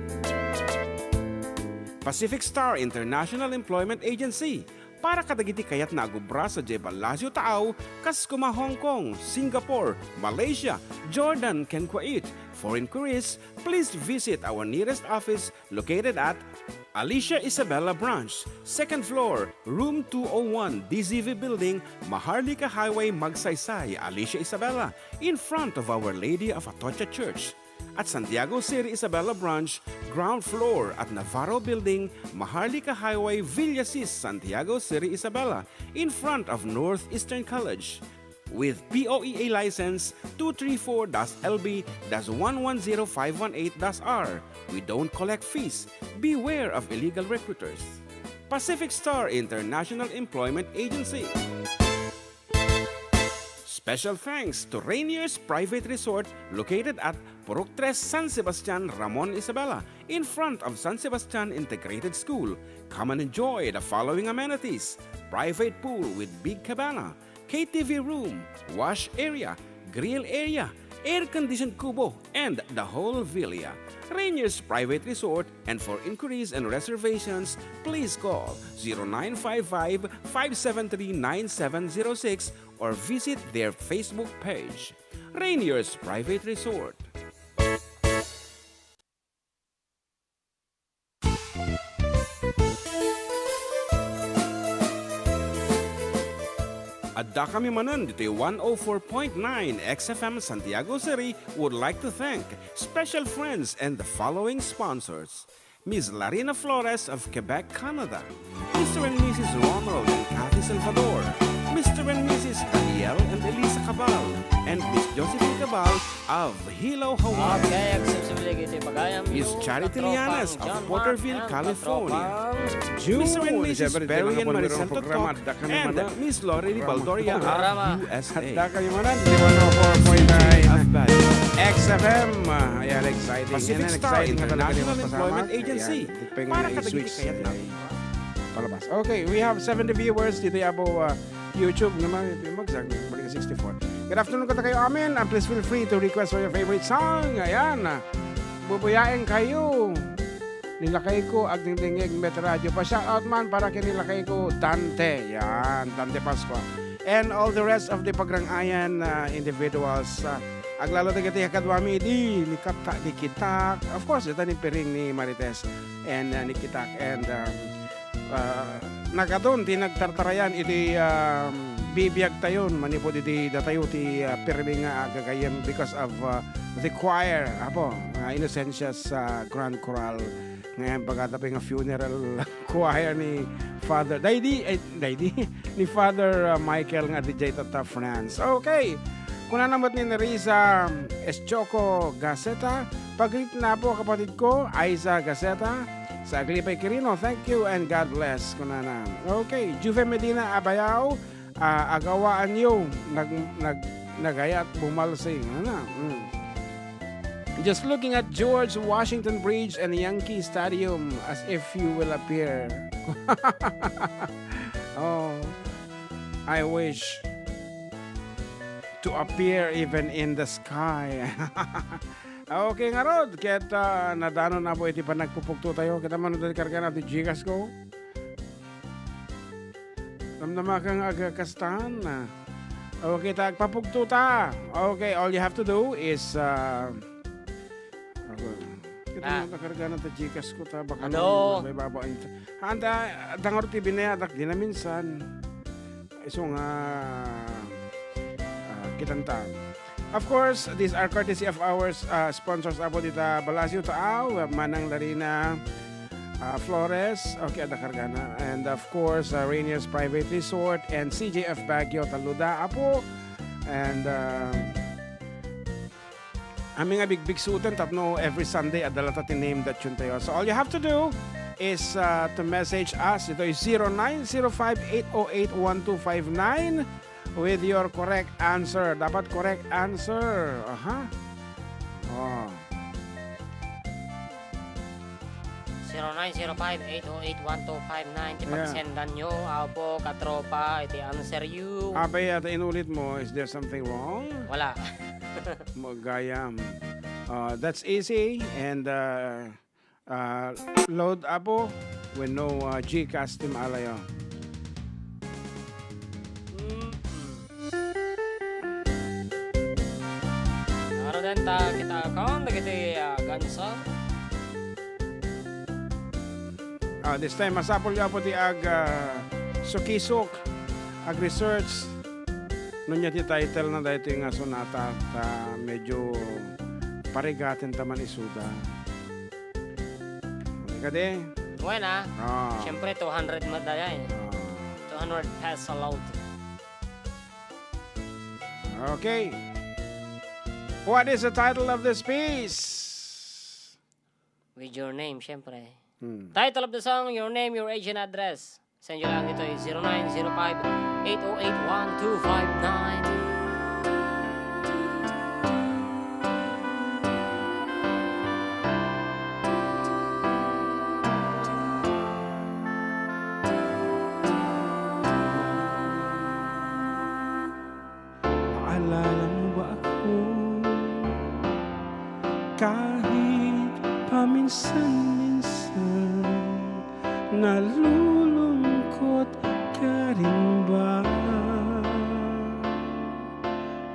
Pacific Star International Employment Agency, para kadagiti kayatna a gubra sadiay Palacio Taaw, kas koma Hong Kong, Singapore, Malaysia, Jordan, ken Kuwait. For inquiries, please visit our nearest office located at Alicia Isabela Branch, second floor, room two oh one, D Z V Building, Maharlika Highway, Magsaysay, Alicia Isabela, in front of Our Lady of Atocha Church. At Santiago City Isabela Branch, ground floor at Navarro Building, Maharlika Highway, Villasis, Santiago City Isabela, in front of Northeastern College. With P O E A license two three four dash L B dash one one zero five one eight dash R. We don't collect fees. Beware of illegal recruiters. Pacific Star International Employment Agency. Special thanks to Rainier's Private Resort located at Purok Tres, San Sebastian, Ramon Isabela, in front of San Sebastian Integrated School. Come and enjoy the following amenities: private pool with big cabana, K T V room, wash area, grill area, air-conditioned kubo, and the whole villa. Rainier's Private Resort, and for inquiries and reservations, please call zero nine five five, five seven three, nine seven zero six or visit their Facebook page, Rainier's Private Resort. Addakami manen ditoy one oh four point nine X F M Santiago City would like to thank special friends and the following sponsors: Miss Larina Flores of Quebec, Canada, Mister and Missus Ronald and Kathy Salvador, Mister and Missus Daniel and Elisa Cabal, and Miss Josephine Cabal of Hilo, Hawaii. Okay, accept sa bilig iti pagayam Miss Charity Lianes of Porterville, California. Mister and Missus Perry and Maricel Toktok and Miss Lorraine Baldoria of U S A. Addakami manen, di one oh four point nine X F M. Ah, ayan, exciting. Pacific Star International Employment Agency. Para kadagiti kayatna. Palabas. Okay, we have seventy viewers ditoy abo, ah, YouTube naman, magsak, balik sixty-four. Good afternoon kadakayo amin, and please feel free to request for your favorite song. Ayan, ah, bubuyaen kayo. Ni lakayko, agdingdingngeg met radio. Pa-shoutout man para ken ni lakayko, Dante. Yan, Dante Pascua. And all the rest of the Pagrang-ayan, ah, individuals. Ah, aglalo dagiti kaduami idi ni Kata-, ni Kitak. Of course, ita ni Piring ni Marites. And, ah, ni Kitak. And, um, ah, nagkadun ti nagtartarayan iti, um, bibiag tayon manipud iti datayo ti, ah, pirmi nga agagayyem because of, ah, the choir, apo, ah, Inocencia's, ah, Grand Chorale. Ngayon, pagkatapi nga funeral choir ni Father, daydi, eh, daydi, ni Father, ah, Michael nga D J tatta France. Okay. Kunana met ni Nerissa Eschoko Gaceta, pagriit na po, kapatid ko, Aiza Gaceta, sa Aglipay, Quirino, thank you and God bless, kunana. Okay, Juve Medina Abayao, ah, agawaanyo, nag-, nag-, nagayat bumalsing. Ano? Mm. Just looking at George Washington Bridge and Yankee Stadium as if you will appear. Oh, I wish to appear even in the sky. Okay, ngarud, ket, ah, nadanon na po iti panagpupugto tayo. Kita man iti karga na ti Gcash ko. Namnama kang agkastan. Okay, ta agpapugto ta. Okay, all you have to do is, ah, kita Ah. mo ta karga na ta Gcash ko ta, baka Ano? naman may babaen ta. Anta, dangar ti binayadak, di na minsan. Isu nga, ah, kitanta. Of course, these are courtesy of our, uh, sponsors, apo dita Balasio Taaw, Manang Larina, uh, Flores, okay, adda kargana. And of course, uh, Rainier's Private Resort and C J F Baguio, Taluda, apo. And, uh, amin nga bigbigsuten tapno every Sunday, adda latta ti name that tune tayo. So all you have to do is, uh, to message us. Ito is zero nine zero five eight oh eight one two five nine. With your correct answer. Dapat correct answer. Aha. Oh. Zero nine zero five eight oh eight one two five nine. Ti Yeah. pagsendan nyo, apo, katropa, iti answer you. Apay, ata inulit mo, is there something wrong? Wala. Magayam. Uh, that's easy. And, uh, Ah, load, apo, wenno, ah, Gcash ti maalayo. Mm-mm. Ngaruden ta kita account dagiti, ah, gansa. Ah, this time, masapul yo, apo, ti ag, ah, sukisok, ag-research. No nia ti title na daytoy nga sonata, ta medyo parigaten ta man isuda. Kadi? Wen, ah. Ah. Siyempre, two hundred met dayta, eh. Ah. Two hundred peso load. Okay. What is the title of this piece? With your name, siyempre. Hmm. Title of the song, your name, your age, and address. Send nyo lang dito ay zero nine zero five, eight oh eight, one two five nine. Maalala mo ba ako? Kahit paminsan-minsan, nalulungkot ka rin ba?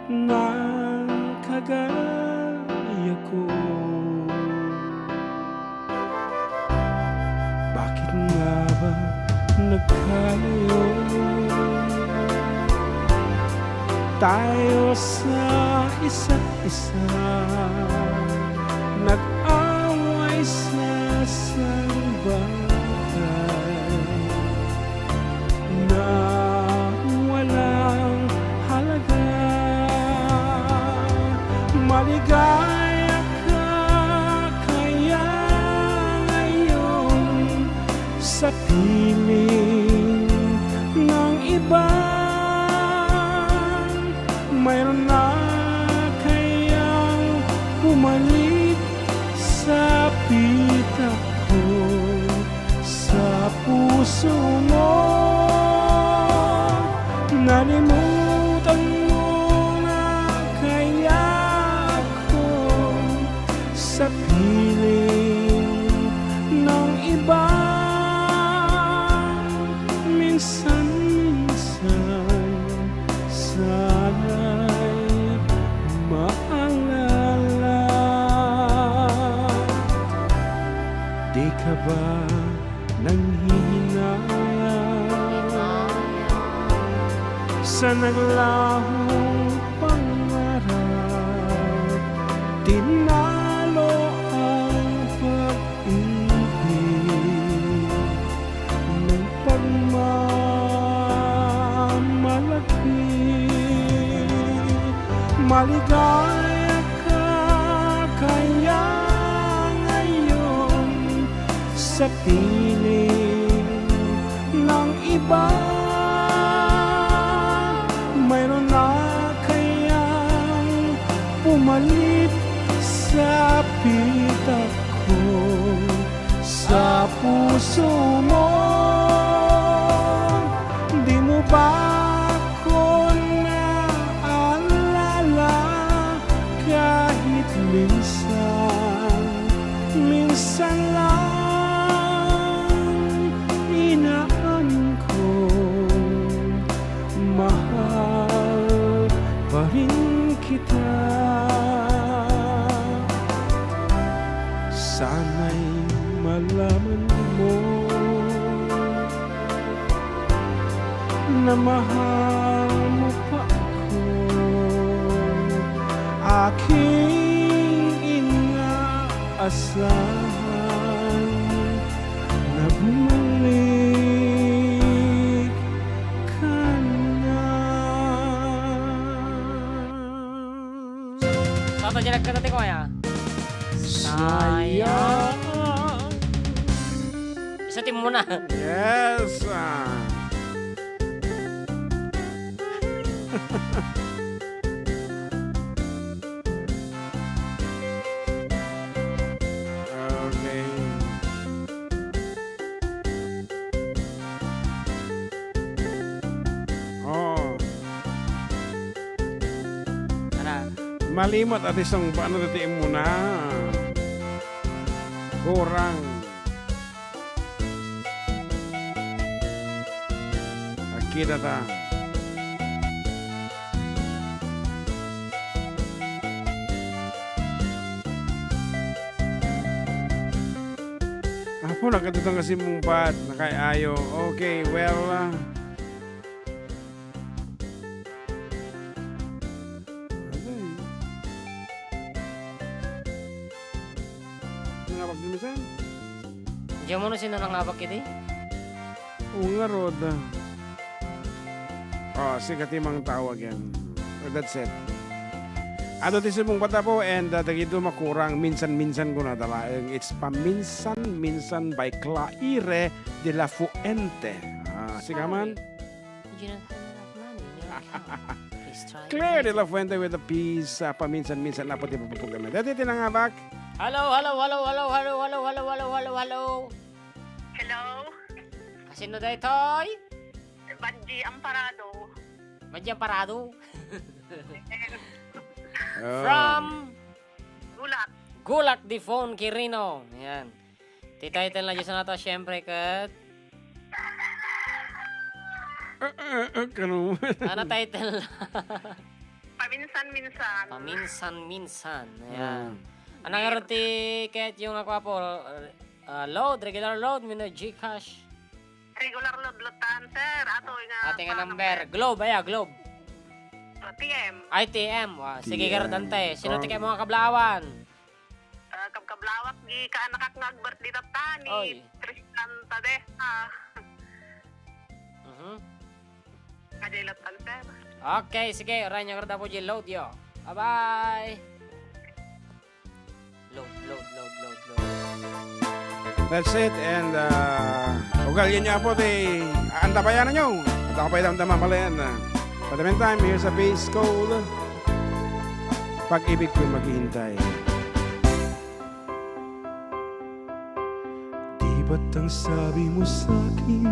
Nakagaya ko. Bakit nga ba nagkalayo? Tayo sa isa't isa, nag-away sa isang bagay na walang halaga. Maligaya ka kaya ngayon sa piling ng iba? Mayroon na kayang pumalit sa pitak ko, sa puso mo? Nalimutan mo na kaya ako sa piling ng iba? Minsan-minsan, sana'y maalala. Di ka ba nanghihinayang sa naglahong pangarap? Tinalo ang pag-ibig ng pagmamalaki. Maligaya ka kaya ngayon sa piling ng iba? Mayroon na kayang pumalit sa pitak ko, sa puso mo? Di mo ba ako naalala kahit minsan? Minsan lang inaan ko, mahal pa rin kita. Sana'y malaman mo na mahal mo pa ako, aking inaasahan na bumalik ka na. Saan tayo nagkatatik, Maya? Sayang. Isa, team muna. Yes, ah. Okay. Oh. Ana? Malimot a ti sungbaanna ti immuna. Kurang. Agkita ta. Apo, nagkatutang kasi mong bat, nakaayo. Okay, well, ah, nangabak din, misan? Diyan mo na sino nangabak iti? Oo nga, Rod. Oh, sika ti mangtawag yan. That's it. Adu ti sumungbat, Apo, and, uh, dagito makurang minsan-minsan ko na dalaeng. It's Paminsan-Minsan by Claire de la Fuente. Ah, sika man? You do not have enough money in your account. Please try Claire de later. La Fuente with a piece, ah, Paminsan-Minsan na pati papupugaman. Dati tinangabak. Hello, hello, hello, hello, hello, hello, hello, hello, hello, hello, hello. Hello? Asino daytoy? Badji Amparado. Badji Amparado? Oh. From Gulat. Gulat de Fon, Quirino. Ayan. Ti title na dyan sa nato, syempre, kat. Ah, ah, ah, kano? Ano title? Paminsan-minsan. Paminsan-minsan. Ayan. Mm. Ano nga rin ti, kahit yung ako po, uh, load, regular load, mino Gcash. Regular load, load tan, sir. Ato nga Ate nga pa number. Number. Globe, aya, Globe. T M. Ay, T M. Wa, sige, T M. Garud, ante. Sino ti kayat mo nga kablaawan? Ah, kabkablawak, di ka anak nga ag-birthday tatta ni Oy. Tristan Tadesa. Mhm. Ajay lat, ante. Okay, sige. Uray, nya garud, Apo Jay, load yo. Bye-bye. Load, load, load, load, load. That's it. And, uh, ugalyan nyo po ti aantabayanan nyo. At ako pa'y damdama pala yan. Uh, for the meantime, here's a bass call. Pag-ibig ko'y maghihintay. Di ba't ang sabi mo sa'kin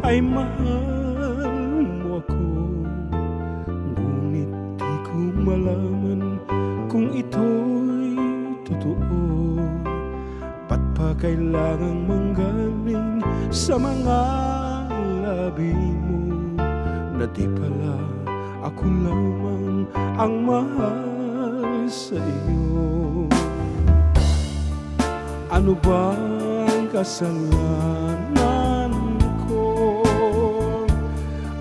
ay mahal mo ako? Ngunit di ko malaman kung ito'y totoo. Ba't pa kailangang manggaling sa mga labi mo na di pala ako lamang ang mahal sa iyo? Ano bang kasalanan ko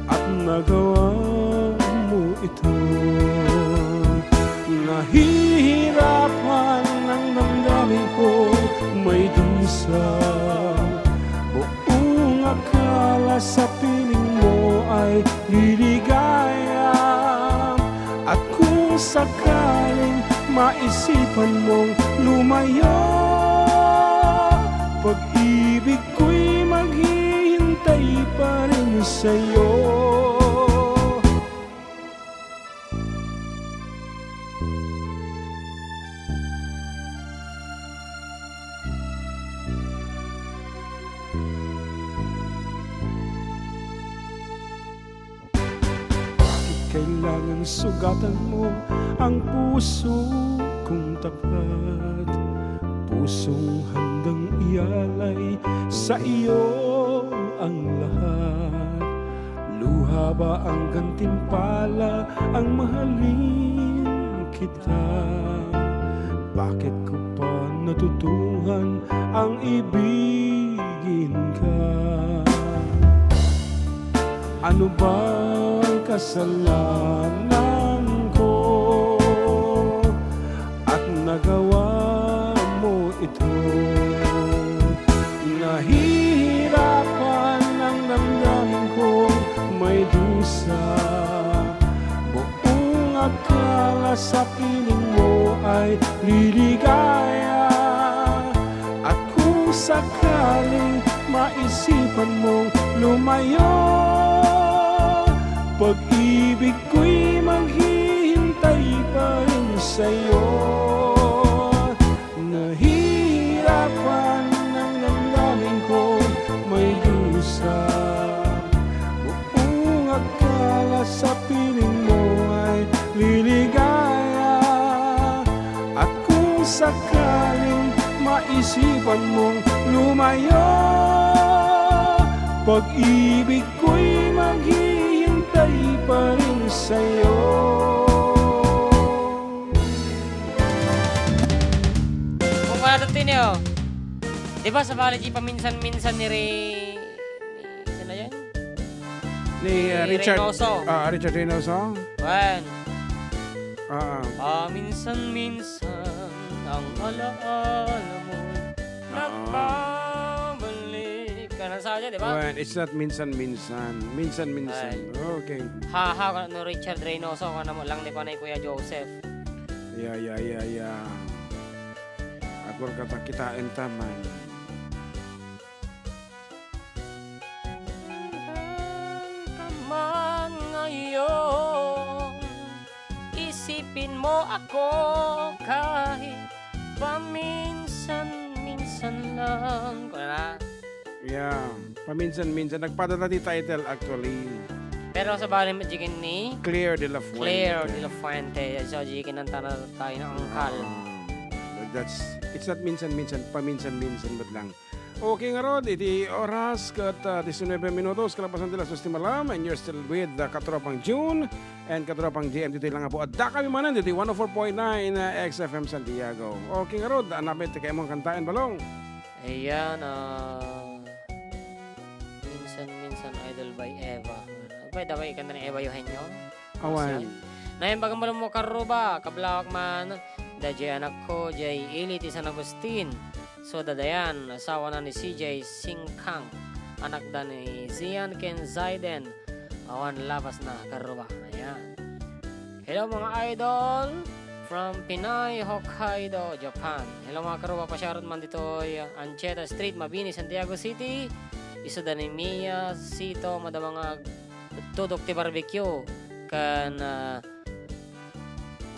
at nagawa mo ito? Nahihirapan ang damdamin ko, may dusa. Buong akala sa piling mo ay liligaya. At kung sakaling maisipan mong lumayo, pag-ibig ko'y maghihintay pa rin sa'yo. Bakit kailangang sugatan mo ang puso kong tapat? Pusong handang ialay sa iyo ang lahat. Luha ba ang gantimpala, ang mahalin kita? Bakit ko pa natutuhan ang ibigin ka? Ano bang kasalanan ko at nagawa mo ito? Nahihirapan ang damdamin ko, may dusa. Buong akala sa piling mo ay liligaya. At kung sakaling maisipan mong lumayo, pag-ibig ko'y maghihintay pa rin sa'yo. Nahihirapan ang damdamin ko, may dusa. Buong akala sa piling mo ay liligaya. At kung sakaling maisipan mong lumayo, pag-ibig ko'y maghihintay pa rin sa'yo. Kung wala dito niyo, di ba sa bali di paminsan-minsan ni Re-, ni, sino yan? Ni, uh, Ni Richard, Reynoso. Ah, Richard Reynoso? Wen. Ah, ah. Paminsan-minsan ang alaala mo Ah. nagbabalik. Kanang sa kanya, di ba? Wen, it's not minsan-minsan. Minsan-minsan. Ay. Okay. Ha, ha, no Richard Reynoso, kung ano mo lang ni panay Kuya Joseph. Yeah, yeah, yeah, yeah. Agor ka ta, kitaan ta man. Ka man ngayon, isipin mo ako kahit paminsan-minsan lang. Kuna na? Yeah, paminsan-minsan. Nagpadala ti title, actually. Pero sa bali, Jigen ni Claire de la Fuente. Claire de la Fuente. So, Jigen ang tana tayo ng angkal. Ah, that's, it's not minsan-minsan, paminsan-minsan, but lang. Okay, ngarud, iti oras ket, ah, diecinuebe minutos, kalapasan ti alas dos ti malam, and you're still with, ah, Katropang June and Katropang J M. Ditoy lang nga po, adda kami manen, ditoy one oh four point nine, ah, X F M Santiago. Okay, ngarud, anapit ti kayat mo nga kantaen, Balong? Ayan, ah, Minsan-Minsan, Idol by Eva. Pwede ba ikanta ni Eva Eugenio? Awan. Minsan. Naimbag a malem mo, Karuba, kablawak man, daydiay anakko, diay ili ti San Agustin. So, dadayan, asawana ni C J Singkang, anakda ni Zian ken Zaiden. Awan labasna, Karuba. Ayan. Hello, mga idol from Pinay, Hokkaido, Japan. Hello, mga Karuba, pa-shoutout man ditoy Anchieta Street, Mabini, Santiago City. Isuda ni Mia Sito, madama nga agtudok ti barbecue. Ken, ah,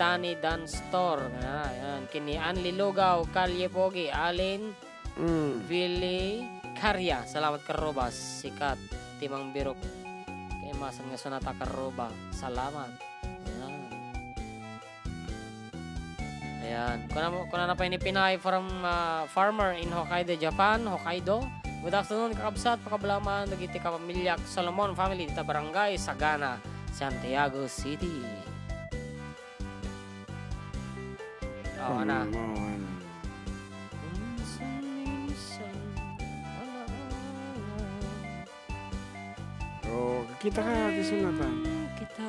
Tani Dance Store. Ah, ayan. Ken ni Anli Lugaw, Kalye Pogi, Alin, Mm. Billy Caria. Salamat, Karubas. Sikat ti mangbirok. Kaimasan nga sunata, Karuba. Salamat. Ayan. Ayan. Kuna mo, kuna na pa ini Pinay from, ah, farmer in Hokkaido, Japan. Hokkaido. Good afternoon, kakabsat, pakablaman, dagiti kapamilyak Solomon family, dita barangay Sagana, Santiago City. Oo, ana. Ano, ano? Oh, kita ka, Ate Sonata. Kita.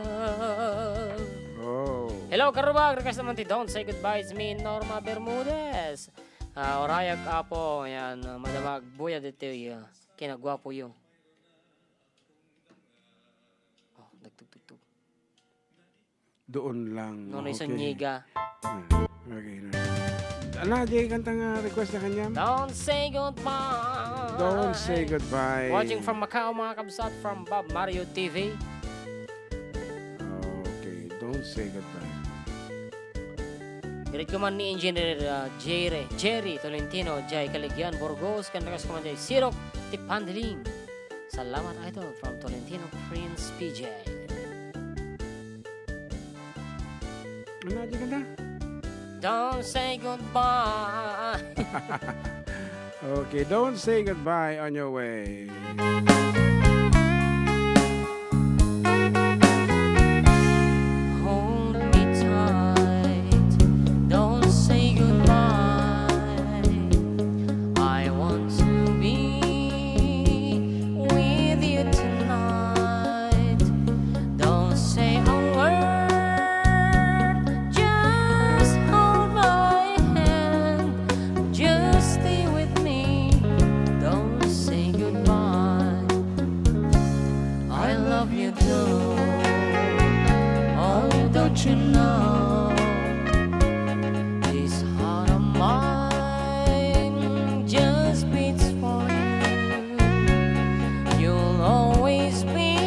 Oh. Hello, Karubag. Request naman ti Don't Say Goodbye. It's me, Norma Bermudez. Ah, orayag, Apo. Ayan, ah, madamag. Buya dito, ah, kinagwapo yung. Oh, nagtugtugtug. Doon lang. Nonoy Okay. Zuniga. Ah, okay na. Ala, di kanta nga request na kanyam? Don't say goodbye. Don't say goodbye. Watching from Macau, mga kabsat, from Bob Mario T V. Okay, don't say goodbye. Greet ko man ni Engineer, ah, Jerry, Jerry Tolentino, Jai Caligian Burgos, kan request ko man Jai Sirok, Tipandiling. Salamat, Idol, from Tolentino Prince P J. Ano, di ka na? Don't say goodbye. Okay, don't say goodbye on your way. Hold me tight, don't say goodbye. I want to be with you tonight. Don't say a word, just hold my hand, just stay with me. Don't say goodbye. I love you too. Oh, don't you know? This heart of mine just beats for you. You'll always be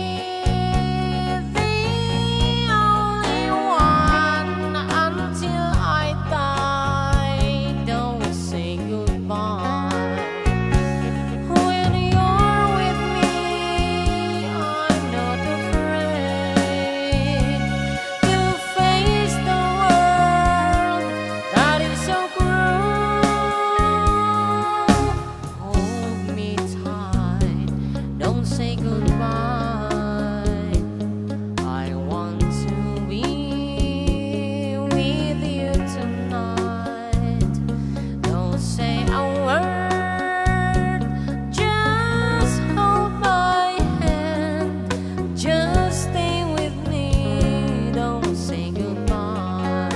the only one until I die. Don't say goodbye. When you're with me, I'm not afraid to face the world that is so cruel. Hold me tight, don't say goodbye. I want to be with you tonight. Don't say a word, just hold my hand. Just stay with me, don't say goodbye.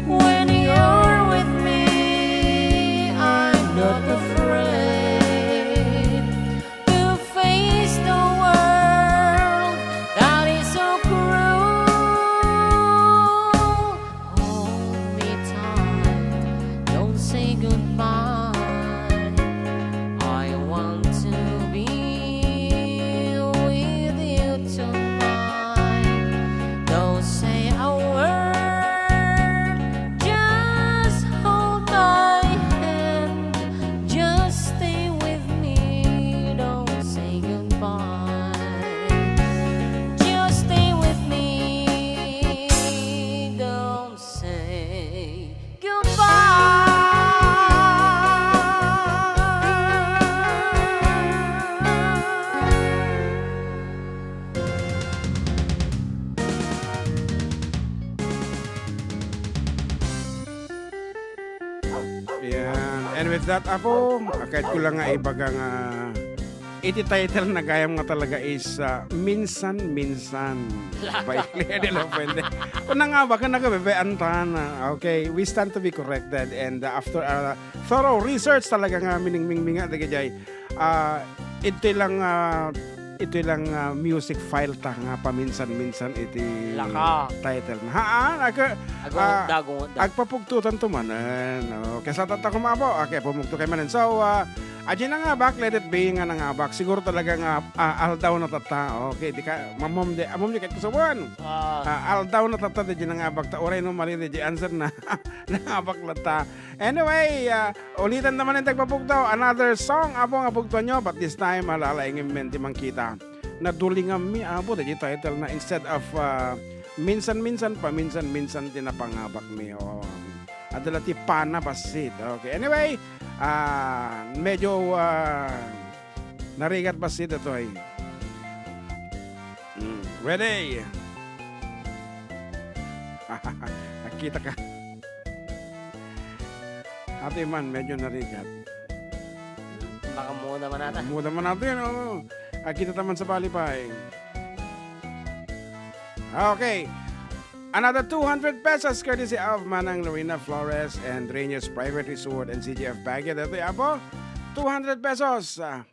When you're with me, I'm not afraid to face the world that is so cruel. Hold me tight, don't say goodbye. I want to be with you tonight. Don't say a word, just hold my hand. Just stay with me, don't say goodbye. Just stay with me, don't say goodbye. Ayan. And with that, Apo, akayat ko lang nga ibaga nga Iti title na gayam nga talaga is, ah, Minsan-Minsan by Lea de la Fuente. Kung nangabak ka, nagabebean ta na. Okay, we stand to be corrected. And, uh, after a thorough research talaga nga miningmingminga dagijay, ah, itoy lang, ah, itoy lang, ah, music file ta nga paminsan-minsan iti Laka. Title na. Haan, aga, Agungot ah, da, agungot da. Agpapugtutan to manen, no? Kaysa tatta kumabo, okay, pumugto kay manen. So, ah, Adjay nangabak, let it be nga nangabak. Siguro talaga nga, ah, aldaw na tatta. Okay, di ka, mamom di, amom di ket kusubuan. Ah. Ah, aldaw na tatta, di nangabak ta. Uray no mali, di answer na. Nangabak latta. Anyway, ah, ulitan naman ang tagpapugtaw. Another song, apo nga pugtuan nyo, but this time, alala, ingin men, di man kita. Nadulingan mi, apo, di title na instead of, ah, minsan-minsan, paminsan-minsan, di napangabak mi. Oh. Adala ti pana bassit. Okay. Anyway, ah, medyo, ah, narigat bassit datoy. Mm, ready? Nakita ka. Ate man, medyo narigat. Baka muda man ata. Muda man natin, oo. Akita taman sa balipay. Okay. Another two hundred pesos courtesy of Manang Lorena Flores and Rainiers Private Resort and C G F Baguio. Datoy, apo, two hundred pesos, ah,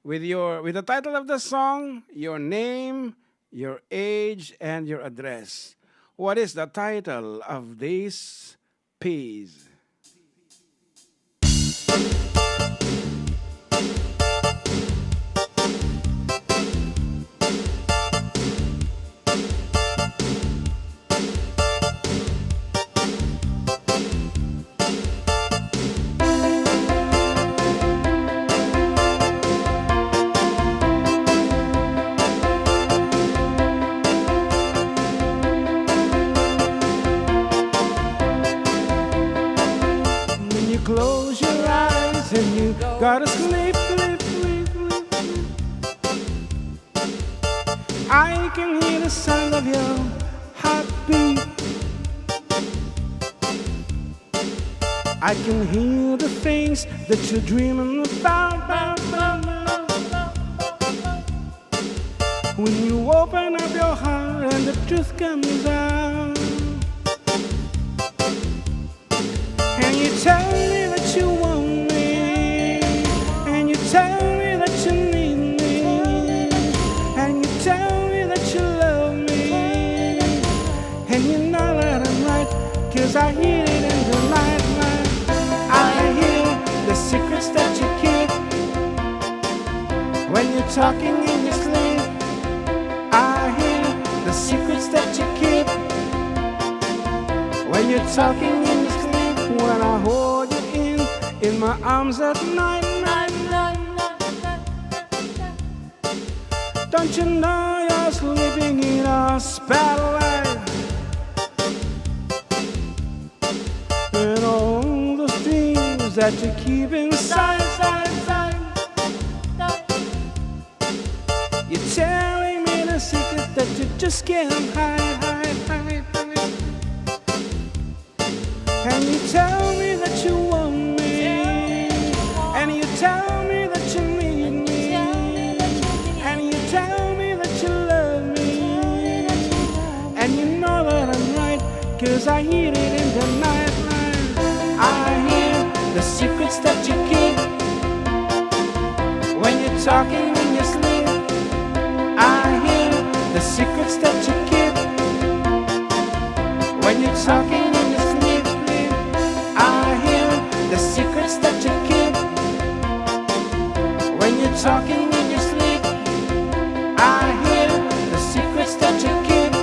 with your, with the title of the song, your name, your age, and your address. What is the title of this piece? When you close your eyes and you gotta sleep, sleep, sleep, sleep, sleep. I can hear the sound of your heartbeat. I can hear the things that you're dreaming about, about, about, about. When you open up your heart and the truth comes out. And you tell me that you want me. And you tell me that you need me. And you tell me that you love me. And you know that I'm right, 'cause I hear it in the night, night. I hear the secrets that you keep when you're talking in your sleep. I hear the secrets that you keep when you're talking in your sleep. When I hold you in, in my arms at night, night, night, night, night, night. Don't you know you're sleeping in a spell life? And all those dreams that you keep inside, inside, inside, inside. You're telling me the secret that you just can't hide, hide, hide, hide. And you tell me that you want me. And you tell me that you need me. And you tell me that you love me. And you know that I'm right, 'cause I hear it in the night, night. I hear the secrets that you keep when you're talking in your sleep. I hear the secrets that you keep when you're talking in your sleep. I hear the secrets that you keep when you're talking in your sleep. I hear the secrets that you keep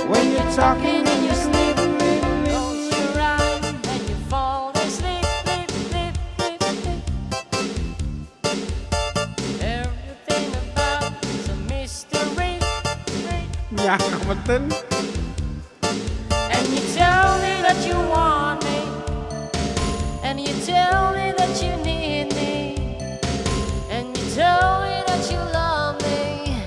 when you're talking in your sleep. Close your eyes and you fall asleep, sleep, sleep, sleep, sleep. Everything about is a mystery. Nya, kamutan. And you tell me that you want me. And you tell me that you need me. And you tell me that you love me.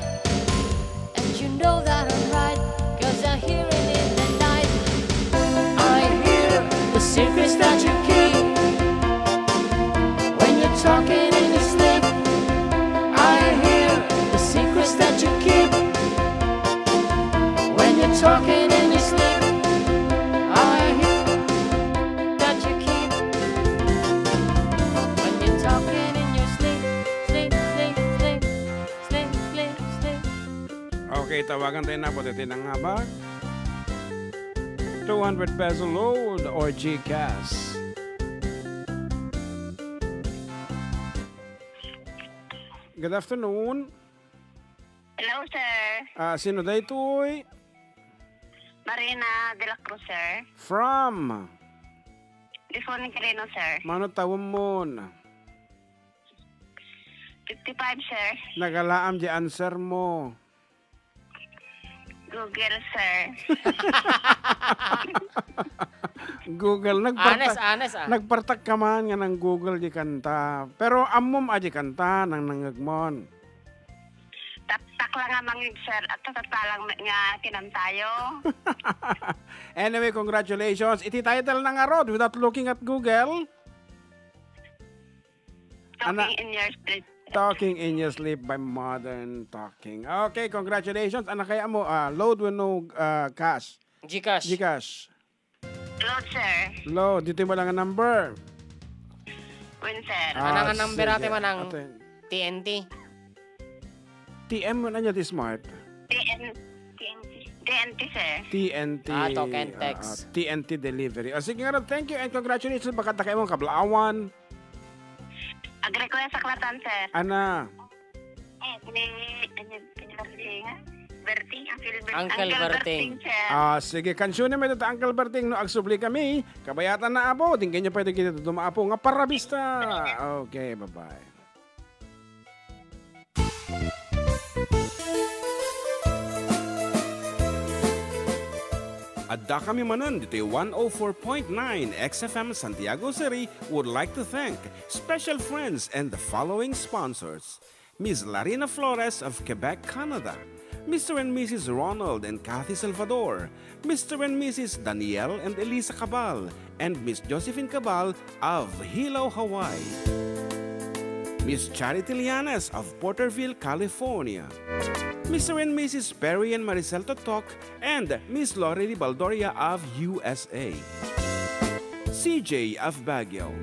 And you know that I'm right, 'cause I hear it in the night. I hear the secrets that you keep when you're talking in your sleep. Tawagan tayo na po, tayo nangabag. Two hundred peso load or GCash. Good afternoon. Hello, sir. Ah, sino daytoy? Marina de la Cruz, sir. From? Lifon Quirino, sir. Mano tawenmon? Fifty-five, sir. Nagalaam di answer mo. Google, sir. Google, nagparta-, Honest, honest, ah. Nagpartak ka man nga nang Google di kanta. Pero ammom a di kanta, nang nangngegmon. Taktak lang nga mangig, sir, at tatatalang nga kinantayo. Anyway, congratulations. Iti title na ngarud, without looking at Google. Ana-, Talking in Your Sleep. Talking in Your Sleep by Modern Talking. Okay, congratulations. Ana kaya mo, ah, load wenno, ah, cash? GCash. GCash. Load, sir. Load. Dito yung walang number. Win, sir. Ah, Anang number ate sige. Manang Ate. T N T? T M mo na niya di smart. T N, T N T. T N T, sir. T N T, Ah, token ah, text. ah, T N T delivery. Ah, sige nga, thank you and congratulations. Baka takay mong kablaawan. Ag-request sa klatan, sir. Ana? Eh, ni, ano, ni Berting, ah? Berting, Uncle Ber-, Uncle Uncle Berting. Berting, sir. Ah, sige, kansyone mo ito, Uncle Berting, no? Agsubli kami. Kabayatan na, apo. Tingnan niyo pa ito, kita dumaapo. Nga parabista. Okay, bye-bye. Adda kami manen ditoy one oh four point nine X F M Santiago City would like to thank special friends and the following sponsors: Miss Larina Flores of Quebec, Canada, Mister and Missus Ronald and Kathy Salvador, Mister and Missus Daniel and Elisa Cabal, and Miss Josephine Cabal of Hilo, Hawaii. Miss Charity Lianes of Porterville, California. Mister and Missus Perry and Maricel Totok and Miss Lorely Baldoria of U S A. C J of Baguio.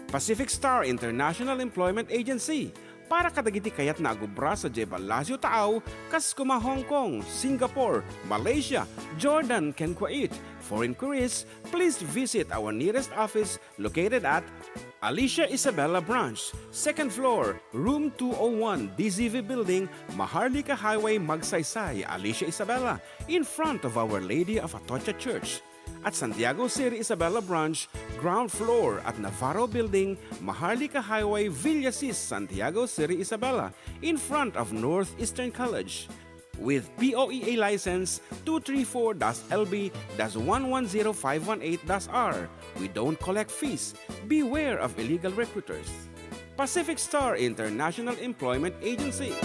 Pacific Star International Employment Agency, para kadagiti kayatna a gubra sadiay Palacio Taaw, kas kuma Hong Kong, Singapore, Malaysia, Jordan, ken Kuwait. For inquiries, please visit our nearest office located at Alicia Isabela Branch, second floor, room two oh one, D Z V Building, Maharlika Highway, Magsaysay, Alicia Isabela, in front of Our Lady of Atocha Church. At Santiago City Isabela Branch, ground floor at Navarro Building, Maharlika Highway, Villasis, Santiago City Isabela, in front of Northeastern College. With P O E A license two three four dash L B dash one one zero five one eight dash R, we don't collect fees. Beware of illegal recruiters. Pacific Star International Employment Agency.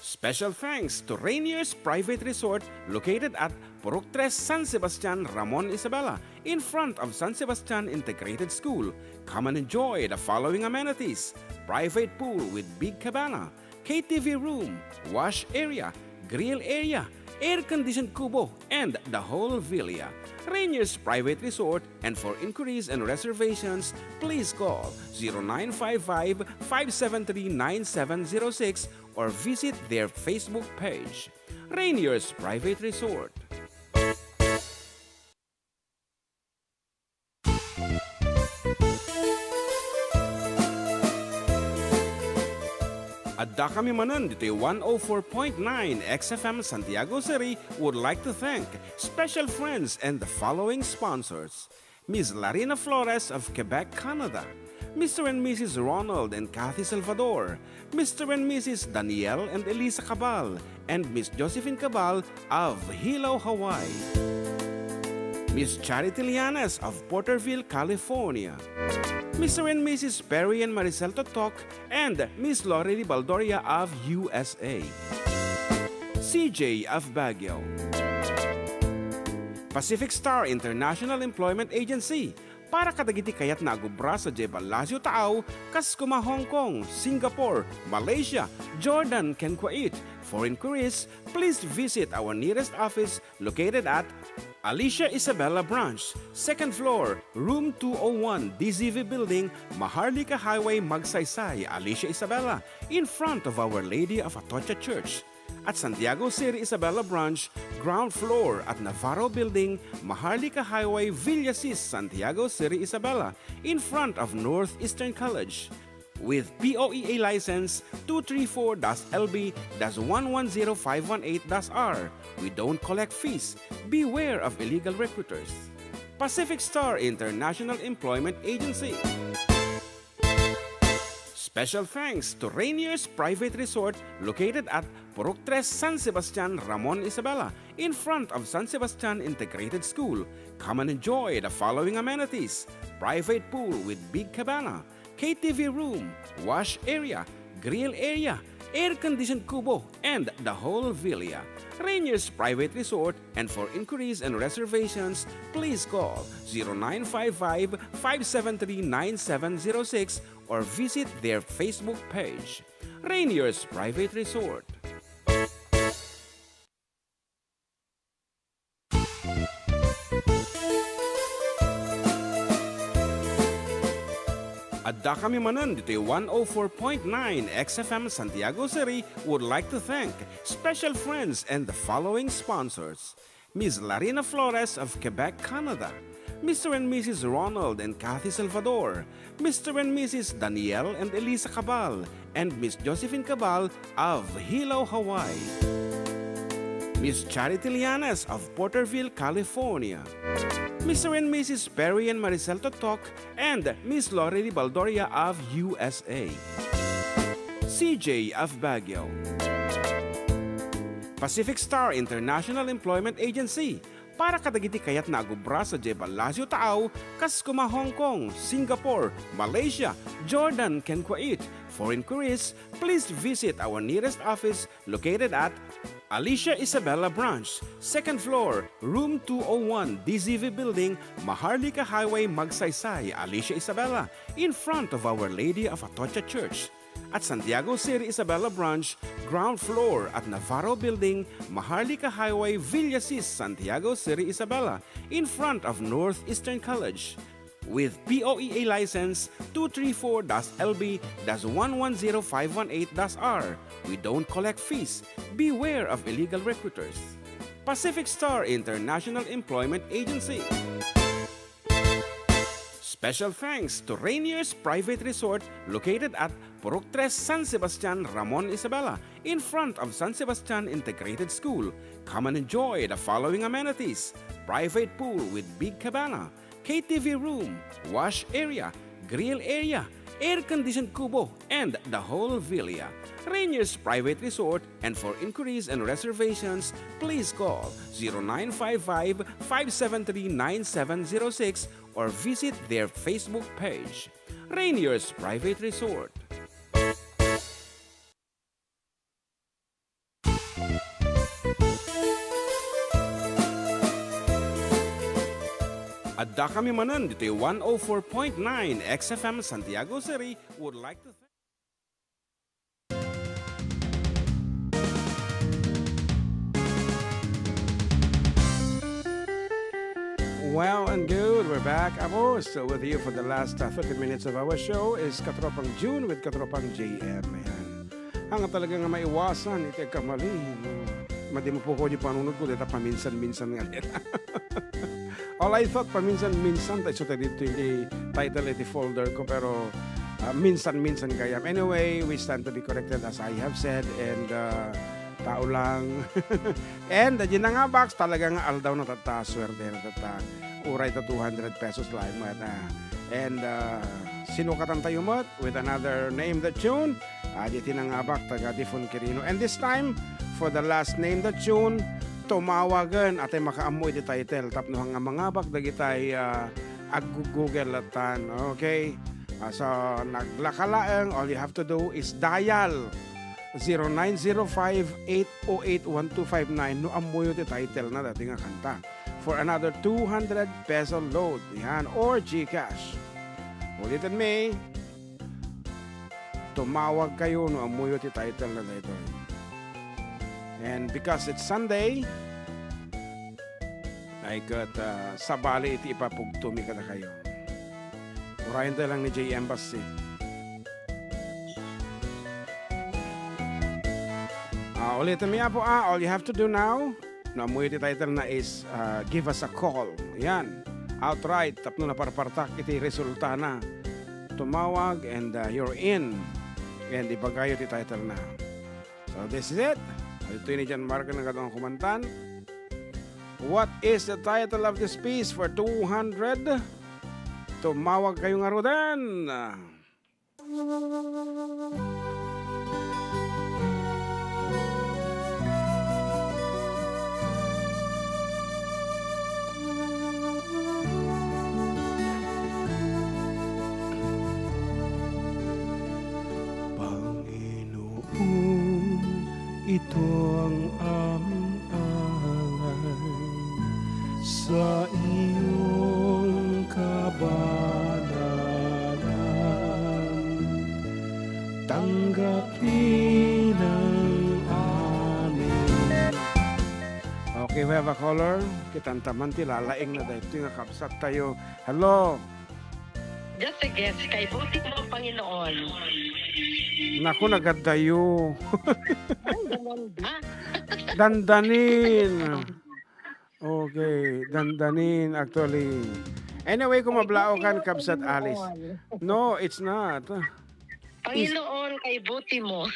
Special thanks to Rainier's Private Resort located at Purok Tres, San Sebastian, Ramon Isabela, in front of San Sebastian Integrated School. Come and enjoy the following amenities: private pool with big cabana, K T V room, wash area, grill area, air-conditioned kubo, and the whole villa. Rainier's Private Resort, and for inquiries and reservations, please call zero nine five five, five seven three, nine seven zero six or visit their Facebook page. Rainier's Private Resort. Adda kami manen ditoy one oh four point nine X F M Santiago City would like to thank special friends and the following sponsors: Miss Larina Flores of Quebec, Canada, Mister and Missus Ronald and Kathy Salvador, Mister and Missus Daniel and Elisa Cabal, and Miss Josephine Cabal of Hilo, Hawaii, Miss Charity Lianes of Porterville, California, Mister and Missus Perry and Maricel Totok, and Miss Lorely Baldoria of U S A, C J of Baguio, Pacific Star International Employment Agency, para kadagiti kayatna a gubra sadiay Palacio Taaw, kas kuma Hong Kong, Singapore, Malaysia, Jordan, ken Kuwait. For inquiries, please visit our nearest office located at Alicia Isabela Branch, second floor, room two oh one, D Z V Building, Maharlika Highway, Magsaysay, Alicia Isabela, in front of Our Lady of Atocha Church. At Santiago Seri Isabela Branch, ground floor at Navarro Building, Maharlika Highway, Villasis, Santiago Seri Isabela, in front of Northeastern College. With P O E A license two three four dash L B dash one one zero five one eight dash R. We don't collect fees. Beware of illegal recruiters. Pacific Star International Employment Agency. Special thanks to Rainier's Private Resort, located at Purok Tres, San Sebastian, Ramon Isabela, in front of San Sebastian Integrated School. Come and enjoy the following amenities: private pool with big cabana, K T V room, wash area, grill area, air-conditioned kubo, and the whole villa. Rainier's Private Resort, and for inquiries and reservations, please call zero nine five five, five seven three, nine seven zero six or visit their Facebook page. Rainier's Private Resort. Adda kami manen ditoy one oh four point nine X F M Santiago City would like to thank special friends and the following sponsors: Miss Larina Flores of Quebec, Canada, Mister and Missus Ronald and Kathy Salvador, Mister and Missus Daniel and Elisa Cabal, and Miss Josephine Cabal of Hilo, Hawaii, Miss Charity Lianes of Porterville, California, Mister and Missus Perry and Maricel Totok, and Miss Lorely Baldoria of U S A, C J of Baguio, Pacific Star International Employment Agency, para kadagiti kayatna a agubra sadiay Palacio Taaw, kas kuma Hong Kong, Singapore, Malaysia, Jordan, ken Kuwait. For inquiries, please visit our nearest office located at Alicia Isabela Branch, second floor, room two oh one, D Z V Building, Maharlika Highway, Magsaysay, Alicia Isabela, in front of Our Lady of Atocha Church. At Santiago City Isabela Branch, ground floor at Navarro Building, Maharlika Highway, Villasis, Santiago City Isabela, in front of Northeastern College. With P O E A license two three four dash L B dash one one zero five one eight dash R. We don't collect fees. Beware of illegal recruiters. Pacific Star International Employment Agency. Special thanks to Rainier's Private Resort, located at Purok Tres, San Sebastian, Ramon Isabela, in front of San Sebastian Integrated School. Come and enjoy the following amenities: private pool with big cabana, K T V room, wash area, grill area, air-conditioned kubo, and the whole villa. Rainier's Private Resort, and for inquiries and reservations, please call zero nine five five, five seven three, nine seven zero six or visit their Facebook page. Rainier's Private Resort. Adda kami manen ditoy one oh four point nine X F M Santiago City would like to thank Well and good, we're back, Apo. Still with you for the last uh, thirty minutes of our show is Katropang June with Katropang J M. Ayan. Ang talaga nga maiwasan, iti agkamali. Madi mo po ko di panunod ko, dita paminsan-minsan nga nila. All I thought, paminsan-minsan, tayo sa dito yung title, iti folder ko, pero ah, minsan-minsan kayam. Anyway, we stand to be corrected as I have said, and uh, tao lang. And uh, di na nga box, talaga nga aldaw na tatta, swerte na tatta. Uray ta two hundred pesos lang mo. And uh, sinukatan tayo mo with another name the tune. Ah, di tinangabak, taga Difon Quirino. And this time, for the last name the tune, tumawagan at ay makaammo iti title. Tapno nga mangabak, dagitay uh, ag-google latan. Okay? Ah, so, naglaka laeng, all you have to do is dial zero nine zero five, eight oh eight, one two five nine no ammoyo ti title na dati nga kanta. For another two hundred peso load, yan, or GCash. Ulitin mi, tumawag kayo no ammoyo ti title na daytoy. And because it's Sunday, Ay ket, ah, sabali iti ipapugtomi kadakayo. Urayen tayo lang ni J M Bassit. Ah, ulitan mi, Apo, ah, all you have to do now, no ammo iti title na is, ah, give us a call. Yan. Outright, tapno naparpartak iti resultana. Tumawag and, ah, you're in. And ibagayo ti title na. So, this is it. Ito ni John Mark na kadong kumantan. What is the title of this piece for two hundred? Tumawag kayo nga ruden. Panginoon, ito ang aming alay sa iyong kabanalan. Tanggapin ang aming Okay, we have a caller. Kitantaman ti lalaing na daytoy nga kabsat tayo. Hello. Just a guess, kay buti mo, Panginoon. Naku, nagadayo. Ay, ganun ba? Dandanin. Okay, dandanin, actually. Anyway, kung mablaokan, kabsat Alice. No, it's not. Panginoon, kay buti mo.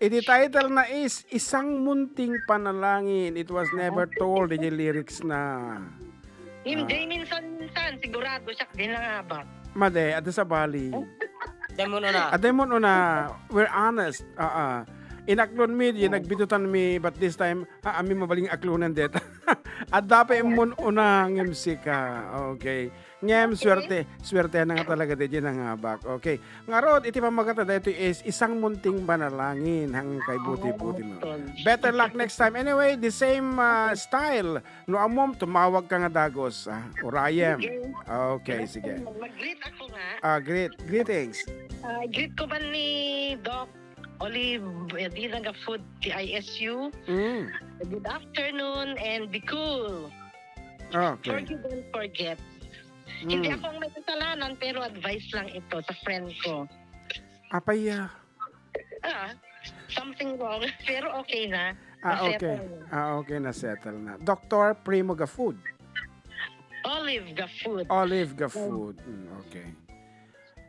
Iti title na is Isang Munting Panalangin. It was never told iti lyrics na. Ngem Ah. Jay, minsan-minsan, sigurado siak di nangabak. Madi, adda sabali. Demon una. Adda mon una, we're honest. Ah, ah. Inaklon mi, di nagbitutan mi, but this time, ah, ami mabaling aklonan det. Adda pa mon una ngem sika. Okay. Ngem, swerte, swerte na nga talaga, di nangabak. Okay. Ngarud, iti pamagata daytoy is Isang Munting Panalangin, hangkay buti-buti mo. Better luck next time. Anyway, the same, ah, style. No ammom, tumawag ka nga dagus, ah, urayem. Sige. Okay, sige. Mag-greet ako nga. Ah, greet. Greetings. Ah, greet ko ba ni Doc Olive, eh, di nga food, T I S U. Mm. Good afternoon and be cool. Okay. Forgive and forget. Hindi Mm. ako ang may kasalanan, pero advice lang ito sa friend ko. Apay, ah. Ah, something wrong. Pero okay na. Ah, okay. Na-settle na. Ah, okay, na-settle na. Doctor Primo Gafood. Olive Gafood. Olive Gafood. Mm, okay.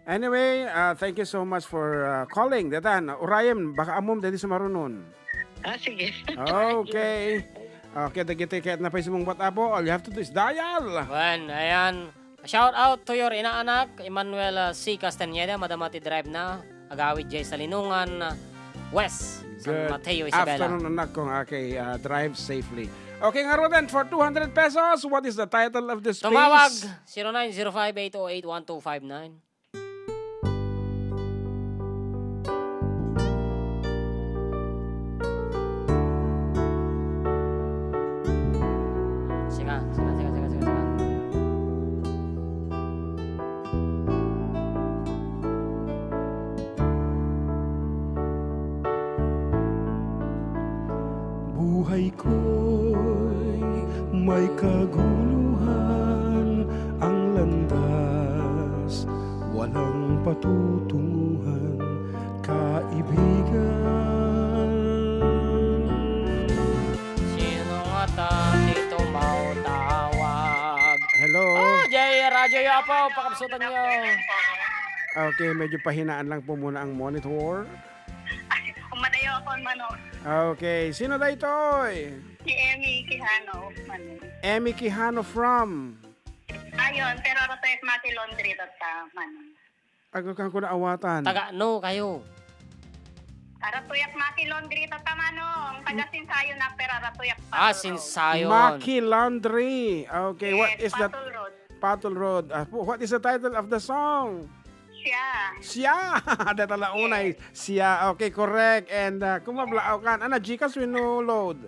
Anyway, ah, thank you so much for, ah, calling. Datan, urayem, baka ammom, dadi sumarunon. Ah, sige. Okay. Okay, dagiti ket napay sumungbat, Apo. All you have to do is dial. Wen, ayan. Shout out to your inaanak, Emmanuel, ah, C. Castañeda, madama ti drive na, agawid jay Salinungan, ah, West, San Mateo, Isabela. Good afternoon, anak kong. Okay, ah, drive safely. Okay, ngaruden, for two hundred pesos, what is the title of this piece? Tumawag, zero nine zero five, eight oh eight, one two five nine. Sika, sika, sika, sika, sika, sika. Buhay ko'y may kaguluhan, ang landas walang patutunguhan, kaibigan. Sino nga ta dito mautawag? Hello? Ah, Jay, Radyo Yapaw, pakabsutan nyo. Okay, medyo pahinaan lang po muna ang monitor. Ay, umadayo ako, Manong. Okay, sino daytoy? Si Emmy Quijano, Manong. Emmy Quijano from? Ayon, pero ratoyak Maki Laundry data, Manong. Agka ko naawatan. Taga no kayo? Ratoyak Maki Laundry tata, Manong. Taga Sinsayo na, pero ratoyak Ah, Patol Road. Sinsayon. Maki Laundry. Okay, what Yes, is that? Patol Road. Patol Road. Ah, wh-, what is the title of the song? Siya. Siya! Data la unay. Yes. Siya. Okay, correct. And, ah, kung mablaaw kan, ana, GCash wenno load?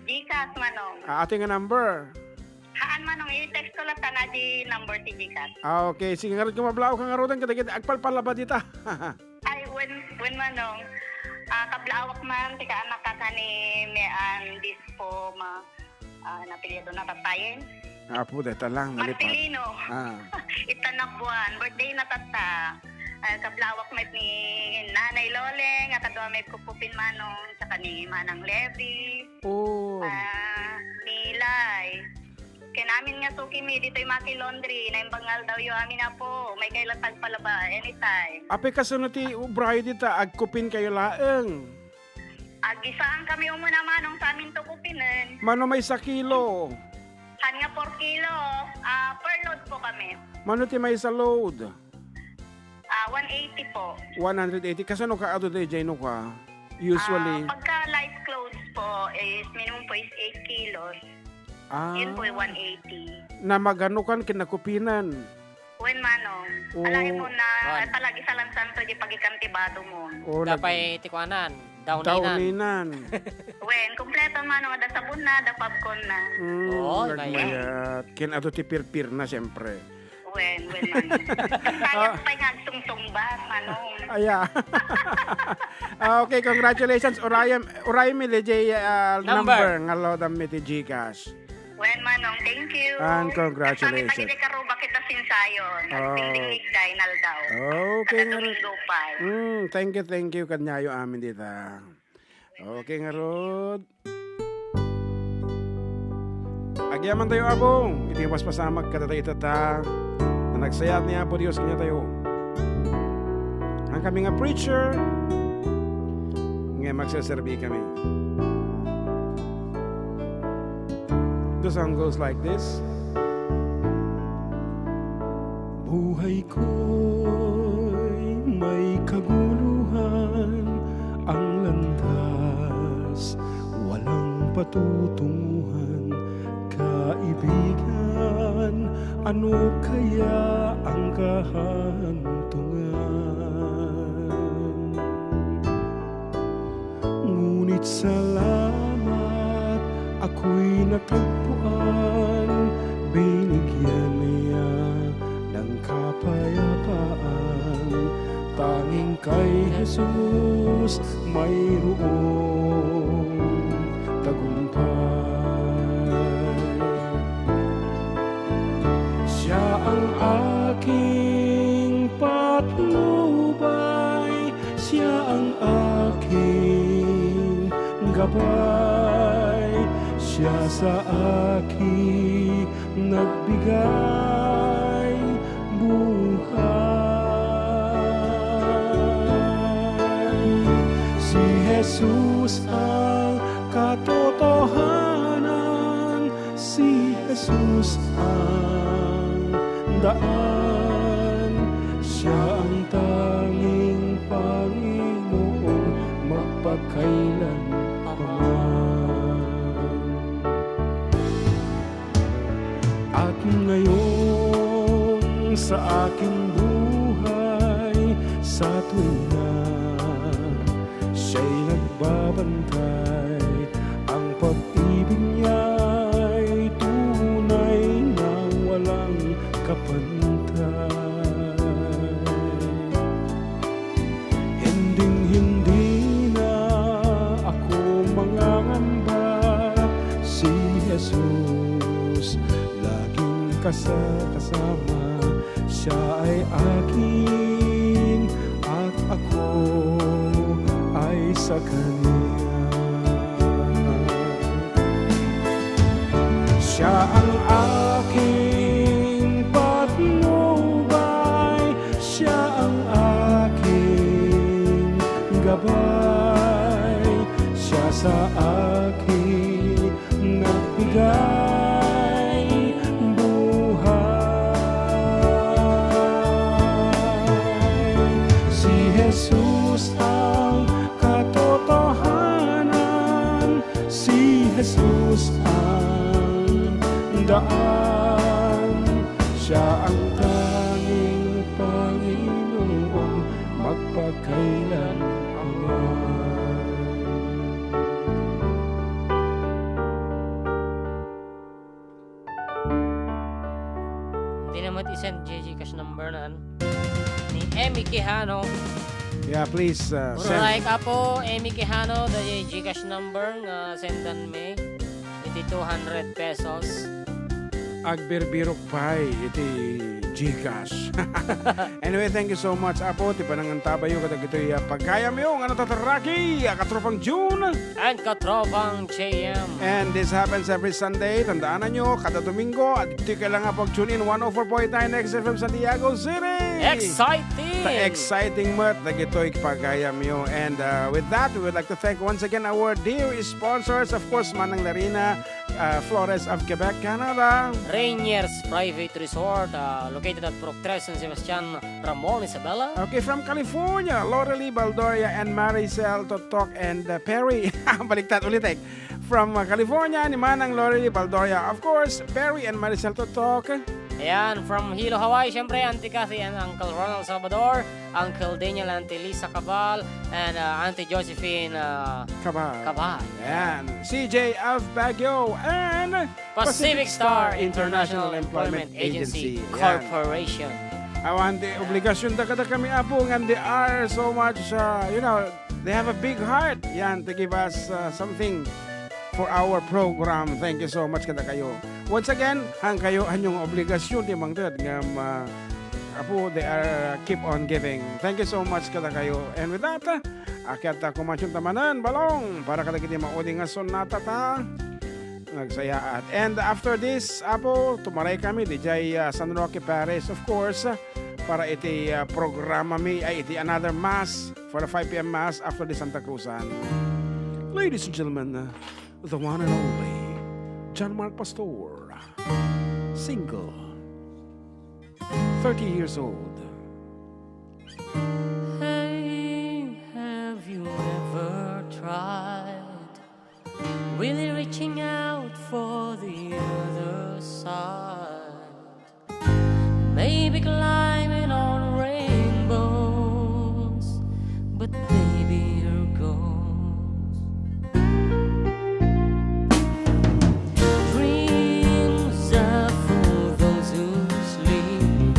GCash, Manong. Ah, ato nga number. Haan, Manong, i-text ko lang sana di number ti GCash. Ah, okay. Sige, ngarud kung mablaaw ka ngaruden, kadagiti agpalpalabad ita. Ay, wen, wen, Manong. Ah, kablaawak man ti kaanakak a ni Mean Dispo, ma-, ah, napiliado na tatayen. Apo, deta lang, nalipat. Marcelino. Ah. Itanak buan, birthday na tatta. Ah, kablaawak met ni Nanay Loleng, a kadua met Kupkupin Manong, saka ni Manang Levi. Oh. Ah, Milay. Ken amin nga suki mi ditoy Maki Laundry, naimbag nga aldawyo amin, Apo. Umaykayo latta agpalaba anytime. Apay, kasano ti ubrayo dita? Agkupin kayo laeng? Agisaan kami umuna, Manong, sa amin to kupinen. Mano maysa kilo? Han nga four kilo, ah, per load po kami. Mano ti maysa load? Ah, one eighty po. One hundred eighty. Kasano ka adu daydiay no ka? Usually? Ah, pagka light clothes po is minimum po is eight kilos. Ah. Yun po yung one eighty. Na magano kan kinakupinan? Wen, Manong. Oh. Alaem mo na, Wan. Palagi salansan to di pagikantibado mo. Oh, nag- Dapay ti kuanan, downinan. Downinan. Wen, kompleto, Manong, da sabon na, da popcorn na. Mm, Oy, nagmayat. Ken adu ti pirpir na, siyempre. Wen, wen, Manong. Kaya Ah. Pay nga agsungsungbat, Manong. Aya. Ah, okay, congratulations. Urayem, urayem mi daydiay, ah, Number. Number nga loadam mi ti GCash. Wen, Manong, thank you. And congratulations. Kami pagidi karuba kita sinsayon. Oh. Agpindingig da inaldaw. Okay, Kada nga Domingo pa. Mm, thank you, thank you. Kaniayo amin dita. Okay, ngarud. Agyaman tayo, Apo, iti paspasamak kadata itata, na nagsayaat ni Apo Dios kaniatayo. Ang kami nga preacher, nga magseserbi kami. The song goes like this. Buhay ko'y may kaguluhan, ang landas, walang patutunguhan. Kaibigan, ano kaya ang kahantungan? Ngunit salamat, ako'y natagpuan, binigyan niya ng kapayapaan. Tanging kay Jesus mayroong tagumpay. Siya ang aking patnubay, siya ang aking gabay, siya sa akin nagbigay buhay. Si Jesus ang katotohanan, si Jesus ang daan, siya ang tanging Panginoon magpakailan pa man. At ngayon sa aking buhay, sa tuwing na siya'y nagbabantay, ang pag-ibig niya'y tunay na walang kapantay. Hinding-hindi na ako mangangamba, si Jesus laging kasa-, kasama. Siya ay akin at ako ay sa kanya. Siya ang aking patnubay, siya ang aking gabay, siya sa akin nagbigay buhay. Si Jesus ang katotohanan, si Jesus ang daan, siya ang tanging Panginoon magpakailan pa man. Hindi naman i-send J J cash number na, ano? Ni Emmy Quijano. Yeah, please, uh, send. Uray, Apo Emmy Quijano, daydiay GCash number nga sendan mi iti two hundred pesos. Agbirbirok pay iti GCash. Anyway, thank you so much, Apo, ti panangantabayyo kadagitoy, ah, pagayamyo nga natataraki, ah, katropang June. And katropang J M. And this happens every Sunday. Tandaananyo, kada Domingo, adtoy kailangan pag-tune in, one oh four point nine X F M Santiago City. Exciting! Ta exciting met dagitoy pagayamyo. And, uh, with that, we would like to thank once again our dear sponsors, of course, Manang Larina, uh, Flores of Quebec, Canada. Rainier's Private Resort, uh, located at Purok Tres, San Sebastian, Ramon, Isabela. Okay, from California, Lorely Baldoria and Maricel Totok and, uh, Perry. Baliktad ulit, eh. From, uh, California, ni Manang Lorely Baldoria. Of course, Perry and Maricel Totok. Ayan, from Hilo, Hawaii, syempre, Auntie Cathy and Uncle Ronald Salvador, Uncle Daniel, Auntie Lisa Cabal, and, uh, Auntie Josephine, uh, Cabal. Cabal. Ayan, C J of Baguio, and Pacific Star International Employment Agency Corporation. Awan ti obligasyon da kadakami, Apo, ngem they are so much, uh, you know, they have a big heart. Yan, to give us, uh, something for our program. Thank you so much kadakayo. Once again, hankayo, hanyo nga obligasyon ti mangted ngem, uh, Apo, they are, uh, keep on giving. Thank you so much kadakayo. And with that, uh, akyat ta kumansion ta manen, Balong, para kadagiti maudi nga sonata ta. Nagsayaat. And after this, Apo, tumaray kami, dijay, ah, San Roque Parish, of course, para iti, ah, programa mi, ay, iti another mass for the five P M mass after the Santa Cruzan. Ladies and gentlemen, uh, the one and only John Mark Pastor, single, thirty years old. Hey, have you ever tried really reaching out for the other side? Maybe climbing on rainbows, but baby, here goes. Dreams are for those who sleep.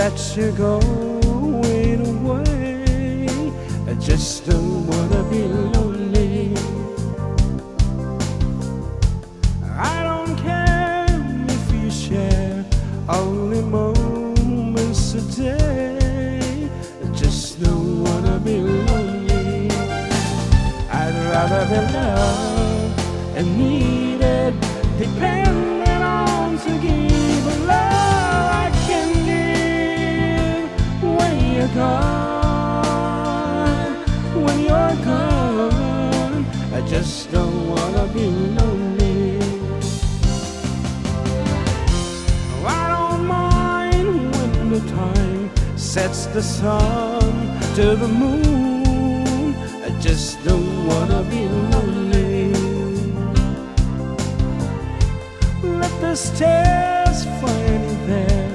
You're going away. I just don't wanna be lonely. I don't care if you share only moments a day. I just don't wanna be lonely. I'd rather be loved and needed, dependent on to give a love I can give. When you're gone, when you're gone, I just don't wanna be lonely. I don't mind when the time sets the sun to the moon. I just don't wanna be lonely. Let the stars find you there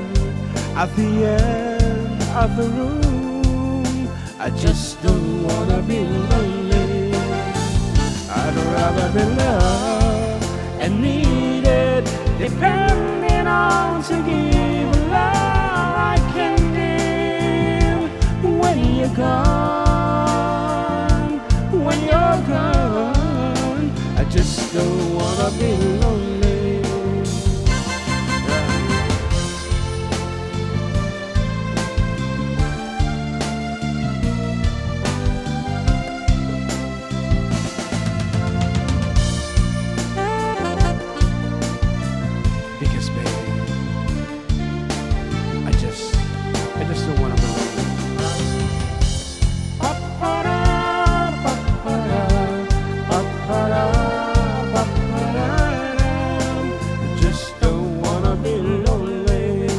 at the end of the room. I just don't wanna be lonely. I'd rather be loved and needed, depending on to give love I can give. When you're gone, when you're gone, I just don't wanna be lonely. Because, baby, I just, I just don't wanna be lonely. I just don't wanna be lonely.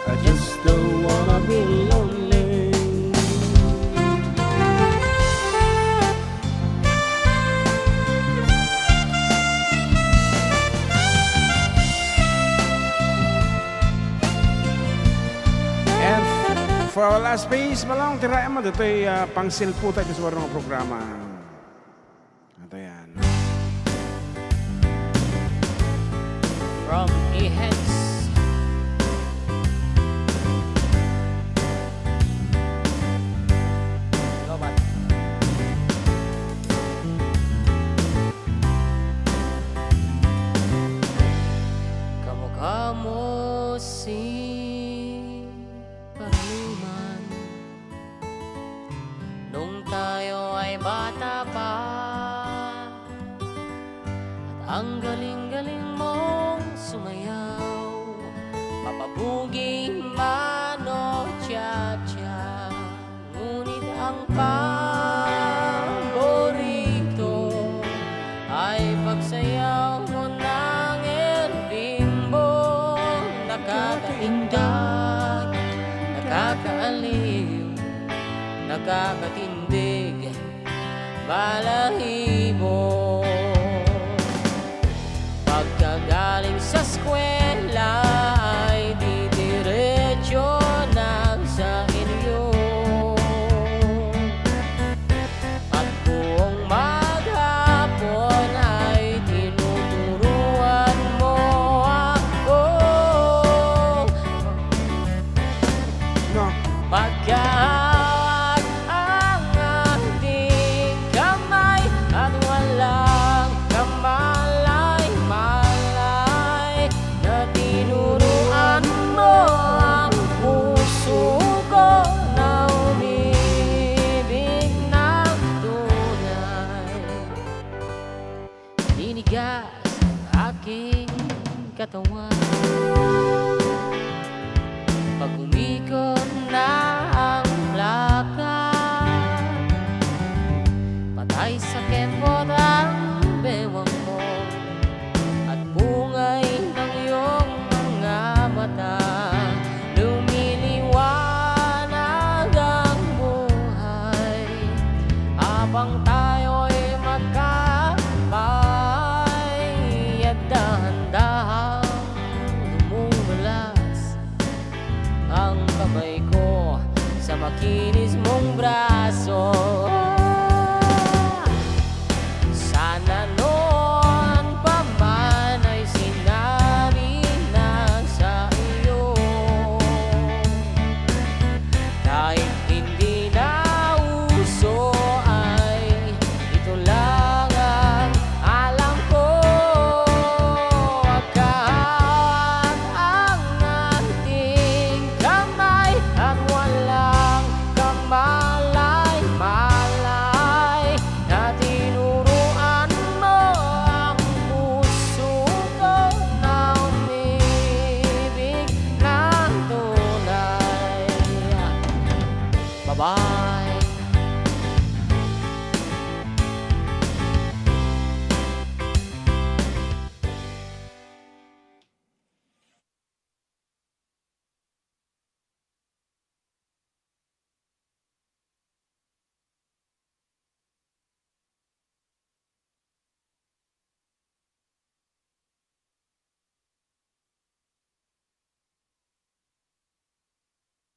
I just don't wanna be lonely. And for our last piece, Balong, tiraem ditoy, ah, pangsilpo tayo sa warang programa. Ato yan. From Ehens. Lobat. Kamukamo si Parluman. Nung tayo ay bata pa, at ang galing-galing mong sumayaw, mapabugi man o cha-cha, ngunit ang paborito ay pagsayaw mo ng El Bimbo. Nakakaindak, nakakaaliw, nakakatindig, balahibo. Pagkagaling sa eskwela ay didiretso na sa inyo. At buong maghapon ay tinuturuan mo ako. No. Pagkahawak ang ating kamay at walang kamalay-malay na tinuruan mo ang puso ko na umibig ng tunay. Ninigas ang aking katawan.